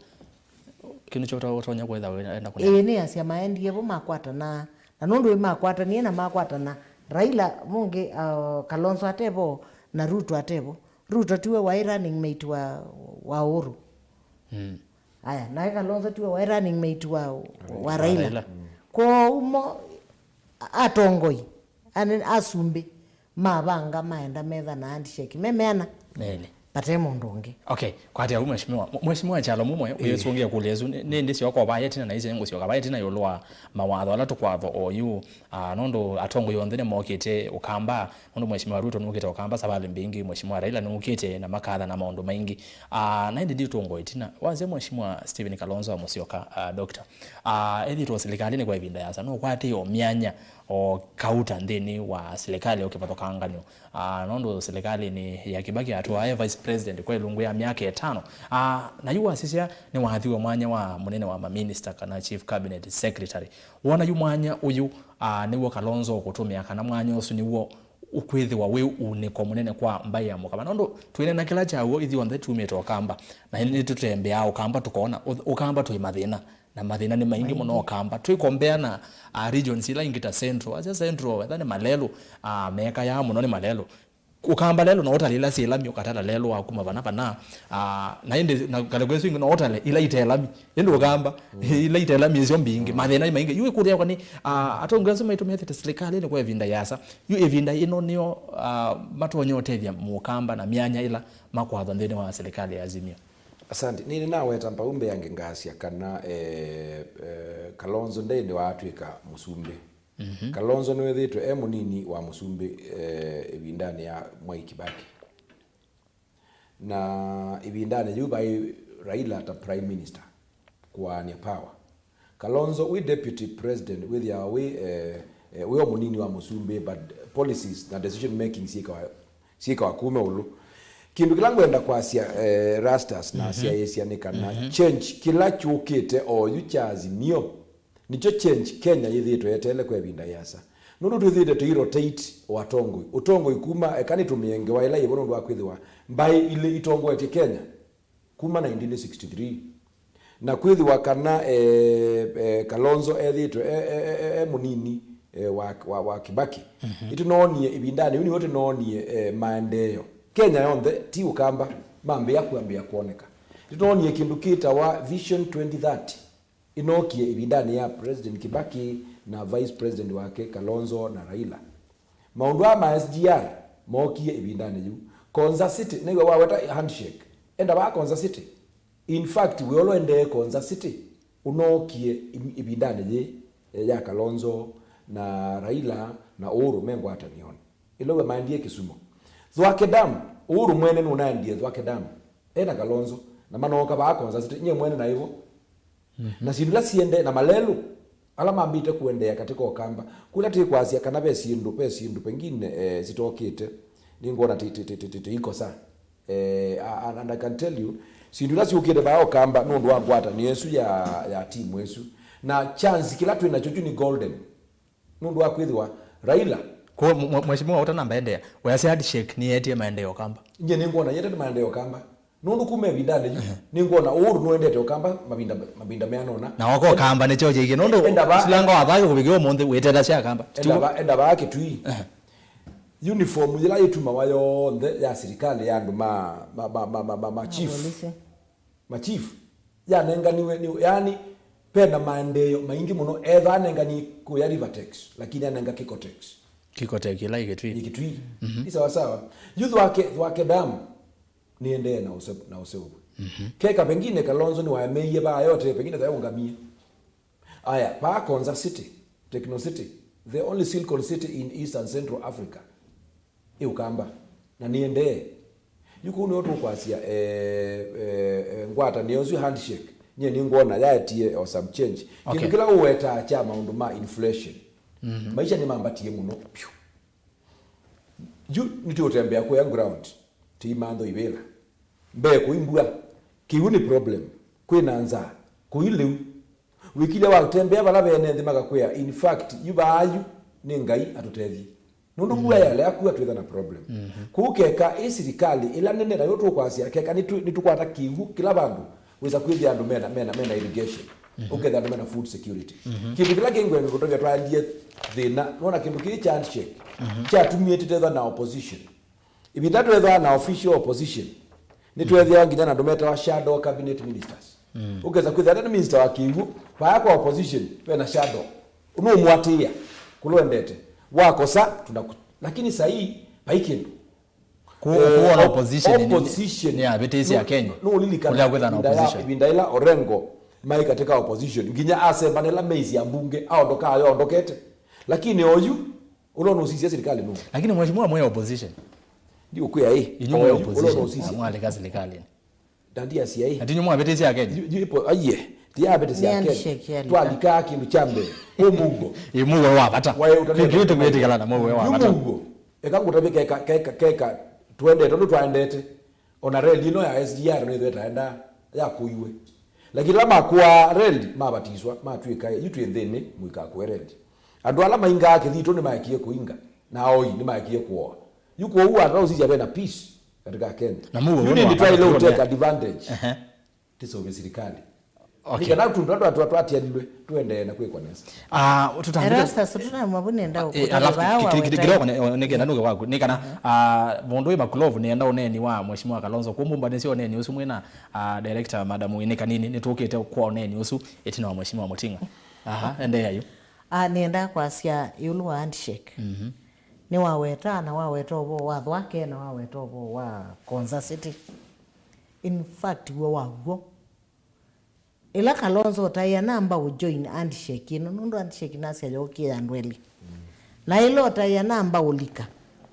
Kĩndũ kyo ũta-, ũtonya kwĩtha wĩ-, enda kũnea. Ĩĩ, nĩ asya maendie vo makwatana, na nũndũ ĩ makwatanie na makwatana, Raila mũngĩ, uh, Kalonzo ate vo, na Ruto ate vo. Ruto tiwe waĩ running mate wa, wa Uhuru. Mm. Aya, naye Kalonzo tiwe waĩ running mate wa, wa Raila. Wa Raila. Mm. Kwoou mo, a-, atongoi, ane-, asumbĩ, mavanga maenda metha na handshake me meana. Nene. Vate mũndũ ũngĩ. Okay, kwatĩa u mheshimiwa. Mheshimiwa Kyalo Mumwe, ĩĩ, ũyĩsũngĩa kũlya ĩsu, nĩ, nĩ ndĩsyoka vaya ĩtina na ĩsengũsyoka vaya ĩtina ĩũlũ wa mawatho ala tũkwatho oyu, ah, nũndũ atongoi onthe nĩmokĩte Ũkamba, nũndũ Mheshimiwa Ruto nũkĩte Ũkamba savalĩ mbingĩ, Mheshimiwa Raila nũkĩte na makatha na maũndũ maingĩ. Ah, na ĩndĩ nditũngwa ĩtina. Wasya Mheshimiwa Stephen Kalonzo wa Musyoka, ah, Doctor. Ah, ethĩtwe silikalĩnĩ kwa ĩvinda yasa, nũkwatĩĩe o myanya o kauta nthĩnĩ wa silikalĩ o kĩvathũkanganyo. Ah, nũndũ silikalĩnĩ ya Kibaki atũae vice president kwa ĩlungu ya myaka ĩtano. Ah, na yu wasisya nĩwathiwe mwanya wa mũnene wa maminista kana chief cabinet secretary. Wona yu mwanya ũyũ, ah, nĩw'o Kalonzo ũkũtũmĩa kana mwanya ũsu nĩw'o ũkwĩthĩwa wĩ ũunĩko mũnene kwa mbaĩ ya Mũkamba. Nũndũ twĩneena kĩla kya w'o, ithyonthe tumĩte Ũkamba, na nĩtũtembeaa Ũkamba, tũkona ũ-, Ũkamba twĩ mathĩna, na mathĩna nĩ maingĩ mũno Ũkamba. Twĩkombea na, ah, regions ila ingĩ ta Central, asya Central, etha nĩ malelũ, ah, mekayaa mũno nĩ malelũ. Ũkamba lelũ no ũtale ila syĩ lami, ũkatala lelũ wa kuma vana vana. Ah, na ĩndĩ na ngalĩko ĩsu ĩngĩ no ũtale ila ite lami. Ĩndĩ Ũkamba, ila ite lami ĩsyo mbingĩ. Mathĩna nĩ maingĩ. Yu ĩkũlya yakwa nĩ, ah, atongoesya asu maitũmĩthĩte silikalĩnĩ kwa ĩvinda yĩasa. Yu ĩvinda ĩno nĩo, ah, matonya ũtethya Mũkamba na myanya ĩla makwathwa nthĩnĩ wa silikalĩ ya Azimio. Asante. Nĩ, nĩnaweta mbau mbeange ngasya kana, eh, eh, Kalonzo nde ĩndĩ waatw'ĩka mũsumbĩ. Mhm. Kalonzo nĩwĩthĩĩtwe e mũnini wa mũsumbĩ, eh, ĩvindanĩ ya Mwai Kibaki. Na ĩvindanĩ yĩu vaĩ Raila ta prime minister kũaany'a power. Kalonzo wĩ deputy president wĩthĩawa wĩ, eh, eh, wĩ o mũnini wa mũsumbĩ, but policies na decision making syĩkawa, syĩkawa kuma ĩũlũ. Kĩndũ kĩla ngwenda kwasya, eh, Rastas na, mhm, syaĩĩsya nĩ kana, mhm, change kĩla kyũkĩte oyu kya Azimio nĩkyo change Kenya yĩthĩĩtwe yeteele kwa ĩvinda yĩasa. Nũndũ twĩthĩĩtwe tũi rotate o atongoi. Ũtongoi kuma, eka nĩtũmĩe ngewa ĩla yĩvo nũndũ wa kwĩthĩwa mbaĩ ilĩ itongoetye Kenya kuma nineteen sixty-three. Na kwĩthĩwa kana, eh, eh, Kalonzo ethĩĩtwe e, e, e, e, e mũnini, eh, wa, wa, wa Kibaki. Mhm. Nĩtũnoonie ĩvindanĩ yĩu, nĩw'o tũnoonie, eh, maendeeo. Kenya yonthe, ti Ũkamba, mambĩĩa kwambĩĩa kwoneka. Nĩtũnoonie kĩndũ kĩtawa Vision twenty thirty. Ĩnookie ĩvindanĩ ya President Kibaki na Vice President wake Kalonzo na Raila. Maũndũ aa ma S G R mookie ĩvindanĩ yĩu. Konza City, nĩw'a waweta handshake. Enda vaa Konza City. In fact, wĩa ũla ũendee Konza City ũnookie ĩ-, ĩvindanĩ yĩĩ, eh, ya Kalonzo na Raila na Uhuru me ngwatanĩonĩ. Ĩla wĩa maendie Kisumu. Thwake Dam, Uhuru mwene nũnaendie Thwake Dam. E na Kalonzo. Na manooka vaa Konza City, nyie mwene naĩ vo. Mhm. Na syĩndũ ila siendee na malelũ ala mambĩte kũendeea katĩ ka Ũkamba, kũla tĩkwasya kana ve syĩndũ, ve syĩndũ pengine, eh, sitokĩte, nĩngwona ti, ti, ti, ti, ti, tiikosa. Eh, a-, a-, and I can tell you, syĩndũ ila syũkĩte vaa Ũkamba nũndũ wa ngwatanĩo ĩsu ya, ya timu ĩsu. Na chance kĩla twĩ nakyo kyu nĩ golden. Nũndũ wa kwĩthĩwa Raila. Kwa mwe-, mwe-, mheshimiwa ũtanamba endeea, weasya handshake nĩyeetie maendeeo Ũkamba? Nyie nĩngwona yete nĩ maendeeo Ũkamba. Nũndũ kuma ĩvindanĩ yu, ehe, nĩngwona Uhuru nũendete Ũkamba mavinda, mavinda meana ũna. Na wako Ũkamba nĩkyo kĩngĩ. Nũndũ enda va, silanga wathake kũvikĩa ũmũnthĩ wĩtethasya Akamba. Enda va, enda vaa Kitui. Ehe. Uniform yĩla yĩtumawa yonthe ya sirikali ya andũ ma, ma, ma, ma, ma, ma, ma chief. Mapolisi. Ma chief yanenganiwe nĩ, yani, pena maendeeo maingĩ mũno, etha anengani kũya Rivertex, lakini anenga Kikotex. Kikotex ĩla ĩ Kitui. Ĩ Kitui. Mhm. Ĩ sawa sawa. Yu Thwake, Thwake Dam nĩendee na ũse-, na ũseũvw'e. Mhm. Keka pengine Kalonzo nĩwaemeie vaa yote, pengine tayaũngamie. Aya, vaa Konza City, Techno City, the only silicon city in East and Central Africa. Ĩ Ũkamba. Na nĩendee. Yu kũu nĩo tũkwasya, eh, eh, eh, ngwatanĩo ĩsu handshake. Nyie nĩngwona yaetie o some change. Kĩndũ, okay, kĩla ũwetaa kya maũndũ ma inflation. Mhm. Maisha nĩmambatie mũno. Pyu. Yu nĩtũũtembea kũya ground. Tĩimantho ivĩla. Mbee kũi mbua. Kĩw'ũ nĩ problem. Kwĩna nzaa. Kũi lĩu. Wĩkilya watembea vala vene nthĩ makakwĩa, in fact, yu vaa yu nĩ Ngai atũtethye. Nũndũ mbua, mm, yalea kua twĩtha na problem. Mhm. Kũu keka ĩ sirikali ĩla nene ta yo tũkwasya, keka nĩtũ-, nĩtũkwata kĩw'ũ kĩla vandũ, wĩsa kwĩthĩa andũ mena, mena, mena irrigation. Mhm. Ũkethĩa andũ mena food security. Mhm. Kĩndũ kĩla kĩngwenda kũtavya twaendie thĩna, nona kĩndũ kĩĩ kya handshake, mhm, kyatumie tũtethwa na opposition. Ĩvinda twethĩawa na official opposition, nĩtwethĩawa nginya na andũ metawa shadow cabinet ministers. Mm. Ũkesa kwĩthĩa ata nĩ minister wa kĩw'ũ, vaya kwa opposition, ve na shadow. Nũmũatĩĩa, kũlwendete. Wakosa, tunaku-, lakini sahi, vai kĩndũ. Ku-, eh, kuona op-, opposition nĩ, opposition nĩ avĩtĩsya Kenya. Nũlilikana kũlea kwĩthĩa na ĩvinda ya, opposition. Ĩvinda ĩla Orengo maĩ katika opposition. Nginya asemba nĩla meisya mbunge, aondoka ayo ondokete. Lakini oyu, ũla ũnũsisya sirikali nũ? Lakini mheshimiwa mwĩ opposition. Ndiũkwĩa ĩ. Inyu mwĩ, oyu, ũla opposition, ũnũsisya. Na mwalika sirikali. Ndandiasya ĩ. Ati inyu mwavĩtĩsya Akenya? Yu, yu ipo, aiye. Tiavĩtĩsya Akenya. Handshake yalika. Twalikaa kĩndũ kya mbee. Ũmũuo. Ĩ mũuo wa vata. Waĩ ũtanĩte. Kĩndũ twĩtĩkĩla na mũuo wa vata. Yu mũuo. Eka ngũtavye keka, keka, keka. Twendete, ũndũ twaendete. Ona reli ĩno ya S G R nĩthĩwe taenda yakũiwe. Lakini ala makũaa reli mavatiswa, matw'ĩka yu twĩ nthĩnĩ, mũikakũe reli. Andũ ala maingaa kĩthitũ nĩmaekie kũinga. na aoi nĩmaekie kũoa. Yu kwoou andũ ala ũsisya vena peace katika Kenya. Na mũuo You nĩ nĩndĩ wa twaĩle Makũlũ ũteka nĩ- advantage. Ehe. Tĩsũvye sirikali. Okay. Nĩ kana tũndũ twa twa twatialilwe tũendee na kwĩkwa nesa. Ah, tũtambĩte Erastus, tũnamwa vu nenda Eh, ũkũtavya alafu vaa ki- ki- ki- waweta kidogo ne- ne- nĩkenda nũke waku. Nĩ kana, ah, mũndũ wĩ Makulovu nĩenda ũneeni wa Mheshimiwa Kalonzo. Kumumba nĩsyo ũneeni ũsu mwĩna, ah, director Madam Wini Kanini, nĩtũkĩte kwa ũneeni ũsu ĩtina wa Mheshimiwa Muting'a. Aha, endeea yu. Ah, nĩenda kwasya ĩũlũ wa handshake. Mhm. Nĩwaweta, na waweta ũvoo wa Thwake, na waweta ũvoo wa Konza City. In fact, w'o waw'o. Ĩla Kalonzo ũtaĩa namba ũjoin handshake ĩno, nũndũ handshake nasya yookie ya andũ elĩ. Na ĩla ũtaĩa namba ũlika,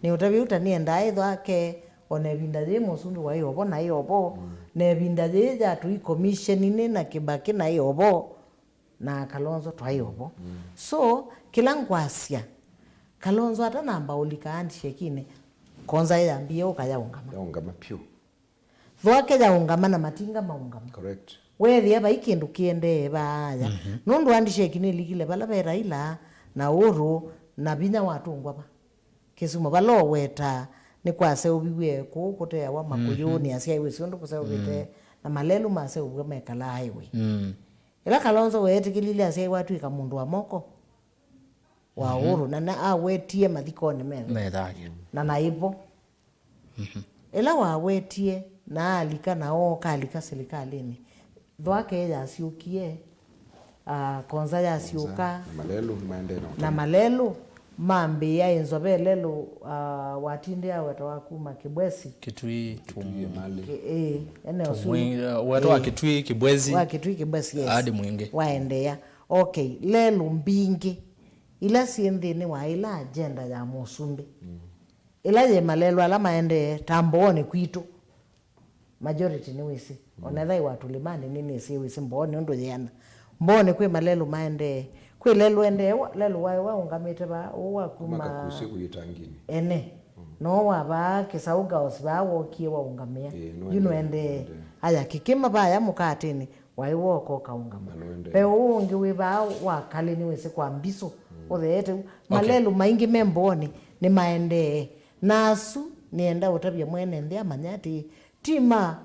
nĩ ũtavya ũta nĩendaa ĩthwa ake, o na ĩvinda yĩĩ Mũsumbĩ waĩ ovo naĩ ovo, na ĩvinda yĩĩ ya tũi commission nĩ na Kĩbakĩ naĩ ovo, na Kalonzo twaĩ ovo. So, kĩla ngwasya, Kalonzo atanamba ũlika handshake-inĩ, Konza yambie ũka yaũngama. Yaũngama pyũ. Thwake yaũngama na Matinga maũngama. Correct. Weethĩa vai kĩndũ kĩendee vaaya. Mhm. Nũndũ handshake nĩlikile vala ve Raila na Uhuru na vinya watũngwa va Kisumu, vala ũwetaa nĩkwaseũviw'e kũu kũteawa Makũyũnĩ, mhm, asyaiwe syũndũ kũseũvĩte, mm, na malelũ maseũvw'a mekalaa highway. Mm. Ĩla Kalonzo weetĩkĩlile asyaiwe atw'ĩka mũndũ wa moko wa, mhm, Uhuru, na, na awetie mathikonĩ methe. Methake. Na naĩvo. Mhm. Ĩla wawetie na alika na ooka alika silikalĩnĩ, Thwake yasyũkie, ah, Konza yasyũka, na malelũ maendee na na ũtũmwa. Malelũ mambĩĩa ĩnzwa ve lelũ, ah, watindĩa weta wa kuma Kibwezi. Kitui, Kitui, Tum- Emali. Ki- ĩĩ, ene ũsu. Tumwi-, uh, weta wa, ĩĩ, Kitui, Kibwezi. Wa Kitui, Kibwezi, yes. Hadi Mwingi. Waendeea. Okay, lelũ mbingĩ ila syĩ nthĩnĩ wa ĩla agenda ya Mũsumbĩ. Mm. Ĩla yĩ malelũ ala maendee, ta Mboonĩ kwitũ, majority nĩwĩsĩ. Mm. Ona ethaiwa Tulimanĩ nĩnĩsĩ wĩsĩ Mboonĩ ũndũ yĩana. Mboonĩ kwĩ malelũ maendee. Kwĩ lelũ endee, wa- lelũ waĩ waũngamĩte vaa, ũũ wa kuma kuma Kakusi kũya Itanginĩ. Ene. Mm. No wa vaa Kĩsaũ Girls vaa wokie waũngamĩa. Ĩĩ, yu nũendee, nũendee. Aya, Kĩkĩma vaya mũkatĩnĩ, waĩ woko kaũngama. Na nũendee. Ve ũũ ũngĩ wĩ vaa wa Kalĩ nĩwĩsĩ kwa Mbiso, mm, ũtheete u. Okay. Malelũ maingĩ me Mboonĩ nĩmaendee. Na asu nĩenda ũtavya mwene nthĩ amanya atĩ ti ma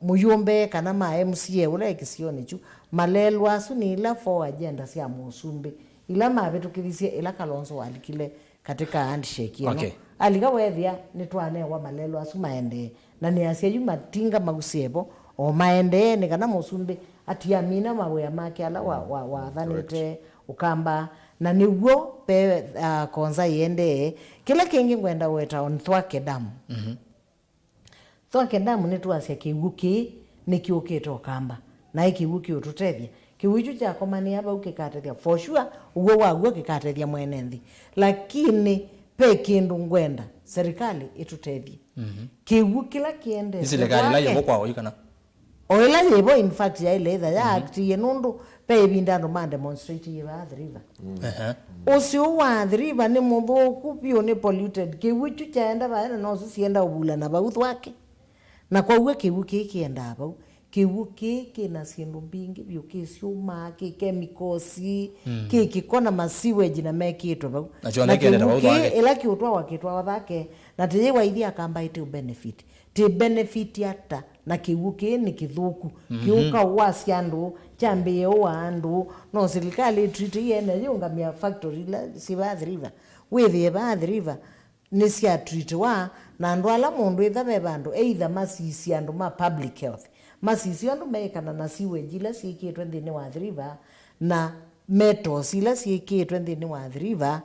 mũyũmbe kana ma M C A ũla e kĩsionĩ kyu. Malelũ asu nĩ ila four agenda sya Mũsumbĩ, ila mavĩtũkĩthisye ĩla Kalonzo walikile katika handshake ĩno. Okay. Alika weethĩa nĩtwanewa malelũ asu maendee. Na nĩasya yu Matinga mausye vo, o maendee nĩ kana Mũsumbĩ atiamina mawĩa make ala wa, wa, wathanĩte, correct, Ũkamba. Na nĩw'o ve, ah, Konza ĩendee. Kĩla kĩngĩ ngwenda weta on Thwake Dam. Mhm. Thwake Dam nĩtwasya kĩw'ũ kĩĩ nĩkĩũkĩte Ũkamba, naĩ kĩw'ũ kĩũtũtethya. Kĩw'ũ kyu kyakomanĩa vau kĩkatethya, for sure, ũw'o waw'o kĩkatethya mwene nthĩ. Lakini ve kĩndũ ngwenda serikali ĩtũtethye. Mhm. Kĩw'ũ kĩla kĩendete. Nĩ serikali ĩla Thwake yĩvo kwao yu kana? O ĩla yĩvo, in fact, yaĩle ĩtha ya, mhm, actie nũndũ ve ĩvinda andũ ma demonstrate vaa Athi River. Ehe. Ũsyũ wa Athi River nĩ mũthũku vyũ, nĩ polluted. Kĩw'ũ kyu kyaenda vaya na nosu sienda ũvulana vau Thwake. Na kwoou kĩw'ũ kĩĩ kĩendaa vau. Kĩw'ũ kĩĩ kĩ na syĩndũ mbingĩ vyũ, kĩ syũmaa, kĩ chemicals, mm, kĩ kĩko na ma sewage na mekĩtwe vau. Na kyonthe kĩendete vau Thwake. Na kĩw'ũ kĩĩ ĩla kĩũtwawa kĩtwawa Thwake, na tĩyĩwa ithi Akamba ĩtĩ benefit. Tĩ benefit ata? Na kĩw'ũ kĩĩ nĩ kĩthũku. Mhm. Kĩũka ũwasya andũ, kyambĩĩe ũa andũ. No silikalĩ ĩtreat ĩene yĩũngamĩa factory ila syĩ vaa Athi River. Wĩthĩe vaa Athi River nĩsyatreatiwa, na andũ ala mũndũ ĩtha ve vandũ, either masisye andũ ma public health, masisye andũ meĩkana na sewage ila syĩkĩtwe nthĩnĩ wa Athi River, na metals ila syĩkĩtwe nthĩnĩ wa Athi River,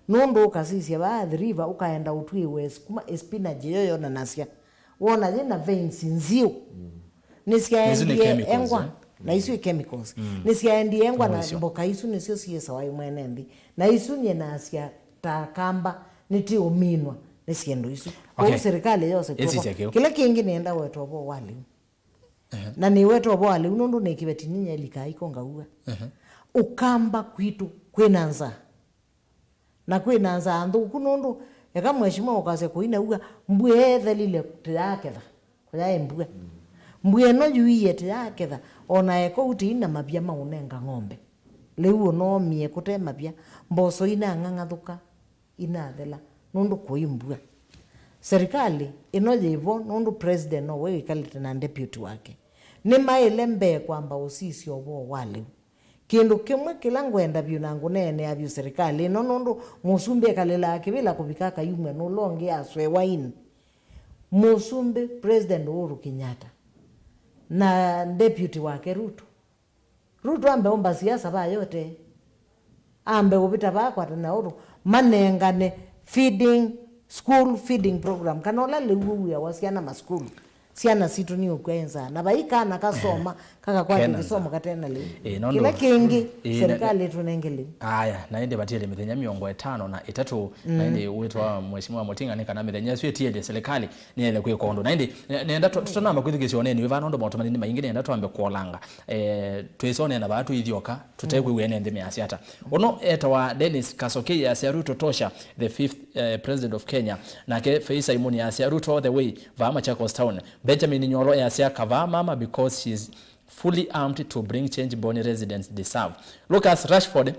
nũndũ ũkasisya vaa Athi River, ũkaenda ũtw'ĩĩwe sukuma, spinach ĩyo yonanasya. Wona yĩ na veins nziũ. Mm. Na isu nĩ nĩsyaendie chemicals, engwa, eh? Na isu nĩ chemicals. Mm. Nĩsyaendie engwa na mboka isu nĩsyo syĩsawa ĩ mwene nthĩ. Na isu nyie nasya ta Akamba nĩtĩũminwa nĩ syĩndũ isu. Kwoou, okay, serikali yose kw'oko. Ĩsisya kĩu. Kĩla kĩngĩ nĩenda weta ũvoo wa lĩu. Ehe. Na nĩweta ũvoo wa lĩu nũndũ nĩ kĩveti ninyie ĩlikaa iko ngaua. Ehe. Ũkamba kwitũ kwĩna nzaa. Na kwĩna nzaa nthũku nũndũ eka mheshimiwa ũkasya kũina uga, mbua ĩthelile tũyaaketha, kũyaĩ mbua. Mbua ĩno yuie tũyaaketha, o na eko ũtĩi na mavya maũnenga ng'ombe. Lĩu ũnoomie kũte mavya, mboso inang'ang'athũka. inathela nũndũ kũi mbua. Serikali ĩno yĩ vo nũndũ president nowe wĩkalĩte na deputy wake. Nĩmaĩle mbee kwamba ũsisya ũvoo wa lĩu. Kĩndũ kĩmwe kĩla ngwenda vyũ na ngũneenea vyũ serikali ĩno, nũndũ mũsumbĩ ekalĩlaa kĩvĩla kũvika akayumw'a nũla ũngĩ aswewa in. Mũsumbĩ, President Uhuru Kenyatta, na deputy wake Ruto. Ruto ambe ũmba siasa va yote. Ambe ũvita vaa kwatana ũndũ manengane feeding, school feeding program, kana ũla lĩu ũwĩawa syana masukulu. Syana sitũ nĩ ũkw'a ĩnzaa. Na vai kana kasoma, kakakwata Kena kĩsomo nzaa. Katena lĩu. Ĩĩ, nũndũ Kĩla kĩngĩ, ĩĩ, na serikali ĩtũnenge lĩu. Aya, na ĩndĩ vatiele mĩthenya mĩongo ĩtano na ĩtatũ, na ĩndĩ wĩtwa Mheshimiwa Mutinga nĩ kana mĩthenya ĩsu ĩtiele serikali nĩyele kwĩka ũndũ. Na ĩndĩ, ne- nenda tũ- tũtanamba kwĩthukĩĩsya ũneeni wĩ vaa nũndũ maũndũ manini maingĩ, nenda twambe kũolanga. Eh, twĩsonea na vaa tũithyoka, tũtekwĩw'a ene nthĩ measya ata. Ũno etawa Dennis Kasokei, asya Ruto tosha, the fifth, eh, president of Kenya. Nake Faisal Imuni asya Ruto all the way, vaa Machakos town. Benjamin Nyolo easya kavaa mama because she's fully armed to bring change Boni residents deserve. Lucas Rashford,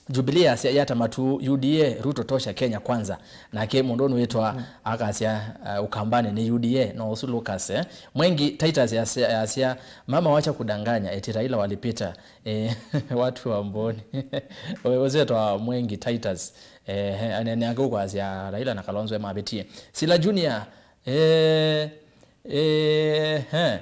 Jubilee yasya yata matu U D A, Ruto tosha, Kenya kwanza. Nake mũndũ ũnũ wĩtwa akasya, uh, Ukambani nĩ U D A, no ũsu Lucas, eh. Mwengi Titus yasya, yasya, mama wacha kudanganya, eti Raila walipita. Eh, watu wa Mboni. Ũsu wĩtwa Mwengi Titus. Eh, anene ake ũkwasya Raila na Kalonzo emavĩtie. Sila Junior, eh, eh, eh.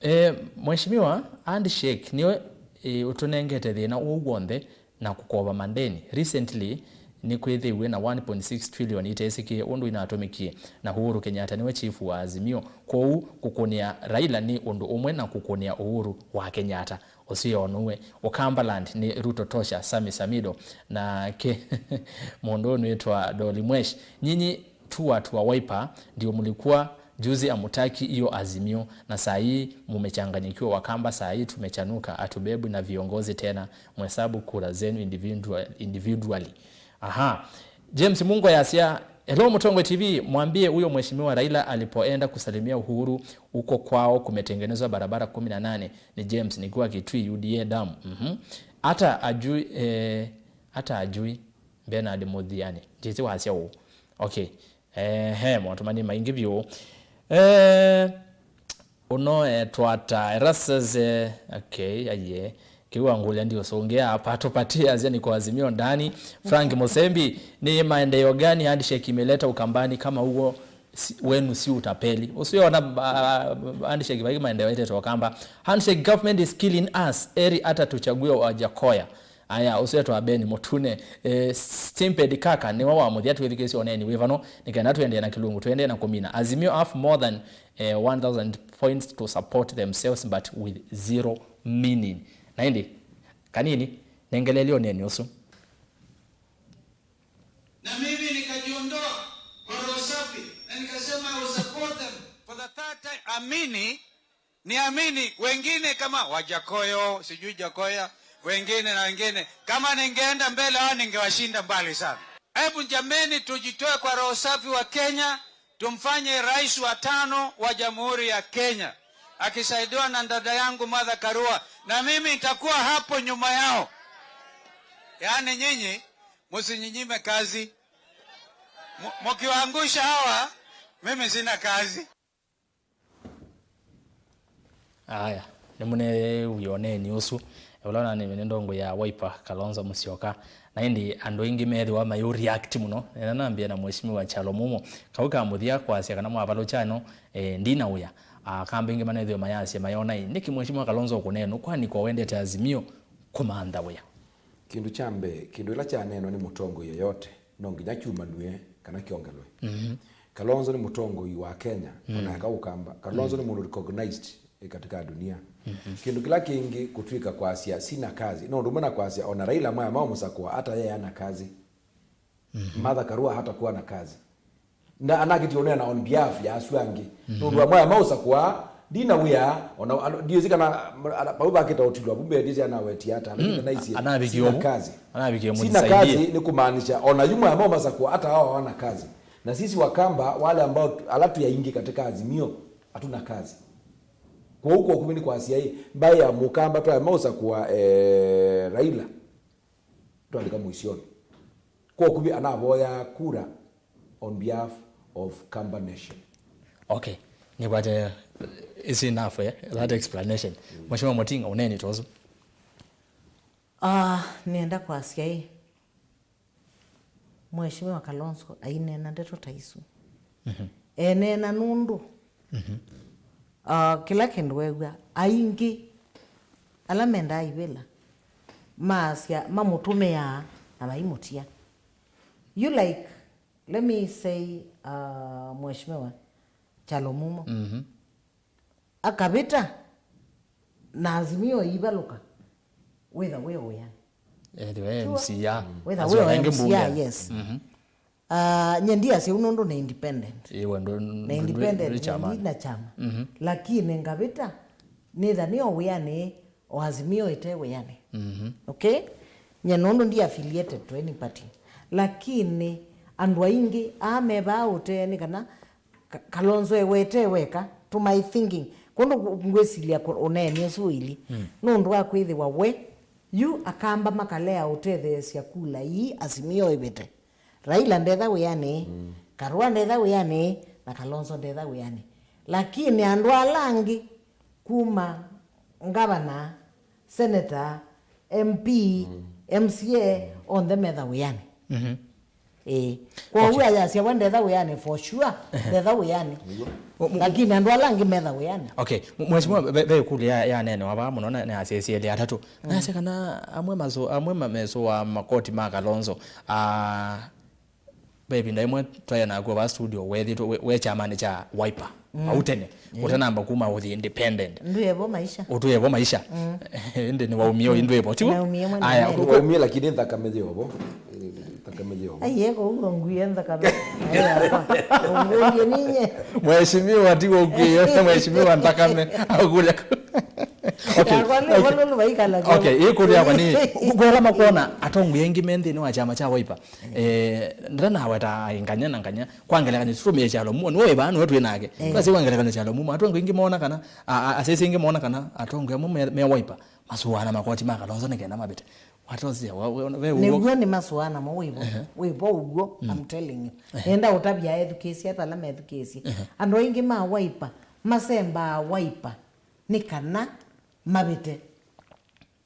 E, Mheshimiwa, handshake nĩwe, e, ũtũnengete thĩna ũũ w'onthe na kũkova mandeni. Recently, nĩkwĩthĩiwe na one point six trillion itesĩkĩe ũndũ inatũmĩkie, na Uhuru Kenyatta nĩwe chief wa Azimio. Kwoou, kũkũnĩa Raila nĩ ũndũ ũmwe na kũkũnĩa Uhuru wa Kenyatta. Ũseo nũwe. Ukambaland nĩ Ruto tosha, Sami Samido. Nake mũndũ ũnĩtwa Dolly Mwesh. Nyinyi tu watu wa Wiper ndio mlikuwa juzi hamutaki hiyo Azimio, na saa hii mumechanganyikiwa. Wakamba saa hii tumechanuka, hatubebwi na viongozi tena, mhesabu kura zenu individual, individually. Aha. James Mungo yasya, hello Mutongwe T V, mwambie huyo mheshimiwa Raila alipoenda kusalimia Uhuru huko kwao kumetengenezwa barabara kumi na nane. Ni James nikiwa Kitui U D A damu. Mhm. Hata ajui, eh, hata ajui Bernard Muthiani. Njĩsĩ wasya ũũ. Okay. Ehe, maũndũ manĩ maingĩ vyũ. Eh, ũno etwa ata? Erasese. Okay, aye. Kĩu angũlya ndiũsũngĩa, patũpatie azia niko Azimio ndani. Frank Musembi, ni maendeleo gani handshake imeleta Ukambani kama huo si, wenu si utapeli? Ũsu ona, ah, handshake vai maendeleo etete Ukamba. Handshake government is killing us. Eri hata tuchague Wajakoya. Aya, ũsu etwa Ben Mutune, eh, Stimped Kaka, nĩwe wa mũthya twĩthukĩĩsye ũneeni wĩ vano, nĩ kenda tũendee na kĩlungu, tũendee na kũmina. Azimio have more than, eh, one thousand points to support themselves but with zero meaning. Na ĩndĩ, kanini, nengelelye ũneeni ũsu. Na mimi nikajiondoa kwa roho safi, na nikasema, "I will support them for the third time." Amini, niamini, wengine kama Wajakoyo, sijui Jakoya, wengine na wengine. Kama ningeenda mbele, hao ningewashinda mbali sana. Hebu jameni, tujitoe kwa roho safi wa Kenya, tumfanye rais wa tano wa Jamhuri ya Kenya, akisaidiwa na dada yangu Martha Karua, na mimi nitakuwa hapo nyuma yao. Yaani nyinyi, msinyime kazi. Mu-, mkiwaangusha hawa, mimi sina kazi. Aya, nĩmũneew'e ũneeni ũsu, ũla ũnanĩwe nĩ ndongo ya Wiper, Kalonzo Musyoka. Na ĩndĩ andũ aingĩ methĩwa mayũ react mũno. Nĩna nambĩa na Mheshimiwa Kyalo Mumo, kau ka mũthya kwasya kana mwavalũkya ĩno, eh, ndina wĩa. Akamba aingĩ manethĩwe mayasya mayona, "Ĩ, nĩkĩ Mheshimiwa Kalonzo ũkũneenwa? Kwani kwa wendete Azimio kũmantha wĩa?" Kĩndũ kya mbee, kĩndũ ĩla kyaneenwa nĩ mũtongoi yoyote, no nginya kyumanw'e kana kyongelwe. Mhm. Kalonzo nĩ mũtongoi wa Kenya, mm, ona eka Ũkamba. Kalonzo, mm, nĩ mũndũ recognized, eh, katika dunia. Mhm. Kĩndũ kĩla kĩngĩ kũtw'ĩka kwasya sina kazi. No ũndũ ũmwe na kwasya, ona Raila mwaya maũmũsakũa, hata yeye ana kazi. Mhm. Martha Karua hatakuwa na kazi. Na anakĩtie ũneena on behalf ya asu angĩ. Mhm. Nũndũ amwe maũsakũa, ndina wĩa, ona, ano, ndiĩsĩ kana, ana, pau vakĩta ũtilwa, kumbe ndiĩsĩ anawetie ata, lakini, mm, naisye, anavikie sina ũvu, kazi. Anavikie sina mũtisaidie. Kazi ni kumaanisha, ona yu mwe ambao masakũa, hata hao hawana kazi. Na sisi Wakamba, wale ambao tu-, ala twi aingĩ katika Azimio, hatuna kazi. Kwa huko kumi ni kwa C I A, mbaĩ ya Mũkamba twaĩ maũsakũa, eh, Raila, twalika mũisyoni. Kwa ũkuvĩ anavoyaa kura on behalf of Kamba Nation. Okay. Nĩkwate is enough, eh? That explanation. Mheshimiwa Motinga, ũneeni ta ũsu. Ah, nĩenda kwasya ĩ, Mheshimiwa Kalonzo aineena ndeto ta isu. Mhm. Eneena nũndũ, mhm, ah, kĩla kĩndũ wew'a, aingĩ ala mendaa ivĩla maasya, mamũtũmĩaa na maimũtia. You like, let me say, uh, Mheshimiwa Kyalo Mumo. Mhm. Akavĩta na Azimio ĩivalũka, wĩtha wĩ o wĩanĩ. Ethĩwa e M C A. Wĩtha wĩ o M C A, yes. Mhm. Ah, nye ndiasya ũu nũndũ nĩ independent. Ĩwe ndũ- Nĩ ndũ- independent, ndũ- ndũ- chama. Ndi na chama. Mhm. Lakini ngavĩta, nĩtha nĩ o wĩanĩ, o Azimio ĩte wĩanĩ. Mhm. Okay? Nye nũndũ ndi affiliated to any party. Lakini andũ aingĩ aa me vaa ũtee nĩ kana Ka- Kalonzo ewete weka, to my thinking. Kũndũ ngwĩsilya kũ- ũneeni ũsu ũili. Mm. Nũndũ wa kwĩthĩwa we, yu Akamba makalea ũtetheesya kula ii Azimio ĩvĩte. Raila ndetha wĩanĩ, mm, Karua ndetha wĩanĩ, na Kalonzo ndetha wĩanĩ. Lakini andũ ala angĩ kuma ngavana, senator, M P, mm, M C A, mm, onthe metha wĩanĩ. Mhm. Ĩĩ. Kwoou, okay, ayasya we ndetha wĩanĩ for sure, ehe, ndetha wĩanĩ. Nĩw'o. Mu- mu- Lakini andũ ala angĩ metha wĩanĩ. Okay, mu- mheshimiwa, ve ve ĩkũlyo ya ya nene wa vaa mũno na na asyaisye elĩ atatũ. Mm. Nasya kana amwe maso amwe ma- meso wa makoti ma Kalonzo. Ah, ve ĩvinda ĩmwe twaĩ naku va studio wethĩtwe we, we chamanĩ cha Wiper. Mm. Vau tene. Ĩĩ. Ũtanamba kuma ũthi independent. Ndwĩevo maisha. Ũtwĩevo maisha. Mm. Ĩndĩ nĩwaumie ũi ndwĩvo, tiw'o? Naumie mwana. Aya, mwana. Ku- ku- Waumie, lakini nthakame yĩovo. Nthakame yĩovo. Aiye, kũu ngũie nthakame. Aiye, apa. Ngũie ninye. Mheshimiwa, ti ũkũie, mheshimiwa nthakame. Akũlya. Okay. Yakwa nĩ okay. Ĩvo nũndũ vaikala. Okay, ĩkũlyo yakwa nĩ, kwela makwona atongoi aingĩ me nthĩnĩ wa kyama kya Wiper. Eh, ndanaweta nganya na nganya. Kwa ngelekany'o, tũtũmĩe Kyalo Mumo, nĩwe wĩ vaa, nĩwe twĩ nake. Eh. Twasye kwa ngelekany'o Kyalo Mumo, atongoi aingĩ moona kana, a- a- asyaisye aingĩ moona kana atongoi amwe me- me Wiper masũaa na makoti ma Kalonzo nĩ kenda mavĩte. Watosya, wa- wa- ve ũw'o. Nĩw'o nĩmasũaa namo wĩvo. Ehe. Wĩvo ũw'o, mm, I'm telling you. Ehe. Nenda ũtavya ethukĩĩsya vala methukĩĩsye. Ehe. Andũ aingĩ ma Wiper masembaa Wiper nĩ kana mavĩte.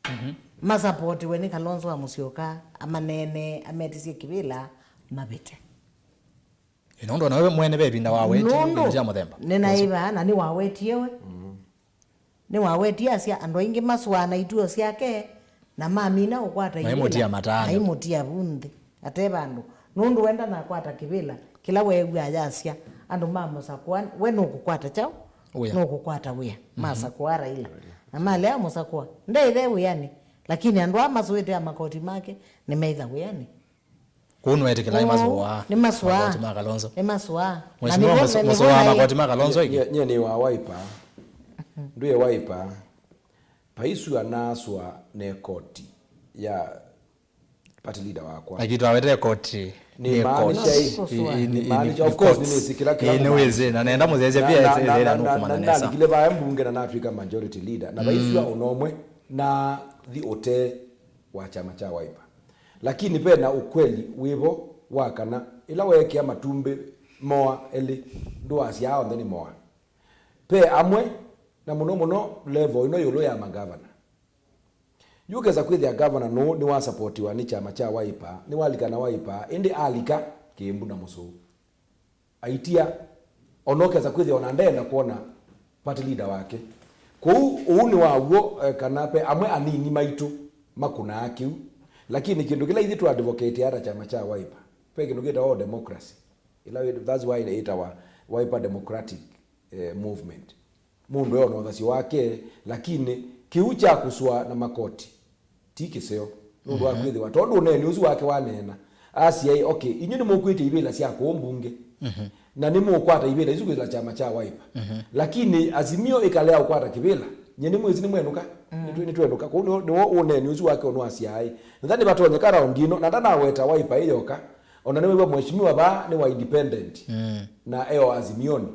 Mhm. Masapotiwe nĩ Kalonzo wa Musyoka, amaneenee, ametisye kĩvĩla, mavĩte. Ĩ, nũndũ ona we mwene ve ĩvinda wawetie nũndũ ĩvinda sya mũthemba nĩnaĩvaa na nĩwawetie we. Mhm. Nĩwawetie asya andũ aingĩ masũaa na ituo syake na mamina ũkwata ivĩla. Maimũtia mataana. Maimũtia vu nthĩ. Ate vandũ. Nũndũ wenda nakwata kĩvĩla kĩla weew'a ayasya andũ ma Mũsakũa, we nũkũkwata kyaũ? Wĩa. Nũkũkwata wĩa. Mhm. Masakũa Raila. Na malea Mũsakũa. Ndeĩthe wĩanĩ. Lakini andũ aa masũĩte a makoti make, nĩmeitha wĩanĩ. Kũu nũetĩkĩla nĩmasũaa. Nĩmasũaa. Makoti ma Kalonzo. Nĩmasũaa. Mheshimiwa, mũsũaa makoti ma Kalonzo ĩngĩ? Nyie nĩ wa Wiper. Ndwĩ Wiper. Paisua nasũa ne koti ya party leader wakwa. Lakini twawetee koti. Nĩ maanisha ĩ? Nĩ maanisha, of course, nĩ nĩsĩ kĩla kĩla nĩ wĩsĩ, na nenda mũthesye pia ĩsĩ ĩla nũkũmanya nesa. Nandikile vaa mbunge na natwĩka majority leader. Na vaisua ona ũmwe nathi ũtee wa kyama kya Wiper. Lakini ve na ũkweli wĩvo wa kana ĩla weekĩa matumbĩ moa elĩ, ndũasyaa onthe nĩ moa. Ve amwe, na mũno mũno level ĩno ĩũlũ ya magavana. Yu ũkesa kwĩthĩa gavana nũũ nĩwasapotiwa nĩ kyama kya Wiper, nĩwalika na Wiper, ĩndĩ alika kĩĩmbu na mũsũũ. Aitia, ona ũkesa kwĩthĩa ona ndeenda kwona party leader wake. Kwoou ũu nĩ wa w'o, eh, kana ve amwe anini maitũ makũnaa kĩu. Lakini kĩndũ kĩla ithyĩ tũ advocate ata kyama kya Wiper, ve kĩndũ kĩtawa democracy. Ĩla wĩ-, that's why ĩtawa Wiper Democratic, eh, Movement. Mũndũ e ona ũthasyo wake, lakini kĩu kya kũsũa na makoti ti kĩseo. Nũndũ wa kwĩthĩwa, tondũ ũneeni ũsu wake waneena, asyaĩ, okay, inyw'ĩ nĩmũkwĩtya ivĩla sya kũũ mbunge, na nĩmũkwata ivĩla isu kwĩsĩla kyama kya Wiper. Lakini Azimio ĩkalea ũkwata kĩvĩla, nyie nĩmwĩsĩ nĩmwenũka, nĩtwe-, nĩtwenũka. Kũu nĩwo, nĩwo ũneeni ũsu wake ũnwasyaĩ. Natha nĩvatonyeka raundi ĩno, na ndanaweta Wiper ĩ yoka, ona nĩwĩw'a mheshimiwa vaa nĩ wa independent, na eo Azimioni.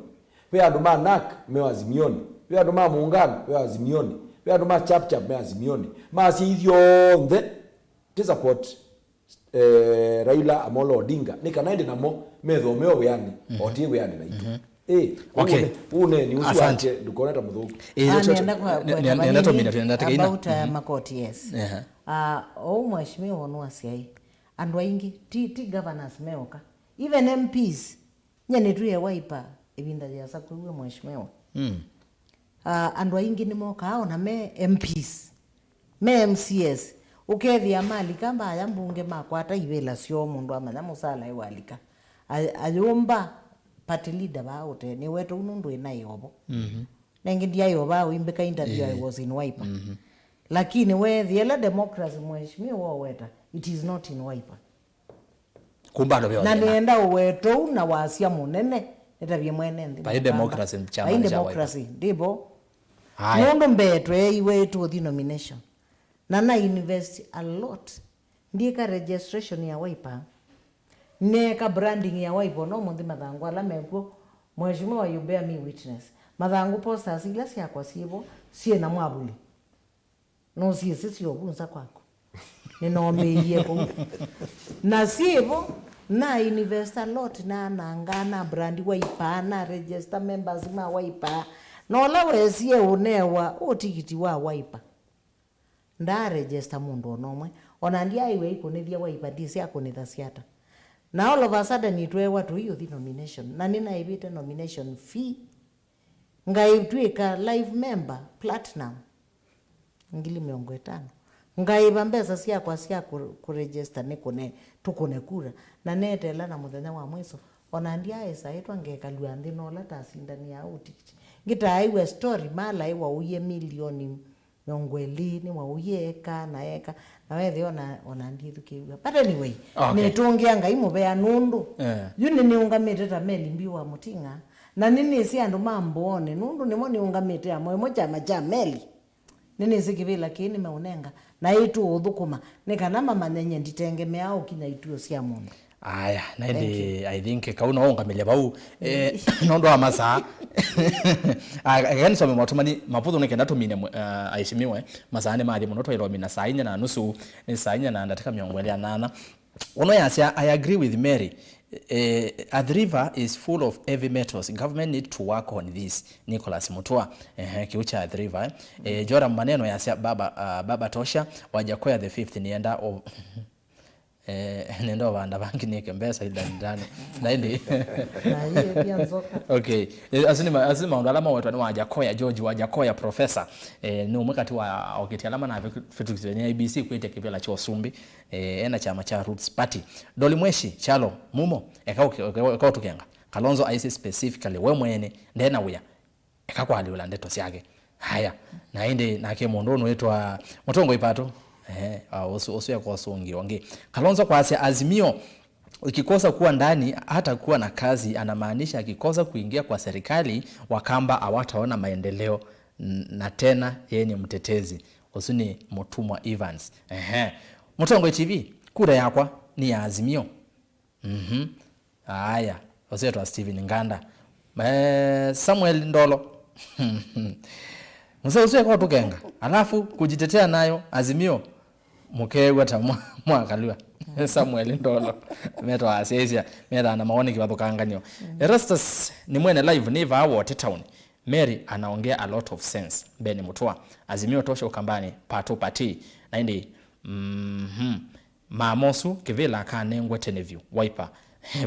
Ve andũ ma NARC me Azimioni. Ve andũ ma Muungano me Azimioni. Ve andũ ma Chap Chap me Azimioni. Maasya ithyonthe ti support eh, Raila Amolo Odinga, nĩ kana ĩndĩ namo methomeo wĩanĩ, o ti wĩanĩ naitũ. Ĩ, ũu Okay. ne-, ũu neeni ũsu Asante. wake ndũkone ta mũthũku. Ĩ, Ah, ndio, ndio, nenda kwa, ndio, kwa ndio, ndio, Tabanini ndio, ndio, ndio, about, uh, makoti, yes. Ehe. Ah, ou mheshimiwa nũasya ĩ, andũ aingĩ, ti, ti governors meoka. Even M Ps, nye nĩtwĩe Wiper ĩvinda yĩasa kwĩw'a mheshimiwa. Mm. Ah, andũ aingĩ nĩmokaa ona me M Ps, me M C As. Ũkethĩa malika mbaya mbunge makwata ivĩla syoo, mũndũ amanya mũsala ĩwalika. A-, ayũmba party leader vaa ũtee, nĩwetwa ũu nũndũ ĩnaĩ ovo. Mhm. Nengĩ ndyaĩ ovaa ũimbĩka interview, I Ĩĩ. was in Wiper. Mhm. Lakini weethĩa ĩla democracy mheshimiwa woweta, it is not in Wiper. Kumba andũ Na veothena. nĩenda ũwetou na wasya mũnene, nĩtavye mwene nthĩ Vai mũkamba. democracy, chama Vai nĩ cha democracy, ndĩvo. Haya. Nũndũ mbee tweeiwe tũthi nomination. Na na invest a lot. Ndiĩka registration ya Wiper. Neeka branding ya Wiper, no mũnthĩ mathangũ ala mekw'o. Mheshimiwa, you bear me witness. Mathangũ posters ila syakwa syĩvo, syĩ na mwavuli. Nũsiĩsĩ syovunza kwaku. Nĩnoombĩie kũu. Na syĩvo, na invest a lot, na nanga, na brand Wiper, na register members ma Wiper. Na ũla wesie ũnewa ũtikiti wa Wiper. Ndaa register mũndũ ona ũmwe. Ona ndyaĩwe ikũnĩthya Wiper, ndisĩ akũnĩthasya ata. Na all of a sudden nĩtweewa tũiũthi nomination. Na nĩnaĩvĩte nomination fee. Ngaitw'ĩka live member platinum ngili mĩongo ĩtano. Ngaĩva mbesa syakwa sya kũ-, kũregister nĩkũne, tũkũne kura. Na neteela na mũthenya wa mwiso, ona ndyaaĩsa ĩtwa ngekalw'a nthĩ na ũla tasindanĩaa ũtikiti. Ngĩtaaĩw'a story, malaĩwa ũie milioni mĩongo ĩlĩ, nĩwaũie eka na eka, na wethĩa ona, ona ndithukĩĩw'a. But anyway, Okay. nĩtũngĩa Ngai mũvea nũndũ Eh. yu nĩnĩũngamĩte ta Mary Mbiu wa Mũting'a, na nĩnĩsĩ andũ ma Mbooni, nũndũ nĩmo nĩũngamĩte amo ĩmwe kyama kya Mary. Nĩnĩsĩ kĩvĩla kĩĩ nĩmeũnenga, na ĩtũũthũkũma, nĩ kana mamanye nye nditengemeaa ũkinya ituo sya mũndũ. Aya, na Thank ĩndĩ, I think, kau no ũngamĩlye vau. Eh, nũndũ wa masaa. Ah, eka nisome motũmani mavũthũ nĩ kenda tũmine mwe-, ah, aheshimiwa, eh. Masaa nĩ mathi mũno, twaĩlomina saa inya na nusu, nĩ saa inya na ndatĩka mĩongo ĩlĩ na nyanya. Ũno yasya, "I agree with Mary. Eh, Athi River is full of heavy metals. Government need to work on this." Nicholas Mutua, ehe, kĩu kya Athi River, eh. Eh, Joram Maneno yasya, "Baba, ah, Baba Tosha, Wajakoya the fifth, nienda o-, eh, nenda ũvanda vangi nĩke mbesa ila ndani." Na ĩndĩ. Na yĩ pia nzoka. Okay. Eh, asu nĩ ma-, asu nĩ maũndũ ala mawetwa nĩ Wajakoya, George Wajakoya, professor. Eh, nĩ ũmwe katĩ wa okĩti ala manavĩtũkĩsye nĩ I E B C kwĩtya kĩvĩla kya ũsumbĩ. Eh, ena kyama kya Roots Party. Dolly Mweshi, Kyalo, Mumo, eka ũke-, eka, eka ũtũkenga. Kalonzo aisye specifically, we mwene, ndena wĩa. Eka kwalĩũla ndeto syake. Haya, na ĩndĩ nake mũndũ ũnũĩtwa Mũtongoi Pato. Ehe, ah, ũsu, ũsu ekwa ũsũngĩo ũngĩ. Kalonzo kwasya Azimio ikikosa kuwa ndani, hata kuwa na kazi, anamaanisha akikosa kuingia kwa serikali, Wakamba hawataona maendeleo, n-, na tena yeye ni mtetezi. Ũsu nĩ Mũtumwa Evans. Ehe. Mũtongoi T V, kura yakwa nĩ ya Azimio. Mhm. Aya, ũsu etwa Steven Nganda. Eh, Samuel Ndolo. Mũsee ũsu eka ũtũkenga. Alafu, kujitetea nayo, Azimio, mũkeew'a ta mwa-, mwakalw'a. Samuel Ndolo. Metwa asyaisya, methaa na mawoni kĩvathũkanganyo. Erastus, nĩ mwene live, nĩ vaa Wote Town. Mary anaongea a lot of sense. Beni Mutua, Azimio tosha Ukambani, Pato Pati. Na ĩndĩ, mhm. Mama ũsu kĩvĩla akanengwe tene vyũ. Wiper.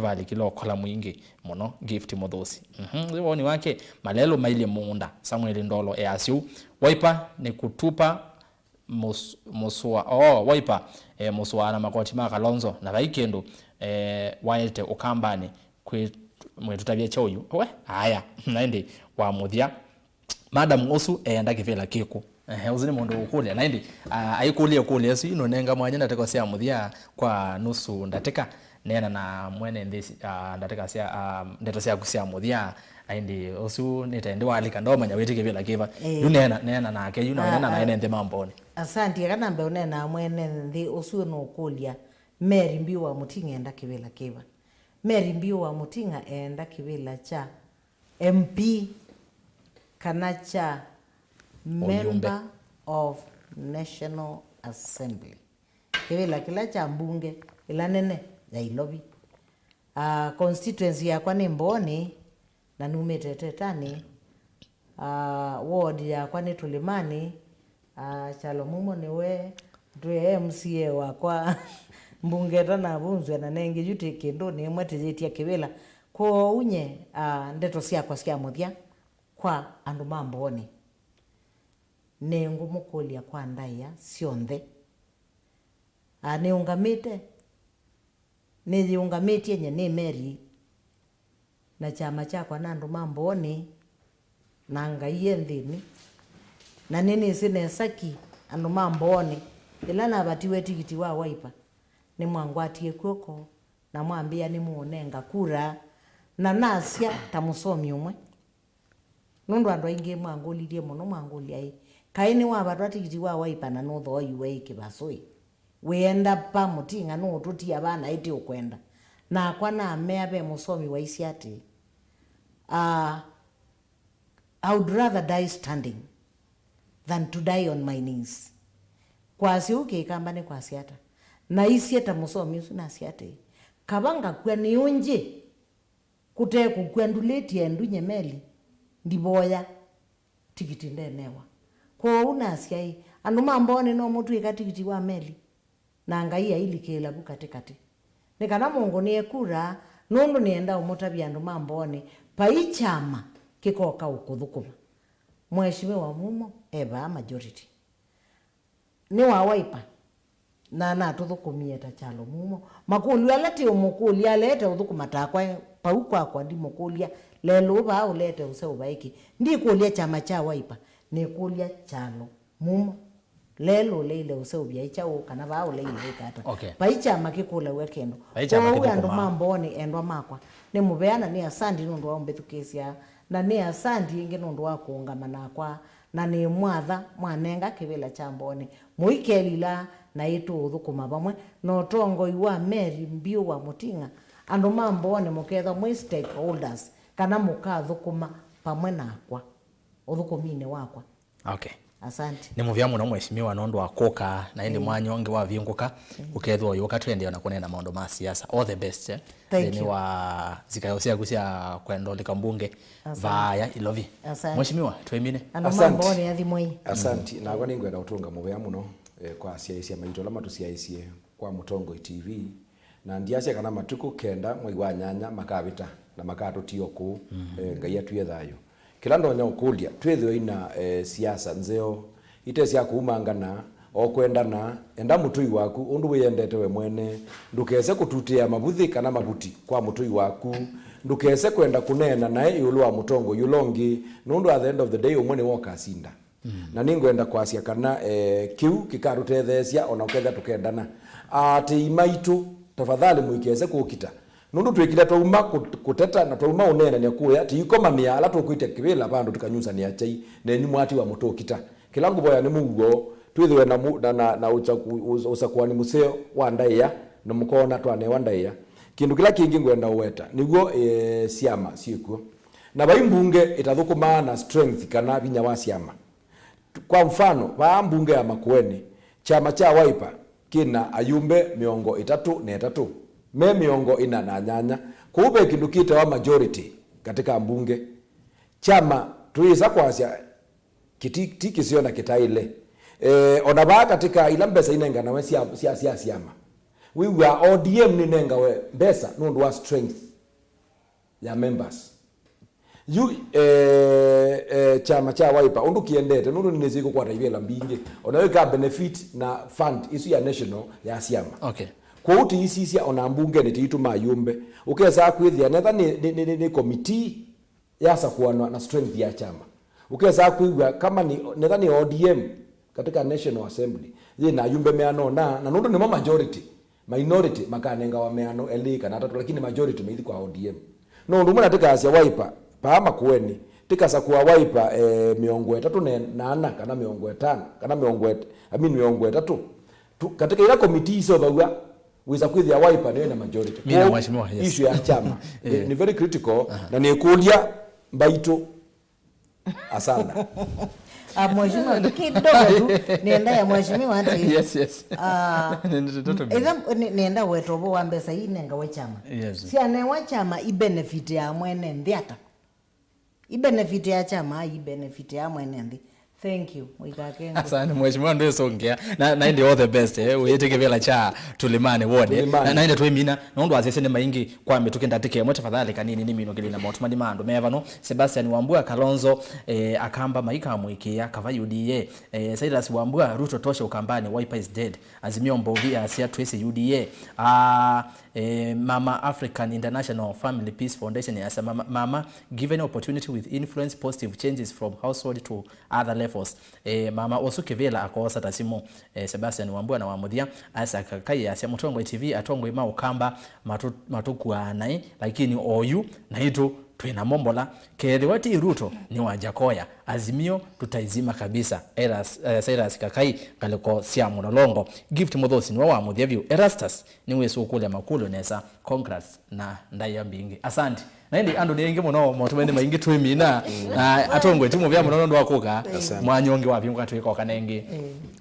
Valikile ũkola mwingĩ mũno. Gift Mũthũsi. Mhm. Woni wake, malelũ mailye mũũnda. Samuel Ndolo easya ũu. Wiper nĩ kũtupa mũs-, mũsũa. Oh, Wiper, eh, mũsũa na makoti ma Kalonzo. Na vai kĩndũ, eh, waete Ũkambanĩ. Kwĩ mwĩtũtavya kyaũ yu? We, aya, na ĩndĩ wa mũthya, madam ũsu eenda kĩvĩla kĩkũ? Ehe, ũsu nĩ mũndũ ũkũlya. Na ĩndĩ, ah, aikũlya ĩkũlyo ĩsu, inũnenga mwanya ndatĩko sya mũthya kwa nusu ndatĩka. Neena na mwene nthĩ, ah, ndatĩka sya, ah, ndeto syaku sya mũthya. Na ĩndĩ ũsu nĩte ndĩwalika, ndomanya wĩtĩ kĩvĩla kĩva. Eh. Yu neena, neena nake, yu na Ah, neena na ah. ene nthĩ mamboni. Asante, kana mbe ũneena mwene nthĩ ũsu nũkũlya. Mary Mbiu wa Mũting'a eenda kĩvĩla kĩva? Mary Mbiu wa Mũting'a eenda kĩvĩla kya M P kana kya Ũyumbe. Member of National Assembly. kĩvĩla kĩla kya mbunge ĩla nene ya Ilovi. Ah, constituency yakwa nĩ Mbooni, na numĩte Tetanĩ. Ah, ward yakwa nĩ Tũlĩmanĩ. Ah, Kyalo Mumo nĩwe twĩ M C A wakwa mbunge ĩtanavunzw'a, na nengĩ yu tĩ kĩndũnĩ ĩmwe tĩyĩtya kĩvĩla. Kwoou nye, ah, ndeto syakwa sya mũthya kwa andũ ma Mbooni. Nĩngũmũkũlya kwa ndaĩa syonthe. Ah, nĩũngamĩte, nĩyĩũngamĩtye nye nĩ Mary, na kyama kyakwa na andũ ma Mbooni, na Ngai e nthĩnĩ. Na nĩnĩsĩ nesa ki andũ ma Mbooni, ĩla navatiwe tikiti wa Wiper, nĩmwangwatie kw'oko na mwambĩa nĩmũũnenga kura, na nasya ta mũsomi ũmwe. Nũndũ andũ aingĩ mwangũlilye mũno, mwangũlya ĩ, kaĩ nĩwavatwa tikiti wa Wiper na nũthooiwe ĩ kĩvasũ ĩ? Wĩenda pa mũting'a nũũtũtia vaa na ĩtĩ ũkwenda? Nakwa namea ve mũsomi waisye atĩĩ, ah, I would rather die standing than to die on my knees. Kwasya ũu kĩkamba nĩ kwasya ata? Naisye ta mũsomi ũsu nasya atĩĩ, kava ngakw'a nĩũngye kũte kũkw'a ndulĩtye ndu nye Meli, ndivoya tikiti ndenewa. Kwoou nasya ĩ, andũ ma Mbooni no mũtw'ĩka tikiti wa Meli, na Ngai ailikĩĩla vu katĩkatĩ, nĩ kana mũngũnĩe kura, nũndũ nĩenda ũmũtavya andũ ma Mbooni, vai kyama kĩkoka ũkũthũkũma. Mheshimiwa Mumo e vaa majority. Nĩ wa Wiper, na natũthũkũmie ta Kyalo Mumo. Makũlyo ala tĩ ũmũkũlya alete ũthũkũma takwa pau kwakwa, ndimũkũlya lelũ vaa ũlete ũseũvya ĩkĩ. Ndikũlya kyama kya Wiper, nĩkũlya Kyalo Mumo lelũ ũleile ũseũvya ĩ kyaũ, kana vaa ũleile ĩka ata. Okay. Vai kyama kĩkũlaw'a kĩndũ. Vai kyama kĩthũkũmaa. Kwoou andũ ma Mbooni, endwa makwa, nĩ mũvea na nĩ asanti nũndũ wa ũmbĩthukĩĩsya, na nĩ asanti ĩngĩ nũndũ wa kũũngama nakwa. Na nĩmwatha mwanenga kĩvĩla kya Mbooni, mũikelila na ĩtũũthũkũma vamwe na ũtongoi wa Mary Mbiũ wa Mũting'a. Andũ ma Mbooni mũkethwa mwĩ stakeholders, kana mũkathũkũma vamwe nakwa ũthũkũminĩ wakwa. Okay. Asante. Nĩ mũvea mũno, Mheshimiwa, nũndũ wa kũka na ĩndĩ, ĩĩ, mwanya ũngĩ wavingũka, ĩĩ, ũkethwa ũyũka tũendee na kũneena maũndũ ma siasa. All the best, eh? Thank you. Nthĩnĩ wa nzikayo syaku sya kwenda ũlika mbunge. Asante. Vaaya Ilovi. Asante. Mheshimiwa, twĩmine. Andũ ma Mbooni athimwei. Asante. Nakwa nĩngwenda ũtũnga mũvea mũno, eh, kwa asyaĩĩsya maitũ ala matũsyaĩĩsye kwa Mũtongoi T V. Na ndiasya kana matukũ kenda mwei wa nyanya makavĩta na makatũtia o kũu, eh, Ngai atwie thayũ. Kĩla ndonya ũkũlya, twĩthĩwe ina, eh, siasa nzeo, ite sya kũumangana, o kwendana. Enda mũtũi waku ũndũ wĩyendete we mwene. Ndũkese kũtutĩa mavuthĩ kana mavuti kwa mũtũi waku. Ndũkese kwenda kũneena naĩ ĩũlũ wa mũtongoi ũla ũngĩ, nũndũ at the end of the day, ũmwe nĩwe ũkasinda. Mm. Na nĩngwenda kwasya kana, eh, kĩu kĩkatũtetheesya o na ũkethĩa tũkendana. Aatĩĩi maitũ, tafadhali mũikese kũkita. Nũndũ twĩkĩla twauma kũ-, kũteta na twauma ũneenany'a kũya, tĩikomanĩa ala tũkwĩtya kĩvĩla vandũ tũkanyusanĩa kyai, nenyu mwatiwa mũtũkita. Kĩla ngũvoya nĩ mũuo, twĩthĩwe na mu-, na, na, na ũsaku-, ũs-, ũsakũani mũseo wa ndaĩa, na mũkoona twanewa ndaĩa. Kĩndũ kĩla kĩngĩ ngwenda ũweta nĩw'o, eh, syama syĩkw'o. Na vai mbunge ĩtathũkũmaa na strength kana vinya wa syama. Kwa mfano, vaa mbunge ya Makueni, kyama kya Wiper kĩna ayumbe mĩongo ĩtatũ na ĩtatũ, me mĩongo ĩna na nyanya. Kwoou ve kĩndũ kĩtawa majority katika mbunge. Kyama tũyĩsa kwasya kĩti-, ti kĩseo na kĩtaĩle. Eh, ona vaa katika ila mbesa inenganawe sya, sya, sya syama, wĩw'aa O D M nĩnengawe mbesa nũndũ wa strength ya members. Yu, eh, eh, kyama kya Wiper, ũndũ kĩendete, nũndũ nĩnĩsĩ kũkwata ivĩla mbingĩ, ona yo ĩka benefit na fund isu ya national ya syama. Okay. Kwoou tĩisisya ona mbungeni tĩitũma ayũmbe. Ũkesaa kwĩthĩa, netha nĩ, nĩ, nĩ, nĩ, nĩ committee yasakũanwa na strength ya kyama. Ũkesaa kwĩw'a kama nĩ, netha nĩ O D M, katika National Assembly, yĩ na ayumbe meana ũna, na nũndũ nĩmo majority, minority makanengawa meano elĩ kana atatũ, lakini majority maithi kwa O D M. No ũndũ ũmwe na tĩkasya Wiper, paa Makueni, tĩkasakũa Wiper, eh, mĩongo ĩtatũ na ana, kana mĩongo ĩtano, kana mĩongo ĩt-, I mean, mĩongo ĩtatũ. Tu-, katika ila committee iseũvaw'a, wĩsa kwĩthĩa Wiper nĩyo ĩna majority. Mina. Kwoou, mheshimiwa, yes, issue ya chama nĩ, eh, nĩ very critical, aha, na nĩkũlya mbaitũ. Asanda. Ah, mheshimiwa, kidogo tu, nenda ya mheshimiwa ati, Yes, yes. Ah, Nĩ ndeto mbili. Ĩtha nĩ- nenda weta ũvoo wa mbesa ii nengawe kyama. Yes. Syanewa kyama i benefit ya mwene nthĩ ata? I benefit ya kyama, i benefit ya mwene nthĩ. Thank you, mũikakengwe. Asante mheshimiwa, ndwĩsũngĩa. Na, na ĩndĩ all the best, eh. Wĩte kĩvĩla kya Tulimani ward, eh. Tulimani. Na, na ĩndĩ twĩmina, nũndũ asese nĩ maingĩ kwa mĩtũkĩ ndatĩka ĩmwe, tafadhali kanini nĩminũkĩlye na maũtũmani ma andũ mevano. Sebastian Wambua Kalonzo, eh, akamba maikamũĩkĩĩa kava U D A. Eh, Cyrus Wambua, Ruto tosha Ukambani, Wiper is dead. Azimio Mbovi asya twĩsĩ U D A. Ah, eh, Mama African International Family Peace Foundation yasya mama, mama given opportunity with influence positive changes from household to other levels. Eh, mama ũsu kĩvĩla akoosa ta simũ. Eh, Sebastian Wambua na wa mũthya, Isaac Kakai asya Mũtongoi T V, atongoi ma Ukamba matu- matukuaa naĩ, lakini oyu naitũ twĩna mombola. Kethĩwa ti Ruto, nĩ wa Jakoya. Azimio tutaizima kabisa. Eras, eh, Cyrus Kakai, ngalĩko sya Mũlolongo. Gift Mũthosi nĩwe wa mũthya vyũ. Erastus nĩwĩsũkũlya makũlyo nesa. Congrats na ndaĩa mbingĩ. Asante. Na ĩndĩ andũ nĩ aingĩ mũno, maũtũmaini maingĩ twĩmina. Na atongoi ti mũvea mũno nũndũ wa kũka. Asante. Mwanya ũngĩ wavingũka twĩkoka na ĩngĩ.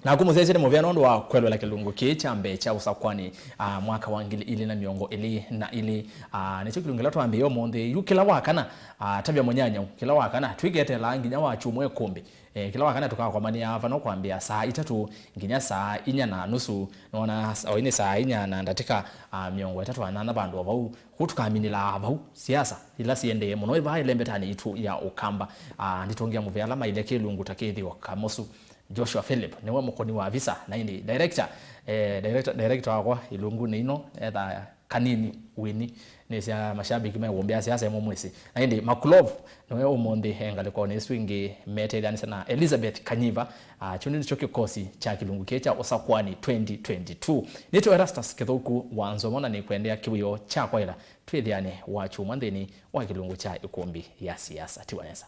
Naku mũsyaĩsya nĩ mũvea nũndũ wa kwelwela kĩlungu kĩĩ kya mbee kya ũsakwani, ah, mwaka wa ngili ilĩ na mĩongo ĩlĩ na ilĩ. Ah, nĩkyo kĩlungu kĩla twambĩĩe ũmũnthĩ. Yu kĩla wakana, ah, tavya mũnyanyau, kĩla wakana twĩketeelaa nginya wa kyumwa ĩkũmbĩ. Eh, kĩla wakana tũkakomanĩa vano kwambĩa saa itatũ nginya saa inya na nusu. Nona s- oĩ nĩ saa inya na ndatĩka, ah, mĩongo ĩtatũ na nyanya vandũ o vau. Kũu tũkaminĩlaa vau siasa ila siendee mũno ĩvaa ĩlembetanĩ itũ ya Ũkamba. Ah, nditũngĩa mũvea ala mailye kĩlungu ta kĩthĩo Kamosu. Joshua Philip nĩwe mũkũni wa visa, na ĩndĩ director, eh, director, director wakwa ilungu nĩ ino etha kanini wini nĩsya mashabiki mewũmbĩa siasa ĩmwe mwĩsĩ. Na ĩndĩ Makulov nĩwe ũmũnthĩ e ngalĩkonĩ ĩsu ĩngĩ metetheanĩsya na Elizabeth Kanyiva. Ah, kyu nĩkyo kĩkosi kya kĩlungu kĩĩ kya ũsakwani twenty twenty-two. Nĩtwe Erastus Kĩthũku wa Nzomo na nĩkwendea kĩwĩo kya kwaĩla twĩthĩane wa kyumwa nthĩnĩ wa kĩlungu kya ĩkũmbĩ ya siasa. Tiwa nesa.